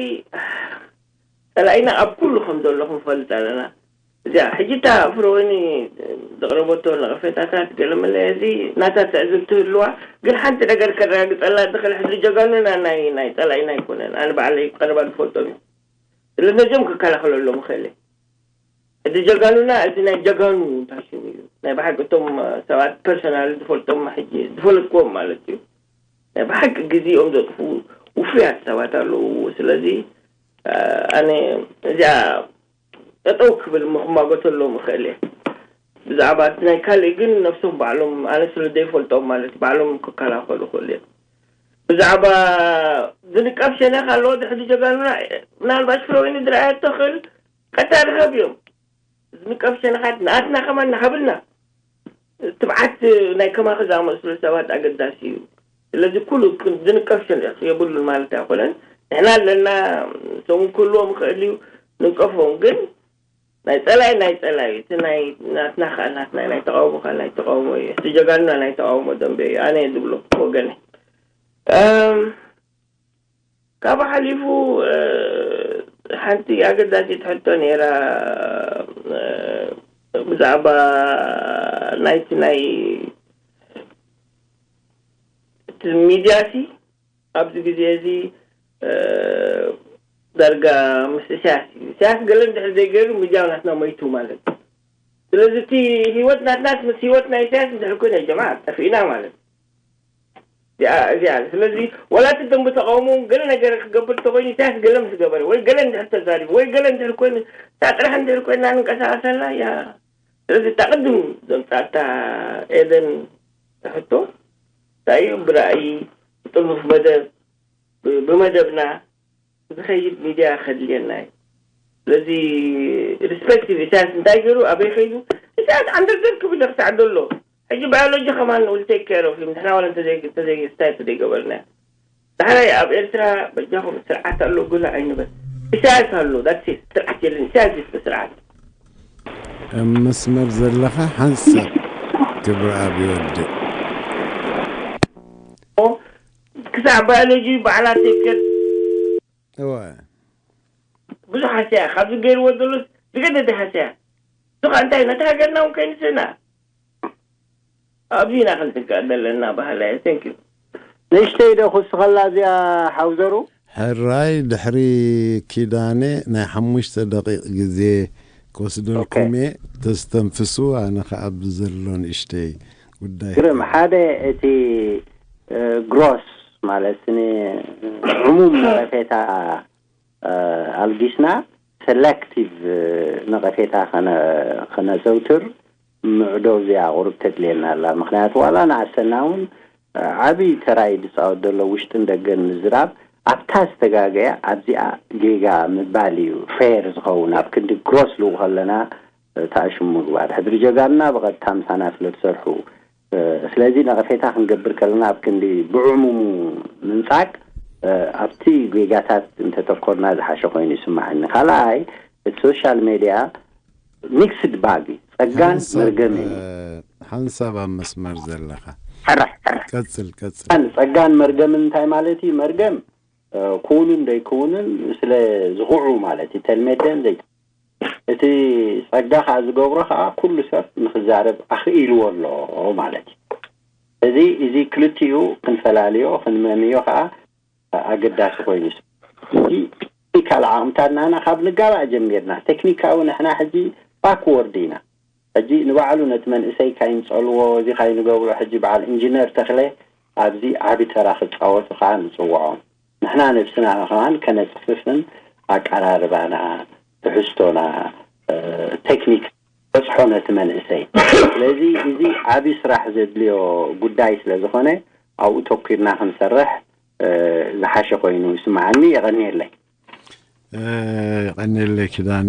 ፀላኢና ኣብ ኩሉ ከም ዘሎ ክንፈልጥ ኣለና። እዚኣ ሕጂ እታ ፍሮወኒ ዘቕረበቶ ነቐፌታታት ገለ መለ እዚ ናታ ትዕዝብቲ ህልዋ፣ ግን ሓንቲ ነገር ከረጋግጸላ ዝኽእል ሕዚ ጀጋኑና ናይ ናይ ጸላኢና ኣይኮነን። ኣነ ባዕለይ ቀረባ ዝፈልጦም እዩ። ስለ ነዚኦም ክከላኸለሎም ይኽእል እየ። እቲ ጀጋኑና እቲ ናይ ጀጋኑ እንታይ ሽሙ እዩ ናይ ብሓቂ እቶም ሰባት ፐርሶናል ዝፈልጦም ሕጂ ዝፈለጥክዎም ማለት እዩ። ናይ ብሓቂ ግዜኦም ዘጥፉ ውፉያት ሰባት ኣለዉ። ስለዚ ኣነ እዚኣ ጠጠው ክብል ምክማጎተሎም እኽእል እየ። ብዛዕባ እቲ ናይ ካልእ ግን ነብሶም ባዕሎም ኣነ ስለ ዘይፈልጦም ማለት ባዕሎም ክከላኸሉ ይኽእሉ እዮም። ብዛዕባ ዝንቀፍ ሸነኽ ኣለዎ ድሕሪ ጀጋኑና ምናልባት ፍረወይኒ ዝረኣያ ትኽእል ቀታ ርኸብ እዮም። ዝንቀፍ ሸነኻት ንኣትና ከማን ንሃብልና ትብዓት ናይ ከማኺ ዝኣመሰሉ ሰባት ኣገዳሲ እዩ። ስለዚ ኩሉ ዝንቀፍ ሸነኽ የብሉን ማለት ኣይኮነን። ንሕና ኣለና። ሰውን ክህልዎም ይኽእል እዩ። ንንቀፎም ግን ናይ ጸላይ ናይ ጸላይ እቲ ናይ ናትና ከዓ ናትና ናይ ተቃውሞ ከዓ ናይ ተቃውሞ እዩ። እቲ ጀጋኑና ናይ ተቃውሞ ደንበ እዩ። ኣነ እየ ዝብሎ ወገነ። ካብ ሓሊፉ ሓንቲ ኣገዳሲት ሕቶ ነይራ። ብዛዕባ ናይቲ ናይ እቲ ሚድያ ሲ ኣብዚ ግዜ እዚ ዳርጋ ምስ ኢሳያስ እዩ። ኢሳያስ ገለ እንድሕር ዘይገይሩ ሚድያ ናትና ሞይቱ ማለት እዩ። ስለዚ እቲ ህይወት ናትና ምስ ህይወት ናይ ኢሳያስ እንድሕር ኮይነ ጀማ ጠፊእና ማለት እዩ። እዚኣ እዚኣ ስለዚ ወላ እቲ ደንቡ ተቃውሞ እውን ገለ ነገር ክገብር እንተኮይኑ ኢሳያስ ገለ ምስ ገበረ ወይ ገለ እንድሕር ተዛሪቡ ወይ ገለ እንድሕር ኮይኑ እታ ጥራሕ እንድሕር ኮይና ንንቀሳቀሰላ እያ። ስለዚ እታ ቅድም ዘምፃእታ ኤደን ሕቶ እንታይ እዩ ብራእይ ብጥሉፍ መደብ ብመደብና ዝኸይድ ሚድያ ከድልየና እዩ። ስለዚ ሪስፔክቲቭ ኢሳያስ እንታይ ገይሩ ኣበይ ከይዱ ኢሳያስ ኣንደርደር ክብል ክሳዕ ዘሎ ሕጂ ባዮሎጂ ከማን ውል ቴክ ኬር ኦፍ ንሕና ዋላ እንተዘይስታይ ተዘይገበርና ዳሕራይ ኣብ ኤርትራ በጃኹም ስርዓት ኣሎ ጉላ ኣይንበል። ኢሳያስ ኣሎ ዳትስ ስርዓት የለን። ኢሳያስ ይስተ ስርዓት ኣብ መስመር ዘለኻ ሓንሳብ ክብሪ ኣብ ይወድእ። ክሳዕ ባዮሎጂ ባዕላ ቴክር እወ ብዙሕ ሃስያ ካብዚ ገይርዎ ዘሎ ዝገደደ ሃስያ እዚ ከዓ እንታይ ነቲ ሃገርና እውን ከይንስእና ኣብዚ ኢና ክንትካእ ዘለና ባህላ እዩ። Thank you። ንእሽተይ ዶ ክውስኸላ እዚኣ ሓውዘሩ? ሕራይ ድሕሪ ኪዳነ ናይ ሓሙሽተ ደቂቕ ግዜ ክወስደልኩም እየ። ተስተንፍሱ ኣነ ከዓ ኣብዚ ዘሎ ንእሽተይ ጉዳይ ግርም ሓደ እቲ ግሮስ ማለት ዕሙም ነቀፌታ ኣልጊስና ሰለክቲቭ ነቀፌታ ከነዘውትር ምዕዶብ እዚኣ ቁሩብ ተድልየና ኣላ። ምክንያቱ ዋላ ንኣሰና እውን ዓብዪ ተራ እዩ ዝፃወት ዘሎ ውሽጥን ደገን ምዝራብ ኣብታ ዝተጋገየ ኣብዚኣ ጌጋ ምባል እዩ ፌር ዝኸውን። ኣብ ክንዲ ግሮስ ልው ከለና ተኣሽሙ ምግባር ሕድሪ ጀጋኑና ብቐጥታ ምሳና ስለ ዝሰርሑ ስለዚ ነቐፌታ ክንገብር ከለና ኣብ ክንዲ ብዕሙሙ ምንጻግ ኣብቲ ጌጋታት እንተተኮርና ዝሓሸ ኮይኑ ይስምዓኒ። ካልኣይ እቲ ሶሻል ሜድያ ሚክስድ ባግ እዩ፣ ጸጋን መርገምን እዩ። ሓንሳብ ኣብ መስመር ዘለኻ ሕራሕ ሕራሕ ቀጽል ቀጽል። ጸጋን መርገምን እንታይ ማለት እዩ? መርገም ክውንን ዘይክውንን ስለ ዝኽዑ ማለት እዩ። ተልሜደን ዘይ እቲ ጸጋ ከዓ ዝገብሮ ከዓ ኩሉ ሰብ ንክዛረብ ኣኽኢልዎ ኣሎ ማለት እዩ። እዚ እዚ ክልቲኡ ክንፈላልዮ ክንመምዮ ከዓ ኣገዳሲ ኮይኑ እቲ ቴክኒካል ዓቕምታት ናና ካብ ንጋባእ ጀሚርና ቴክኒካዊ ንሕና ሕጂ ባክወርድ ኢና። ሕጂ ንባዕሉ ነቲ መንእሰይ ካይንጸልዎ እዚ ካይንገብሮ ሕጂ በዓል ኢንጂነር ተኽለ ኣብዚ ዓቢ ተራ ክጻወቱ ከዓ ንጽውዖም። ንሕና ነብስና ከማን ከነጽፍፍን ኣቀራርባና፣ ትሕዝቶና፣ ቴክኒክ በጽሖ ነቲ መንእሰይ። ስለዚ እዚ ዓቢ ስራሕ ዘድልዮ ጉዳይ ስለ ዝኾነ ኣብኡ ተኲርና ክንሰርሕ ዝሓሸ ኮይኑ ይስምዓኒ። የቐንየለይ። የቐንየለይ ኪዳነ።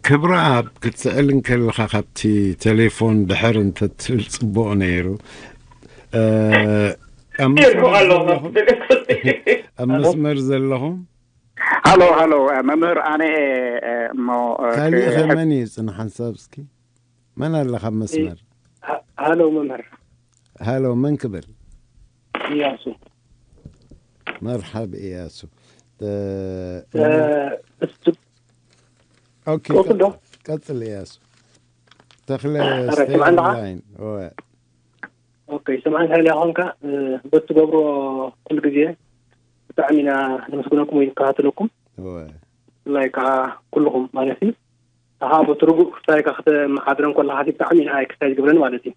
ክብረኣብ ክትስዕል እንከለኻ ካብቲ ቴሌፎን ድሕር እንተትብል ጽቡቕ ነይሩ። ኣብ መስመር ዘለኹም ኣብ መስመር ዘለኹም ሃሎ ሃሎ መምህር ኣነ እየ እሞ ካሊእ ከ መን እዩ ጽንሓን ሰብ እስኪ መን ኣለኻ ኣብ መስመር ሃሎ መምህር ሃሎ መን ክብል እያሱ መርሓብ እያሱ ኦኬ ቀጽል እያሱ። ተኽለ፣ ኣረ፣ stay ስምዓኒ ዲኻ? Online። እወ። ኦኬ፣ ስምዓኒ ተኽለ ኾንካ፣ እ፣ በትገብሮ ኩሉ ግዜ ብጣዕሚ ኢና ነመስግነኩም ወይ ንከታተለኩም። እወ። ብፍላይ ከዓ ኩልኹም ማለት እዩ። ኣኻ በቲ ርጉእ ክስታይ ኢኻ ከተመሓድረን ከለኻ ብጣዕሚ ኢና ኤክሳይት ዝገብረኒ ማለት እዩ።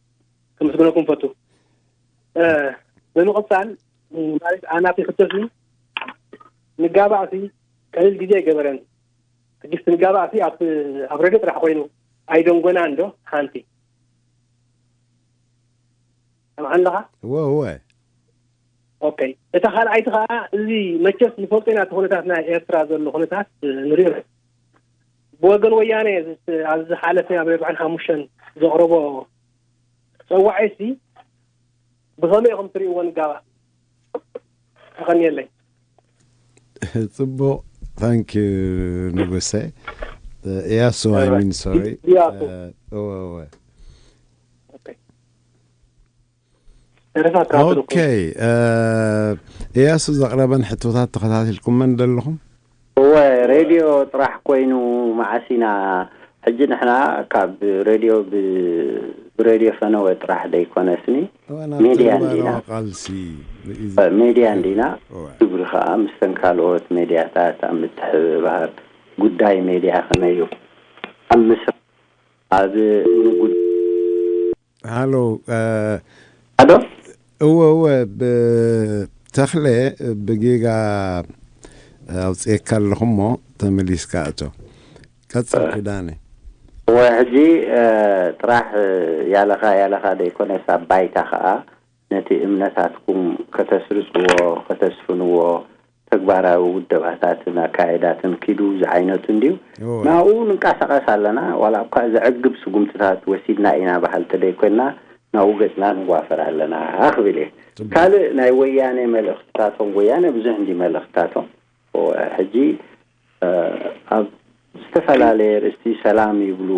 ከመስግነኩም ፈቱ። እ፣ ብምቕጻል፣ እ፣ ማለት ኣናተይ ሕቶሲ ንጋባእሲ ቀሊል ግዜ ኣይገበረን። ሕጂስ ንጋባእሲ ኣብ፣ ኣብ ሬድዮ ጥራሕ ኮይኑ ኣይደንጎናን ዶ ሓንቲ? ሰምዓኒ ኣለኻ? እወ፣ እወ። ኦኬ። እታ ካልኣይቲ ኸዓ፣ እዚ መቸስ ንፈልጦ ኢና፣ እቲ ኩነታት ናይ ኤርትራ ዘሎ ኩነታት ንሪኦ። ብወገን ወያነ ኣብዚ፣ ኣብዚ ዝሓለፈ ኣብ ኣርባዓን ሓሙሽተን ዘቕረቦ ጸዋዒሲ ብኸመይ ኢኹም ትርእይዎ ንጋባእ? የቐንየለይ። ጽቡቕ። Thank you ንጉሰ። እያሱ፣ I mean፣ sorry። እያሱ። እ፣ እወ፣ እወ። ኦኬ። ተረፋ ኣካትልኩም። ኦኬ፣ እ፣ እያሱ ዘቕረበን ሕቶታት ተኸታቲልኩመን ደለኹም? እወ፣ ሬድዮ ጥራሕ ኮይኑ መዓስ ኢና? ሕጂ ንሕና ካብ ሬድዮ ብ-፣ ብሬድዮ ፈነወ ጥራሕ ደይኮነስኒ፣ እወ፣ ናብ ሚድያ ተግባራዊ እንዲና። ቃልሲ፣ እ፣ ሚድያ እንዲና። እወ። ግብሪ ኸኣ ምስተን ካልኦት ሜድያታት ኣብ ምትሕብባር፣ ጉዳይ ሜድያ ከመይ እዩ ኣብ ምስራሕ፣ ኣብ ንጉድ-፣ ሃሎ፣ እ፣ ሃሎ? እወ፣ እወ፣ ብ-፣ ተኽለ፣ ብጌጋ ኣውፅኤካ ኣለኹ እሞ ተመሊስካ እቶ። ቀጽል እ። ኪዳነ። እወ፣ ሕጂ፣ እ፣ ጥራሕ፣ እ፣ ያለኻ፣ ያለኻ ደይኮነስ ኣብ ባይታ ኸኣ ነቲ እምነታትኩም ከተስርጽዎ፣ ከተስፍንዎ፣ ተግባራዊ ውደባታትን ኣካይዳትን ኪዱ ዝዓይነቱ እንድዩ። እወ። ናብኡ ንንቀሳቐስ ኣለና፣ ዋላ እኳ ዘዕግብ ስጉምትታት ወሲድና ኢና በሃልቲ ደይኮንና፣ ናብኡ ገጽና ንዋፈር ኣለና ክብል እየ። ጽቡቕ። ካልእ ናይ ወያነ መልእኽትታቶም፣ ወያነ ብዙሕ እንዲ መልእኽትታቶም። ሕጂ፣ እ፣ ኣብ ዝተፈላለየ ርእስቲ ሰላም ይብሉ፣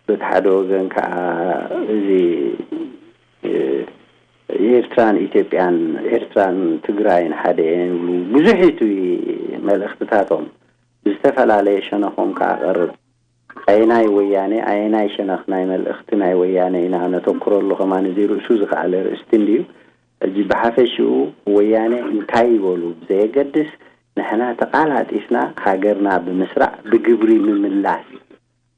በቲ ሓደ ወገን ከዓ እዚ፣ እ፣ ኤርትራን ኢትዮጵያን፣ ኤርትራን ትግራይን ሓደ እየን ይብሉ። ብዙሕ እዩ እቲ መልእኽትታቶም። ብዝተፈላለየ ሸነኾም ከዓ ቀርብ። ኣየናይ ወያነ፣ ኣየናይ ሸነኽ ናይ መልእኽቲ ናይ ወያነ ኢና ነተኩረሉ? ከማን እዚ ርእሱ ዝኸኣለ ርእስቲ እንድዩ። ሕጂ ብሓፈሽኡ ወያነ እንታይ ይበሉ ብዘየገድስ፣ ንሕና ተቓላጢፍና ሃገርና ብምስራዕ ብግብሪ ምምላስ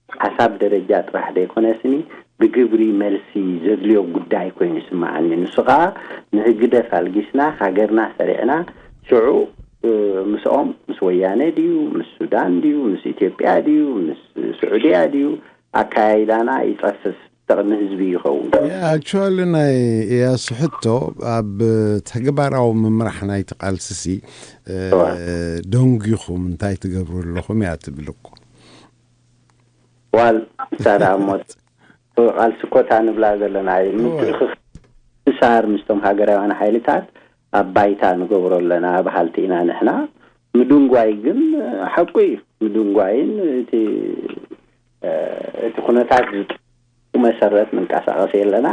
ሓሳብ ደረጃ ጥራሕ ዘይኮነስኒ፣ ብግብሪ መልሲ ዘድልዮ ጉዳይ ኮይኑ ይስምዓኒ። ንሱ ኸኣ ንህግደፍ ኣልጊስና ሃገርና ሰሪዕና፣ ሽዑ፣ እ፣ ምስኦም፣ ምስ ወያነ ድዩ፣ ምስ ሱዳን ድዩ፣ ምስ ኢትዮጵያ ድዩ፣ ምስ ስዑድያ ድዩ፣ ኣካያይዳና ይጸፍፍ፣ ጥቕሚ ህዝቢ ይኸውን። ያ፣ ኣክቹዋሊ ናይ እያሱ ሕቶ ኣብ ተግባራዊ ምምራሕ ናይቲ ቃልስሲ፣ እ፣ እዋ። ደንጒኹም እንታይ ትገብሩ ኣለኹም እያ ትብል እኮ። ዋል፣ እሳ ደኣ እሞ ቃልሲ እኮ እታ ንብላ ዘለና እዩ። እዋ። ምትእኽኻብ ምሳር ምስቶም ሃገራውያን ሓይልታት ኣብ ባይታ ንገብሮ ኣለና በሃልቲ ኢና ንሕና። ምድንጓይ ግን ሓቁ እዩ። ምድንጓይን እቲ፣ እ፣ እቲ ኩነታት ዝጥ-፣ መሰረት ምንቀሳቐስ የለና።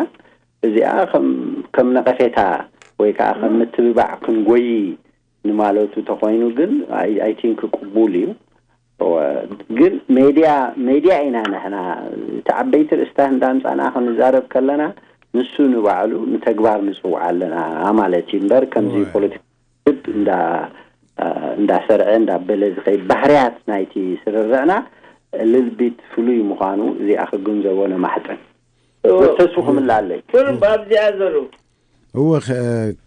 እዚኣ ከም፣ ከም ነቐፌታ ወይ ከዓ ከም ምትብባዕ ክንጎይ ንማለቱ ተኾይኑ ግን፣ ኣይ፣ ኣይ ቲንክ ቅቡል እዩ። እወ፣ ግን ሜድያ፣ ሜድያ ኢና ንሕና። እቲ ዓበይቲ ርእስታት እንዳምጻና ክንዛረብ ከለና፣ ንሱ ንባዕሉ ንተግባር ንጽውዓ ኣለና ማለት እዩ እምበር፣ ከምዚ እወ። ፖለቲካ ልብ እንዳ፣ እንዳሰርዐ፣ እንዳበለ ዝኸይድ ባህርያት ናይቲ ስርርዕና ልልቢት ፍሉይ ምዃኑ እዚኣ ክግንዘቦ ነማሕጽን። እወ። ተስፉ ክምላለይ። ብሉም ኣብዚኣ ዘሎ። እወ፣ ኸ-፣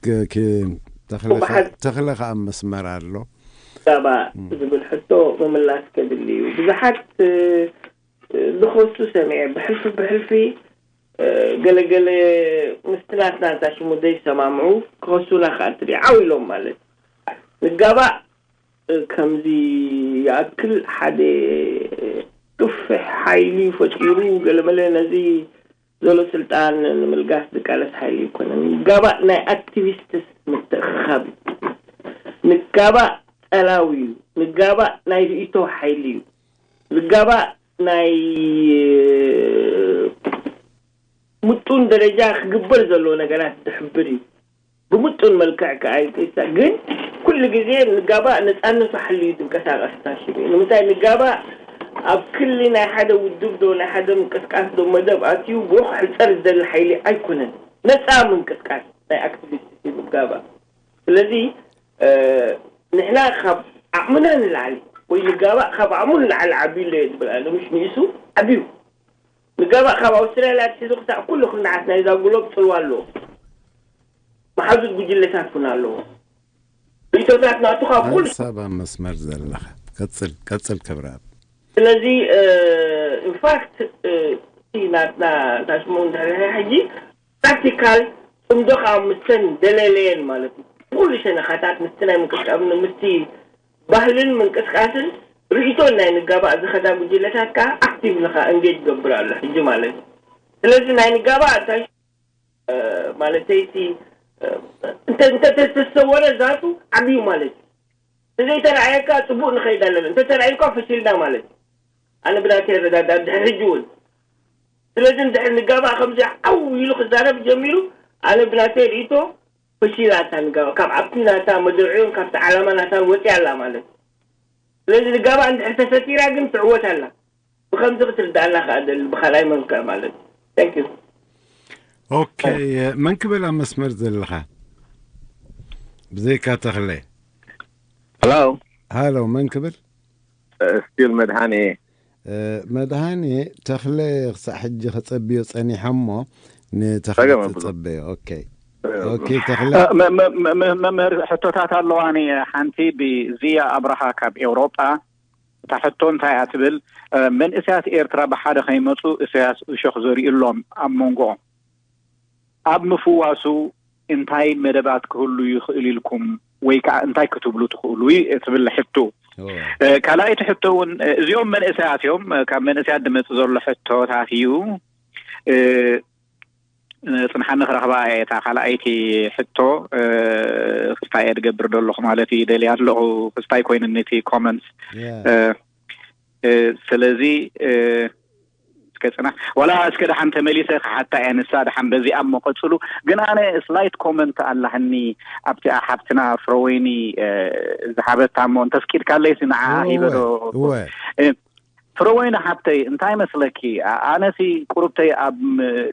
ክ-፣ ክ-፣ ተኽለ ኸ-፣ ብሓቂ። ተኽለ ኸኣ ኣብ መስመር ኣሎ። ዛባ እም። ዝብል ሕቶ ምምላስ ከድሊ እዩ። ብዙሓት፣ እ፣ ዝኸሱ ሰሚዐ፣ ብሕልፊ ብሕልፊ፣ እ፣ ገለገለ ምስቲ ናትና እንታ ሽሙ ዘይሰማምዑ ክኸሱና ከኣ ትርኢ፣ ዓው ኢሎም ማለት። ንጋባእ፣ እ፣ ከምዚ ይኣክል ሓደ ግፍሕ ሓይሊ ፈጢሩ፣ ገለመለ ነዚ ዘሎ ስልጣን ንምልጋስ ዝቃለስ ሓይሊ ኣይኮነን። ንጋባእ ናይ ኣክቲቪስትስ ምትእኽኻብ እዩ። ንጋባእ ጸላዊ እዩ። ንጋባእ ናይ ርእይቶ ሓይሊ እዩ። ንጋባእ ናይ ምጡን ደረጃ ክግበር ዘለዎ ነገራት ዝሕብር እዩ። ብምጡን መልክዕ ከኣ ይቅይሳ። ግን ኩሉ ግዜ ንጋባእ ነጻነቱ ሓልዩ ዝንቀሳቀስ ታሽም እዩ። ንምንታይ ንጋባእ ኣብ ክሊ ናይ ሓደ ውድብ ዶ ናይ ሓደ ምንቅስቃስ ዶ መደብ ኣትዩ ብኡ ክሕፀር ዝደሊ ሓይሊ ኣይኮነን። ነፃ ምንቅስቃስ ናይ ኣክቲቪስት እዩ ምጋባእ። ስለዚ ንሕና ካብ ዓቕምና ንላዕሊ ወይ ንጋባእ ካብ ዓቕሙ ንላዕሊ ዓብዩ ኣሎ እየ ዝብል ኣነ። ምሽ ንእሱ ዓብዩ ንጋባእ ካብ ኣውስትራልያ ኣትሒዙ ክሳዕ ኩሉ ክንዓት ናይዛ ጉሎብ ፅልዋ ኣለዎ። መሓዙት ጉጅለታት እውን ኣለዎ። ርእቶታት ናቱ ካብ ኩሉ ሓንሳብ ኣብ መስመር ዘለኻ ቀፅል ቀፅል ክብረኣብ። ስለዚ ኢንፋክት እቲ ናትና እንታይ ሽሙ እንድሕር ሕጂ ፕራክቲካል ፅምዶ ከዓ ምስተን ደለለየን ማለት እዩ። ብኩሉ ሸነኻታት ምስቲ ናይ ምንቅስቃስ ምስቲ ባህልን ምንቅስቃስን ርእቶን ናይ ንጋባእ ዝኸዳ ጉጅለታት ከዓ ኣክቲቭ ንካ እንጌጅ ገብር ኣሎ ሕጂ ማለት እዩ። ስለዚ ናይ ንጋባእ እንታይ ማለተይ እቲ እንተተሰወረ ዛቱ ዓብዩ ማለት እዩ። እንተዘይተረኣየካ ፅቡቅ ንኸይድ ኣለና፣ እንተተረኣዩካ ፈሽልና ማለት እዩ። ኣነ ብናተይ ኣረዳዳ ድሕር ሕጂ እውን ስለዚ እንድሕር ንጋባእ ከምዚ ዓው ኢሉ ክዛረብ ጀሚሩ ኣነ ብናተይ ርእቶ ፈሺላታ ንጋባእ ካብ ኣብቲ ናታ መድርዕዮን ካብቲ ዓላማ ናታን ወፂያ ኣላ ማለት እዩ። ስለዚ ንጋባእ እንድሕር ተሰቲራ ግን ትዕወት ኣላ። ብከምዚ ክትርዳኣና ከዓ ደሊ ብካልኣይ መልክዕ ማለት እዩ። Thank you። ኦኬ፣ መን ክብል ኣብ መስመር ዘለኻ? ብዘይካ ተኽለ። Hello። ሃሎ፣ መን ክብል? ስቲል መድሃኔ። መድሃኔ፣ ተኽለ ክሳዕ ሕጂ ከጸብዮ ጸኒሐ እሞ ንተኽለ ጸገም የብሉን። ተጸበዮ። ኦኬ። ኦኬ፣ ተኽለ። መምህር ሕቶታት ኣለዋኒ። ሓንቲ ብዝያ ኣብርሃ ካብ ኤውሮጳ። እታ ሕቶ እንታይ እያ ትብል? መንእሰያት ኤርትራ ብሓደ ከይመፁ እሰያስ እሾኽ ዘሪኡሎም ኣብ መንጎኦም። ኣብ ምፍዋሱ እንታይ መደባት ክህሉ ይኽእል ኢልኩም ወይ ከዓ እንታይ ክትብሉ ትኽእሉ ትብል ሕቶ። ካልኣይቲ ሕቶ እውን እዚኦም መንእሰያት እዮም። ካብ መንእሰያት ድመፅእ ዘሎ ሕቶታት እዩ። ፅንሓኒ ክረኽባ እየ እታ ካልኣይቲ ሕቶ። ክስታይ እየ ድገብር ደለኹ ማለት እዩ ደልያ ኣለኹ። ክስታይ ኮይንኒ እቲ ኮመንትስ። ስለዚ እስከ ፅናሕ ዋላ እስከ ደሓን ተመሊሰ ክሓታ እየ። ንሳ ደሓን በዚኣ እሞ ቀፅሉ። ግን ኣነ ስላይት ኮመንት ኣላህኒ ኣብቲ ሓብትና ፍረወይኒ ዝሃበታ እሞ እንተፍቂድካለይ ንዓ ሂበዶ። ፍረወይኒ ሓብተይ እንታይ መስለኪ፣ ኣነሲ ቁሩብተይ ኣብ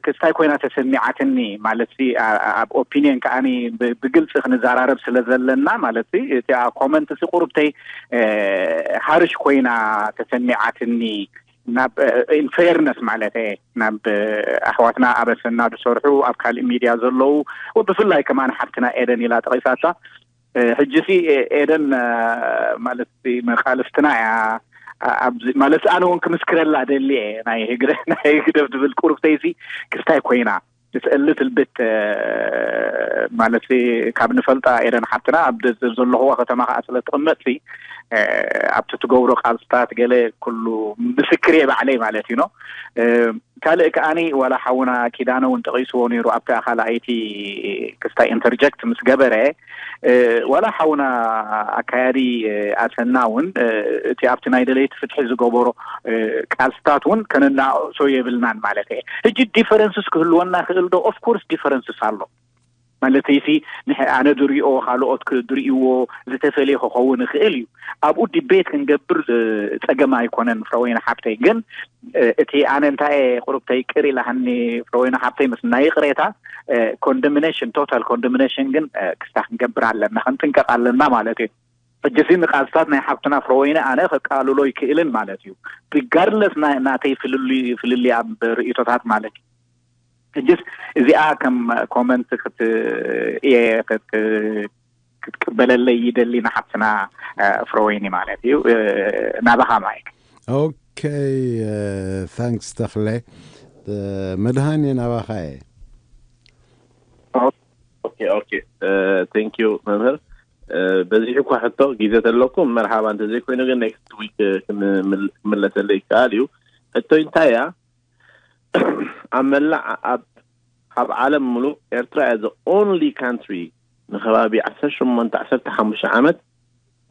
ክስታይ ኮይና ተሰሚዓትኒ። ማለት ኣብ ኦፒኒየን ከዓኒ ብግልፂ ክንዘራረብ ስለ ዘለና ማለት እቲኣ ኮመንት ሲ ቁሩብተይ ሃርሽ ኮይና ተሰሚዓትኒ። ናብ ኢንፌርነስ ማለት እየ ናብ ኣሕዋትና ኣብ ኣሰና ዝሰርሑ ኣብ ካልእ ሚድያ ዘለዉ ብፍላይ ከማን ሓብትና ኤደን ኢላ ጠቒሳታ። ሕጂ ሲ ኤደን ማለት መቃልስትና እያ። ኣብዚ ማለት ኣነ እውን ክምስክረላ ደሊ እየ። ናይ ህግደ ናይ ህግደፍ ዝብል ቁርብተይሲ ክስታይ ኮይና ትስእል ትልብት ማለት ካብ ንፈልጣ ኤደን ሓብትና ኣብ ዘለኹዋ ከተማ ከዓ ስለ ትቕመጥ ሲ ኣብቲ ትገብሮ ቃልስታት ገለ ኩሉ ምስክር እየ ባዕለይ ማለት እዩ። ካልእ ከዓኒ ዋላ ሓውና ኪዳነ እውን ጠቒስዎ ነይሩ ኣብቲ ኣኻልኣይቲ ክስታይ ኢንተርጀክት ምስ ገበረ ዋላ ሓውና ኣካያዲ ኣሰና እውን እቲ ኣብቲ ናይ ደለይቲ ፍትሒ ዝገበሮ ቃልስታት እውን ከነናእሶ የብልናን ማለት እየ። ሕጂ ዲፈረንስስ ክህልወና ክእል ዶ? ኦፍኮርስ ዲፈረንስስ ኣሎ። ማለተይሲ ኣነ ድሪኦ ካልኦት ድርእዎ ዝተፈለየ ክኸውን ይኽእል እዩ። ኣብኡ ዲቤት ክንገብር ፀገም ኣይኮነን። ፍረወይኒ ሓብተይ ግን እቲ ኣነ እንታይ ቁሩብተይ ቅር ኢላሃኒ ፍረወይኒ ሓብተይ ምስ ናይ ይቕሬታ ኮንዶሚኔሽን ቶታል ኮንዶሚኔሽን ግን ክስታ ክንገብር ኣለና ክንጥንቀቕ ኣለና ማለት እዩ። ሕጂ ሲ ንቃልስታት ናይ ሓብትና ፍረወይኒ ኣነ ከቃልሎ ይክእልን ማለት እዩ። ሪጋርድለስ ናተይ ፍልልይ ኣብ ርእቶታት ማለት እዩ። ሕጅስ እዚኣ ከም ኮመንት እየ ክትቅበለለይ ይደሊ ንሓብትና ፍረወይኒ ማለት እዩ። ናባኻ ማይክ። ኦኬ ታንክስ ተኽለ። መድሃኔ ናባኻ እየ። ኦኬ ኦኬ ቴንክ ዩ መምህር። በዚሑ እኳ ሕቶ ግዜ ዘለኩም መርሓባ እንተዘይኮይኑ ግን ኔክስት ዊክ ክምለሰለይ ይከኣል እዩ። ሕቶይ እንታይ እያ? ኣብ መላእ ኣብ ኣብ ዓለም ሙሉእ ኤርትራ እያ the only country ንከባቢ ዓሰርተ ሸሞንተ ዓሰርተ ሓሙሽተ ዓመት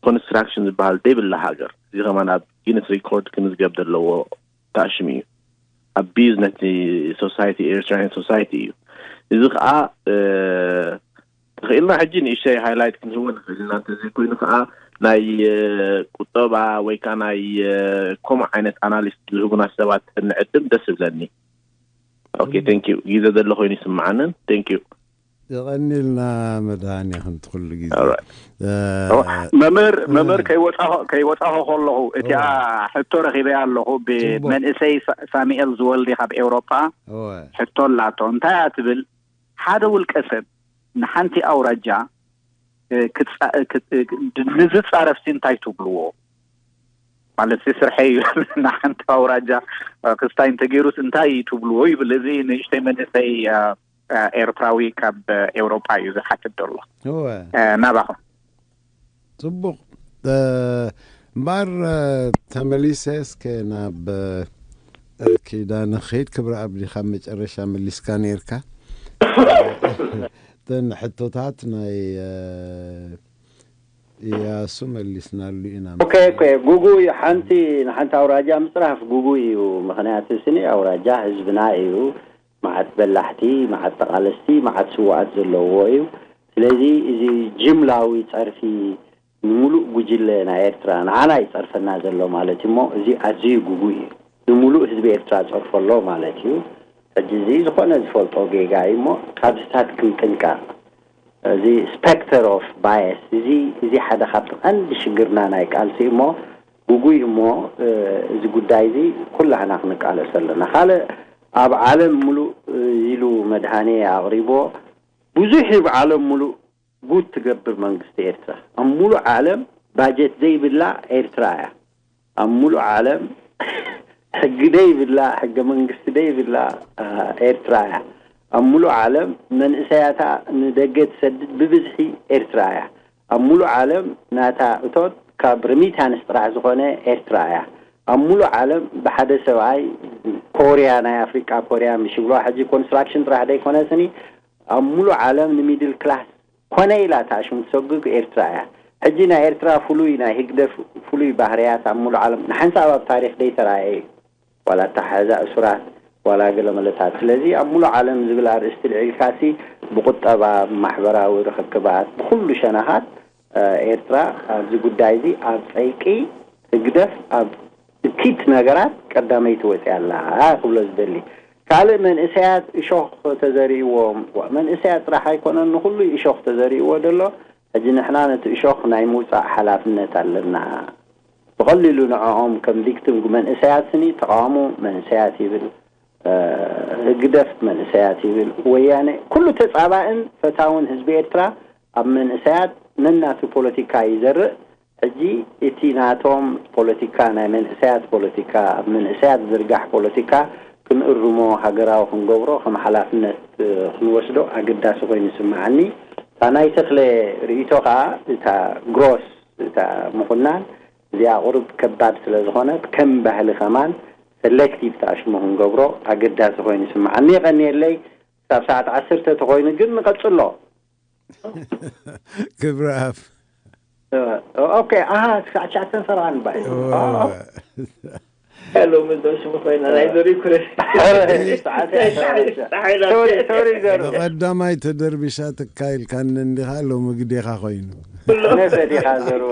ኮንስትራክሽን ዝበሃል ዘይብላ ሃገር። እዚ ከማን ኣብ ጊነስ ሪኮርድ ክምዝገብ ዘለዎ ታሽም እዩ። ኣቢዝ ነቲ ሶሳይቲ ኤርትራን ሶሳይቲ እዩ። እዚ ከዓ ተኽኢልና ሕጂ ንእሽተይ ሃይላይት ክንህቦ ንኽእል ኢና። እንተዘይኮይኑ ከዓ ናይ ቁጠባ ወይ ከዓ ናይ ከምኡ ዓይነት ኣናሊስት ዝህቡና ሰባት ንዕድም ደስ ይብለኒ። ኦኬ፣ ቴንክ ዩ። ግዜ ዘሎ ኮይኑ ይስምዓንን። ቴንክ ዩ። የቐኒልና መድሃኒ ከምቲ ኩሉ ግዜ። መምህር መምህር ከይወፃኹ ከይወፃኹ ከለኹ እቲኣ ሕቶ ረኺበያ ኣለኹ። ብመንእሰይ ሳሚኤል ዝወልዲ ካብ ኤውሮጳ ሕቶ ኣላቶ። እንታይ እያ ትብል? ሓደ ውልቀ ሰብ ንሓንቲ ኣውራጃ ንዝፃረፍሲ እንታይ ትብልዎ? ማለት ስርሐ እዩ። ንሓንቲ ኣውራጃ ክስታይ እንተገይሩስ እንታይ ትብልዎ ይብል። እዚ ንእሽተይ መንእሰይ ኤርትራዊ ካብ ኤውሮጳ እዩ ዝሓትት ዘሎ። ናባኹም። ፅቡቕ። እምበኣር ተመሊሰ እስከ ናብ ኪዳነ ክኸይድ። ክብረ ኣብ ዲኻ መጨረሻ መሊስካ ነርካ። እተን ሕቶታት ናይ እያሱ መሊስናሉ ኢና። ኦኬ፣ ኦኬ። ጉጉይ ሓንቲ ንሓንቲ ኣውራጃ ምፅራፍ ጉጉይ እዩ። ምክንያቱ ስኒ ኣውራጃ ህዝብና እዩ። መዓት በላሕቲ፣ መዓት ተቓለስቲ፣ መዓት ስውኣት ዘለዎ እዩ። ስለዚ እዚ ጅምላዊ ፀርፊ ንሙሉእ ጉጅለ ናይ ኤርትራ ንዓና ይፀርፈና ዘሎ ማለት እሞ እዚ ኣዝዩ ጉጉይ እዩ። ንሙሉእ ህዝቢ ኤርትራ ፀርፎ ኣሎ ማለት እዩ። ሕጂ እዚ ዝኾነ ዝፈልጦ ጌጋ እዩ እሞ ካብዚታት ክንጥንቀቕ። እዚ specter of bias እዚ እዚ ሓደ ካብቲ ቀንዲ ሽግርና ናይ ቃልሲ እሞ ጉጉይ እሞ እዚ ጉዳይ እዚ ኩላህና ክንቃለስ ኣለና። ካልእ ኣብ ዓለም ሙሉእ ኢሉ መድሃኔ ኣቕሪቦ ብዙሕ እዩ ብዓለም ሙሉእ ጉድ ትገብር መንግስቲ ኤርትራ ኣብ ሙሉእ ዓለም ባጀት ዘይብላ ኤርትራ እያ። ኣብ ሙሉእ ዓለም ሕጊ ደይብላ ሕገ መንግስቲ ደይብላ ኤርትራ እያ። ኣብ ሙሉእ ዓለም መንእሰያታ ንደገ ትሰድድ ብብዝሒ ኤርትራ እያ። ኣብ ሙሉእ ዓለም ናታ እቶት ካብ ሪሚታንስ ጥራሕ ዝኾነ ኤርትራ እያ። ኣብ ሙሉእ ዓለም ብሓደ ሰብኣይ ኮርያ ናይ ኣፍሪቃ ኮርያ ምሽ ይብልዋ ሕጂ ኮንስትራክሽን ጥራሕ ደይኮነስኒ ኣብ ሙሉእ ዓለም ንሚድል ክላስ ኮነ ኢላ እታ ሽም ትሰጉግ ኤርትራ እያ። ሕጂ ናይ ኤርትራ ፍሉይ ናይ ህግደፍ ፍሉይ ባህርያት ኣብ ሙሉእ ዓለም ንሓንሳብ ኣብ ታሪኽ ደይተራእየ እዩ። ዋላ ኣተሓሕዛ እሱራት ዋላ ገለ መለታት። ስለዚ ኣብ ሙሉእ ዓለም ዝብል ኣርእስቲ ልዒልካሲ ብቁጠባ፣ ብማሕበራዊ ርኽክባት፣ ብኩሉ ሸነኻት ኤርትራ ኣብዚ ጉዳይ እዚ ኣብ ጸይቂ ህግደፍ ኣብ እኪት ነገራት ቀዳመይቲ ወፂኣ ኣላ ክብሎ ዝደሊ። ካልእ መንእሰያት እሾኽ ተዘሪእዎም። መንእሰያት ጥራሕ ኣይኮነን ንኹሉ እሾኽ ተዘሪእዎ ደሎ። ሕጂ ንሕና ነቲ እሾኽ ናይ ምውፃእ ሓላፍነት ኣለና። ብቐሊሉ ንዕኦም ከም ቪክቲም መንእሰያት ስኒ ተቃውሞ መንእሰያት ይብል፣ ህግደፍ መንእሰያት ይብል። ወያነ ኩሉ ተፃባእን ፈታውን ህዝቢ ኤርትራ ኣብ መንእሰያት ነናቱ ፖለቲካ ይዘርእ። ሕጂ እቲ ናቶም ፖለቲካ ናይ መንእሰያት ፖለቲካ ኣብ መንእሰያት ዝርጋሕ ፖለቲካ ክንእርሞ ሃገራዊ ክንገብሮ ከም ሓላፍነት ክንወስዶ ኣገዳሲ ኮይኑ ይስምዓኒ። እታ ናይ ተኽለ ርእይቶ ከዓ እታ ግሮስ እታ ምኹናን እዚኣ ቁሩብ ከባድ ስለ ዝኾነት ከም ባህሊ ከማን ሰሌክቲቭ ተኣሽሙ ክንገብሮ ኣገዳሲ ኮይኑ ይስምዓኒ። የቐንየለይ። ክሳብ ሰዓት ዓሰርተ ተኾይኑ ግን ንቐጽሎ። ክብረ ኣፍ ኦኬ ኣሃ ክሳዕ ትሽዓተን ሰብዓን ባይ ሎሚ ዶ ሽሙ ኮይና ናይ ዘሪኩረ ሶሪ ቀዳማይ ተደርቢሻ ትካይልካኒ እንዲኻ ሎሚ ግዴኻ ኮይኑ ነሰ ዲኻ ዘሩ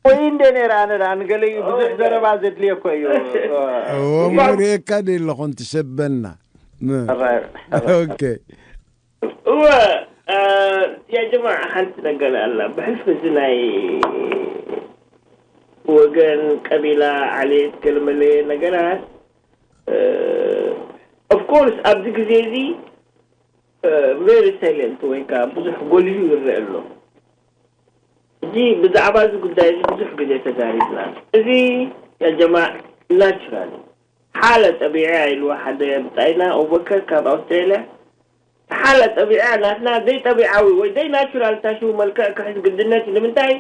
ወይ እንደ ነራ ኣነ ንገለ ብዙሕ ዘረባ ዘድልየ እኮ እዩ ወሞ ርእየካ ደ ኣለኹን ትሸበና ኦኬ እወ ያ ጀማዓ ሓንቲ ነገር ኣላ ብሕልፊ እዚ ናይ ወገን ቀቢላ ዓሌት ገለመለ ነገራት of course ኣብዚ ግዜ እዚ very silent ወይ ከዓ ብዙሕ ጎሊሁ ይረአ ኣሎ። ሕጂ ብዛዕባ እዚ ጉዳይ እዚ ብዙሕ ግዜ ተዛሪብና። እዚ ያ ጀማዓ ናቹራል ሓለ ጠቢዐ ኢልዋ ሓደ ብጻይና ኣቡበከር ካብ ኣውስትራልያ ሓለ ጠቢዐ ናትና ዘይጠቢዓዊ ወይ ዘይናቹራል ታሽሙ መልክዕ ክሕዝ ግድነት እዩ። ንምንታይ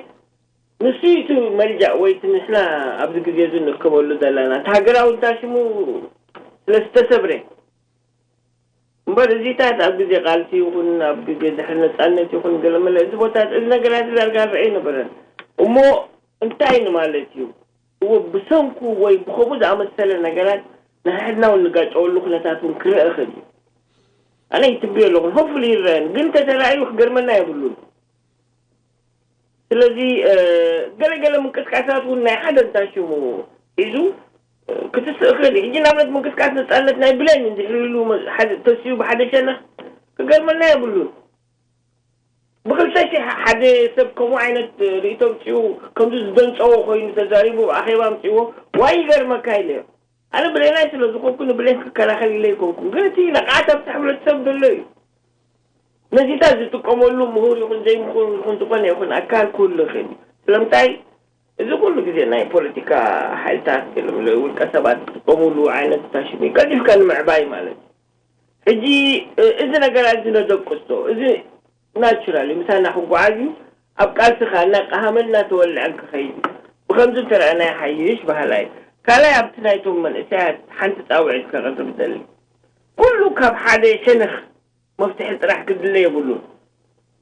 ንሱ እዩ እቲ መልጃእ ወይ እቲ ንሕና ኣብዚ ግዜ እዚ ንርከበሉ ዘለና እቲ ሃገራዊ ታሽሙ ስለ ዝተሰብረ እምበር እዚታት ኣብ ግዜ ቃልሲ ይኹን ኣብ ግዜ ድሕሪ ነፃነት ይኹን ገለመለ እዚ ቦታት እዚ ነገራት እዚ ዳርጋ ንርአ ኣይነበረን እሞ እንታይ ንማለት እዩ እዎ ብሰንኩ ወይ ብከምኡ ዝኣመሰለ ነገራት ንሕድና እውን ንጋጨወሉ ኩነታት እውን ክረአ ይኽእል እዩ ኣነ ይትብዮ ኣለኹን ሆፕፉሊ ይረአን ግን ተተራእዩ ክገርመና የብሉን ስለዚ ገለገለ ምንቅስቃሳት እውን ናይ ሓደ እንታይ ሽሙ ሒዙ ክትስእ ክእል እዩ። ሕጂ ንኣብነት ምንቅስቃስ ነፃነት ናይ ብሌን እንድሕር ኢሉ ተሲኡ ብሓደ ሸነኽ ክገርመና የብሉን። ብክልተ ሺሕ ሓደ ሰብ ከምኡ ዓይነት ርእይቶ ኣምፂኡ ከምዚ ዝደንፀዎ ኮይኑ ተዛሪቡ ኣኼባ ኣምፂዎ ዋይ ይገርመካ ኢለ። ኣነ ብሌናይ ስለ ዝኾንኩ ንብሌን ክከላኸል ኢለ ኣይኮንኩን፣ ግን እቲ ንቕዓት ኣብቲ ሕብረተሰብ ዘሎ እዩ። ነዚታት ዝጥቀመሉ ምሁር ይኹን ዘይምሁር ይኹን ዝኾነ ይኹን ኣካል ክህሉ ይኽእል እዩ። ስለምንታይ እዚ ኩሉ ግዜ ናይ ፖለቲካ ሓይልታት ገለ ውልቀ ሰባት ዝጥቀምሉ ዓይነት ታሽሙ እዩ ቀልጢፍካ ንምዕባይ ማለት እዩ። ሕጂ እዚ ነገራት እዚ ነደቅስቶ እዚ ናቹራል ምሳና ክጓዓዝ እዩ። ኣብ ቃልስኻ እናቀሃመን እናተወልዐን ክኸይድ እዩ። ብከምዚ እንተረኣና ይሓይሽ በሃላይ። ካልኣይ ኣብቲ ናይቶም መንእሰያት ሓንቲ ፃውዒት ከቕርብ ደሊ ኩሉ ካብ ሓደ ሸነኽ መፍትሒ ጥራሕ ክድለ የብሉን።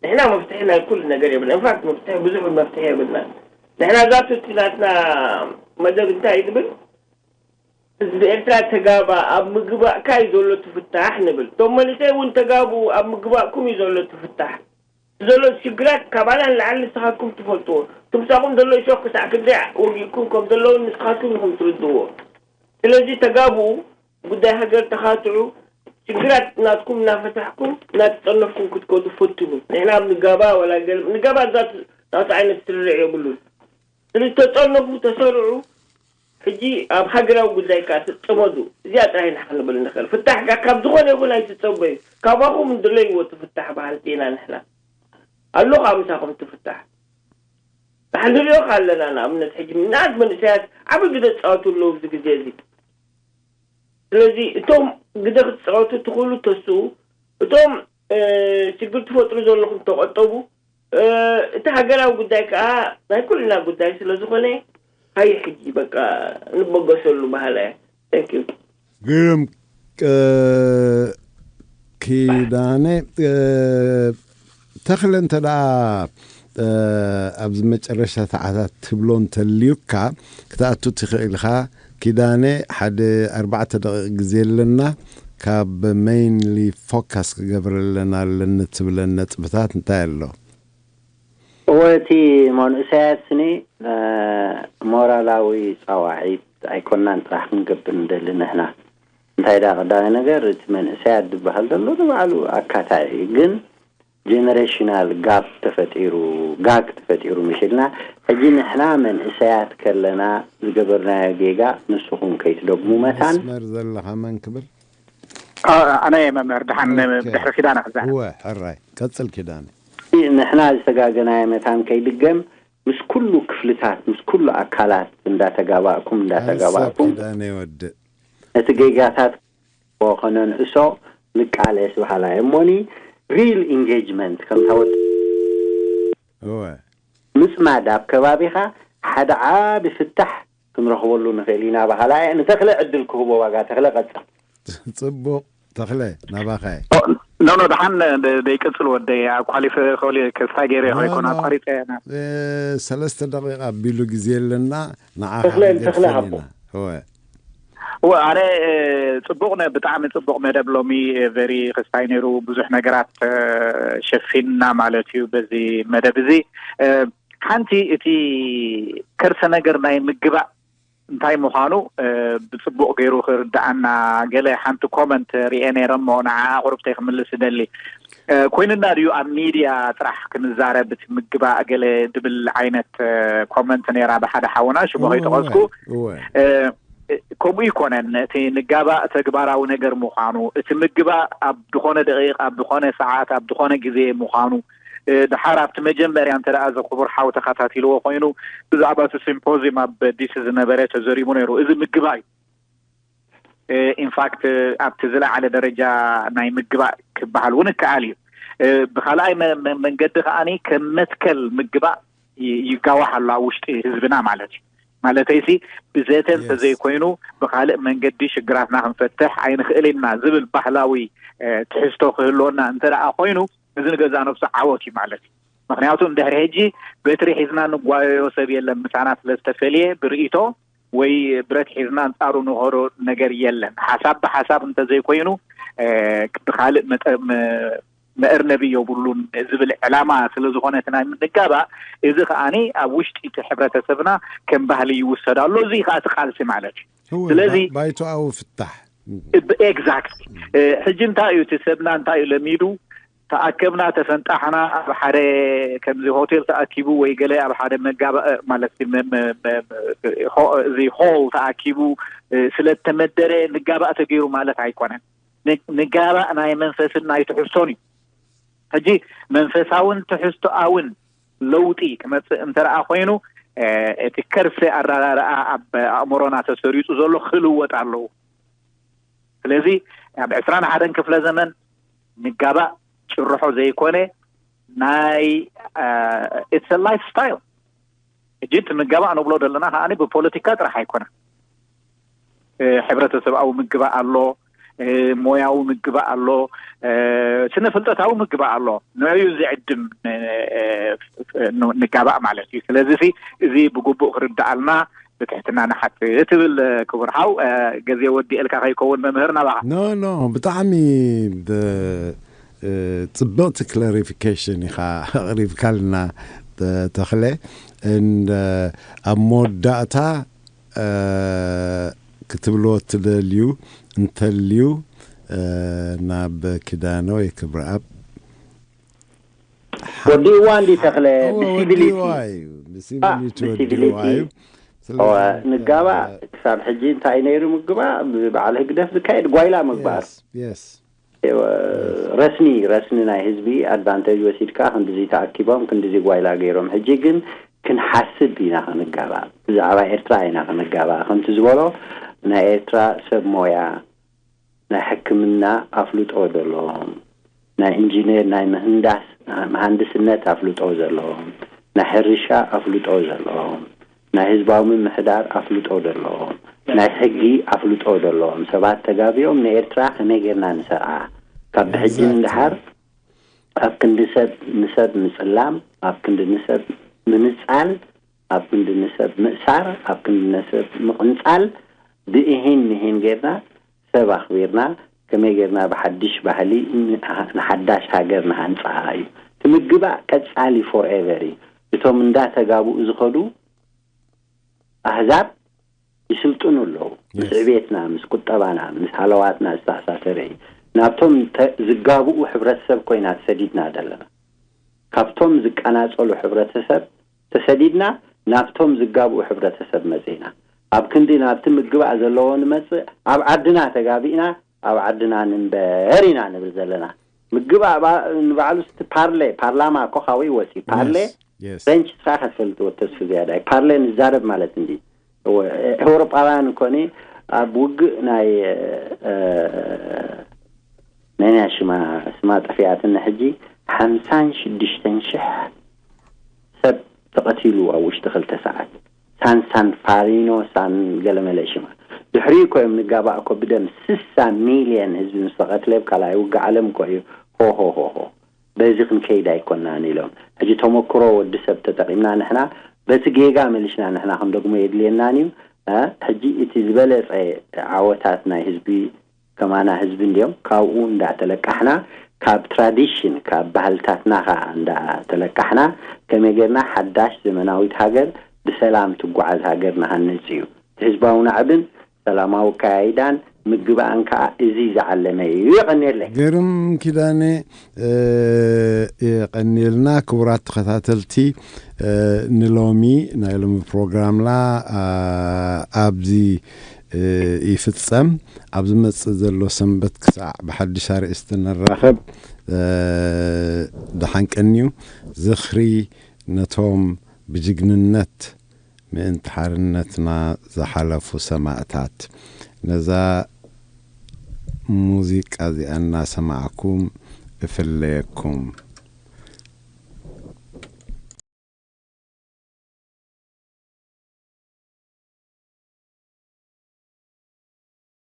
ንሕና መፍትሒ ናይ ኩሉ ነገር የብልና። ኢንፋክት መፍትሒ ብዙሕ እውን መፍትሒ የብልና። ንሕና ዛቱ እቲ ናትና መደብ እንታይ ዝብል ህዝቢ ኤርትራ ተጋባ ኣብ ምግባእካ እዩ ዘሎ ትፍታሕ ንብል። እቶም መንእሰይ እውን ተጋቡ ኣብ ምግባእኩም እዩ ዘሎ ትፍታሕ። ዘሎ ሽግራት ካባና ንላዕሊ ንስኻትኩም ትፈልጥዎ። ትምሳኹም ዘሎ እሾክ ክሳዕ ክንደይ ወጊእኩም ከም ዘለውን ንስኻትኩም ኢኹም ትርድእዎ። ስለዚ ተጋቡ ጉዳይ ሃገር ተኻትዑ ሽግራት ናትኩም እናፈታሕኩም እናተፀነፍኩም ክትከዱ ፈትኑ። ንሕና ኣብ ንጋባ ወላ ገለ ንጋባ ዛት ናቱ ዓይነት ስርርዕ የብሉን። ስለዚ ተፀነፉ ተሰርዑ። ሕጂ ኣብ ሃገራዊ ጉዳይ ከዓ ትፅመዱ። እዚኣ ጥራይ ኢና ክንብል ንኽእል። ፍታሕ ከዓ ካብ ዝኾነ ይኹን ኣይትፀበዩ። ካባኹም ድለይዎ ትፍታሕ በሃልቲ ኢና ንሕና። ኣሎ ከዓ ምሳኹም ትፍታሕ። ንሕና ንሪኦ ከዓ ኣለና። ንኣብነት ሕጂ ምናት መንእሰያት ዓብዪ ግደ ዝፃወቱ ኣለዉ ኣብዚ ግዜ እዚ። ስለዚ እቶም ግደ ክትፃወቱ ትኽእሉ ተስኡ፣ እቶም ሽግር ትፈጥሩ ዘለኹም ተቆጠቡ። እቲ ሃገራዊ ጉዳይ ከዓ ናይ ኩልና ጉዳይ ስለዝኾነ ሃየ ሕጂ በቃ ንበገሰሉ በሃላ እየ። Thank you። ግርም ኪዳነ። ተኽለ እንተ ደኣ ኣብዚ መጨረሻ ሰዓታት ትብሎ እንተልዩካ ክትኣቱ ትኽእል ኢኻ። ኪዳነ ሓደ ኣርባዕተ ደቂቕ ግዜ ኣለና። ካብ ሜይንሊ ፎካስ ክገብረለና ኣለኒ ትብለን ነጥብታት እንታይ ኣሎ? እወ እቲ መንእሰያት ስኒ ሞራላዊ ፃዋዒት ኣይኮናን ጥራሕ ክንገብር ንደሊ ንሕና። እንታይ ደኣ ቀዳማይ ነገር እቲ መንእሰያት ዝበሃል ዘሎ ንባዕሉ ኣካታይ እዩ፣ ግን ጀነሬሽናል ጋፕ ተፈጢሩ ጋግ ተፈጢሩ መሲልና ሕጂ ንሕና መንእሰያት ከለና ዝገበርናዮ ጌጋ ንስኹም ከይትደግሙ መታን መስመር ዘለኻ መን ክብል ኣነ መምህር ድሓን ድሕሪ ኪዳነ ክዛረብ እወ ሕራይ ቀጽል ኪዳነ ንሕና ዝተጋገናዮ መታን ከይድገም ምስ ኩሉ ክፍልታት ምስ ኩሉ ኣካላት እንዳተጋባእኩም እንዳተጋባእኩም ኪዳነ ይወድእ እቲ ጌጋታት ከነንእሶ ንቃለስ በሃላይ እሞኒ ሪል ኢንጌጅመንት ከምታ ወዲ እወ ምፅማድ ኣብ ከባቢኻ ሓደ ዓቢ ፍታሕ ክንረኽበሉ ንኽእል ኢና በሃላ እየ። ንተኽለ ዕድል ክህቦ ዋጋ ተኽለ ቀፅል። ፅቡቕ ተኽለ ናባኻ እየ። ኖ ኖ ደሓን ደይቅፅል ወደይ ኣኳሊፈ ከሊ ክስታይ ገይረ ኣይኮን ኣቋሪፀ ሰለስተ ደቂቃ ኣቢሉ ግዜ ኣለና ንዓ ተኽለ ተኽለ ሃቦ እወ እወ ኣነ ጽቡቕ ነ ብጣዕሚ ጽቡቕ መደብ ሎሚ ቨሪ ክስታይ ነይሩ ብዙሕ ነገራት ሸፊንና ማለት እዩ በዚ መደብ እዚ ሓንቲ እቲ ከርሰ ነገር ናይ ምግባእ እንታይ ምዃኑ ብጽቡቕ ገይሩ ክርድኣና ገለ ሓንቲ ኮመንት ርኤ ነይረ እሞ ንዓ ኣቕሩብተይ ክምልስ እደሊ ኮይንና ድዩ ኣብ ሚድያ ጥራሕ ክንዛረብ እቲ ምግባእ ገለ ድብል ዓይነት ኮመንት ነይራ ብሓደ ሓውና ሽሙ ከይጠቐስኩ ከምኡ ይኮነን እቲ ንጋባእ ተግባራዊ ነገር ምዃኑ እቲ ምግባእ ኣብ ዝኾነ ደቂቕ ኣብ ዝኾነ ሰዓት ኣብ ዝኾነ ግዜ ምዃኑ ድሓር ኣብቲ መጀመርያ እንተ እዚ ክቡር ሓው ተኸታቲልዎ ኮይኑ ብዛዕባ እቲ ሲምፖዚም ኣብ ዲሲ ዝነበረ ተዘሪቡ ነይሩ እዚ ምግባእ እዩ ኢንፋክት ኣብቲ ዝለዓለ ደረጃ ናይ ምግባእ ክበሃል እውን ይከኣል እዩ ብካልኣይ መንገዲ ከዓኒ ከም መትከል ምግባእ ይጋዋሕ ኣሎ ኣብ ውሽጢ ህዝብና ማለት እዩ ማለተይሲ ብዘተ እንተዘይኮይኑ ብካልእ መንገዲ ሽግራትና ክንፈትሕ ኣይንኽእል ኢና ዝብል ባህላዊ ትሕዝቶ ክህልወና እንተ ደኣ ኮይኑ እዚ ንገዛእ ነብሱ ዓወት እዩ ማለት እዩ ምክንያቱ እንድሕሪ ሕጂ በትሪ ሒዝና ንጓየዮ ሰብ የለን ምሳና ስለ ዝተፈልየ ብርእይቶ ወይ ብረት ሒዝና ኣንጻሩ ንኸዶ ነገር የለን ሓሳብ ብሓሳብ እንተዘይኮይኑ ብካልእ መእርነቢ የብሉን ዝብል ዕላማ ስለ ዝኾነ እቲ ናይ ምንጋባእ፣ እዚ ከዓኒ ኣብ ውሽጢ እቲ ሕብረተሰብና ከም ባህሊ ይውሰድ ኣሎ። እዚ ከዓ እቲ ቃልሲ ማለት እዩ። ስለዚ ባይቶኣዊ ፍታሕ። ኤግዛክት። ሕጂ እንታይ እዩ እቲ ሰብና እንታይ እዩ ለሚዱ? ተኣከብና፣ ተፈንጣሕና፣ ኣብ ሓደ ከምዚ ሆቴል ተኣኪቡ ወይ ገለ ኣብ ሓደ መጋባእ ማለት እዚ ሆል ተኣኪቡ ስለተመደረ ንጋባእ ተገይሩ ማለት ኣይኮነን። ንጋባእ ናይ መንፈስን ናይ ትሕዝቶን እዩ። ሕጂ መንፈሳውን ትሕዝቶኣውን ለውጢ ክመፅእ እንተረኣ ኮይኑ፣ እቲ ከርሰ ኣረዳድኣ ኣብ ኣእምሮና ተሰሪፁ ዘሎ ክልወጥ ኣለዎ። ስለዚ ኣብ ዕስራን ሓደን ክፍለ ዘመን ንጋባእ ጭርሖ ዘይኮነ ናይ ኢትስ ላይፍ ስታይል። ሕጂ እቲ ምጋባእ ንብሎ ዘለና ከዓኒ ብፖለቲካ ጥራሕ ኣይኮነን። ሕብረተሰብኣዊ ምግባእ ኣሎ፣ ሞያዊ ምግባእ ኣሎ፣ ስነ ፍልጠታዊ ምግባእ ኣሎ። ንዕዩ ዝዕድም ንጋባእ ማለት እዩ። ስለዚ እዚ ብግቡእ ክርዳኣልና ብትሕትና ንሓትት ትብል። ክቡር ሓው፣ ግዜ ወዲኤልካ ከይከውን መምህር ናባኻ። ኖ ኖ፣ ብጣዕሚ ጽብቕቲ ክላሪፊኬሽን ኢኻ ኣቕሪብካልና ተኽለ። እንደ ኣብ መወዳእታ ክትብልዎ ትደልዩ እንተልዩ ናብ ኪዳነ ወይ ክብረኣብ። ወዲእዋ እንዲ ተኽለ ብሲቪሊቲ ብሲቪሊቲ ወዲእዋ እዩ። ንጋባእ ክሳብ ሕጂ እንታይ ነይሩ ምግባእ? ብበዓል ህግደፍ ዝካየድ ጓይላ ምግባር። ረስኒ ረስኒ ናይ ህዝቢ ኣድቫንቴጅ ወሲድካ ክንድዚ ተኣኪቦም ክንድዚ ጓይላ ገይሮም። ሕጂ ግን ክንሓስብ ኢና ክንጋባእ፣ ብዛዕባ ኤርትራ ኢና ክንጋባእ። ከምቲ ዝበሎ ናይ ኤርትራ ሰብ ሞያ ናይ ሕክምና ኣፍልጦ ዘለዎም፣ ናይ ኢንጂነር ናይ ምህንዳስ መሃንድስነት ኣፍልጦ ዘለዎም፣ ናይ ሕርሻ ኣፍልጦ ዘለዎም፣ ናይ ህዝባዊ ምምሕዳር ኣፍልጦ ዘለዎም፣ ናይ ሕጊ ኣፍልጦ ዘለዎም ሰባት ተጋቢኦም ንኤርትራ ከመይ ጌርና ንሰርዓ? ካብ ብሕጂ ንድሓር ኣብ ክንዲ ሰብ ንሰብ ምጽላም፣ ኣብ ክንዲ ንሰብ ምንጻል፣ ኣብ ክንዲ ንሰብ ምእሳር፣ ኣብ ክንዲ ንሰብ ምቕንጻል ብእሂን ምሂን ጌርና ሰብ ኣኽቢርና ከመይ ጌርና ብሓድሽ ባህሊ ንሓዳሽ ሃገር ንሃንጻ እዩ። እቲ ምግባእ ቀጻሊ ፎርኤቨር እዩ። እቶም እንዳተጋብኡ ዝኸዱ ኣህዛብ ይስልጥኑ ኣለዉ። ምስ ዕቤትና፣ ምስ ቁጠባና፣ ምስ ሃለዋትና ዝተኣሳሰረ እዩ። ናብቶም ዝጋብኡ ሕብረተሰብ ኮይና ተሰዲድና ዘለና። ካብቶም ዝቀናጸሉ ሕብረተሰብ ተሰዲድና ናብቶም ዝጋብኡ ሕብረተሰብ መጺእና። ኣብ ክንዲ ናብቲ ምግባእ ዘለዎ ንመጽእ፣ ኣብ ዓድና ተጋቢእና ኣብ ዓድና ንንበር ኢና ንብል ዘለና። ምግባእ ንባዕሉ ስቲ ፓርሌ፣ ፓርላማ ኮኻዊ ወሲ ፓርሌ ፍሬንች ስኻ ከትፈልጥዎ ተስፉ ዝያዳይ ፓርሌ ንዛረብ ማለት እንዲ። ኤውሮጳውያን ኮኒ ኣብ ውግእ ናይ ናይ ናይ ሽማ ስማ ጠፊኣትን ሕጂ ሓምሳን ሽዱሽተን ሽሕ ሰብ ተቐቲሉ ኣብ ውሽጢ ክልተ ሰዓት። ሳን ሳን ፋሪኖ ሳን ገለመለ ሽማ። ድሕሪኡ እኮ እዮም ንጋባእ እኮ ብደም ስሳ ሚልየን ህዝቢ ምስ ተቐትለ ኣብ ካልኣይ ውግእ ዓለም እኮ እዩ። ሆ ሆ ሆ ሆ። በዚ ክንከይድ ኣይኮናን ኢሎም። ሕጂ ተመክሮ ወዲ ሰብ ተጠቒምና ንሕና በቲ ጌጋ መሊስና ንሕና ክንደግሞ የድልየናን እዩ። ሕጂ እቲ ዝበለጸ ዓወታት ናይ ህዝቢ ከማና ህዝቢ እንዲዮም ካብኡ እንዳተለቃሕና ካብ ትራዲሽን ካብ ባህልታትና ከዓ እንዳተለቃሕና ከመይ ጌርና ሓዳሽ ዘመናዊት ሃገር ብሰላም ትጓዓዝ ሃገር ንሃንጽ እዩ። ህዝባዊ ናዕብን ሰላማዊ ኣካያይዳን ምግባእን ከዓ እዚ ዝዓለመ እዩ። የቐንየለይ። ግርም ኪዳነ የቐንየልና። ክቡራት ተኸታተልቲ ንሎሚ ናይ ሎሚ ፕሮግራምና ኣብዚ ይፍጸም። ኣብ ዝመጽእ ዘሎ ሰንበት ክሳዕ ብሓድሽ ኣርእስቲ ንራኸብ። ደሓን ቀንዩ። ዝኽሪ ነቶም ብጅግንነት ምእንቲ ሓርነትና ዝሓለፉ ሰማእታት። ነዛ ሙዚቃ እዚኣ እናሰማዕኩም እፍለየኩም።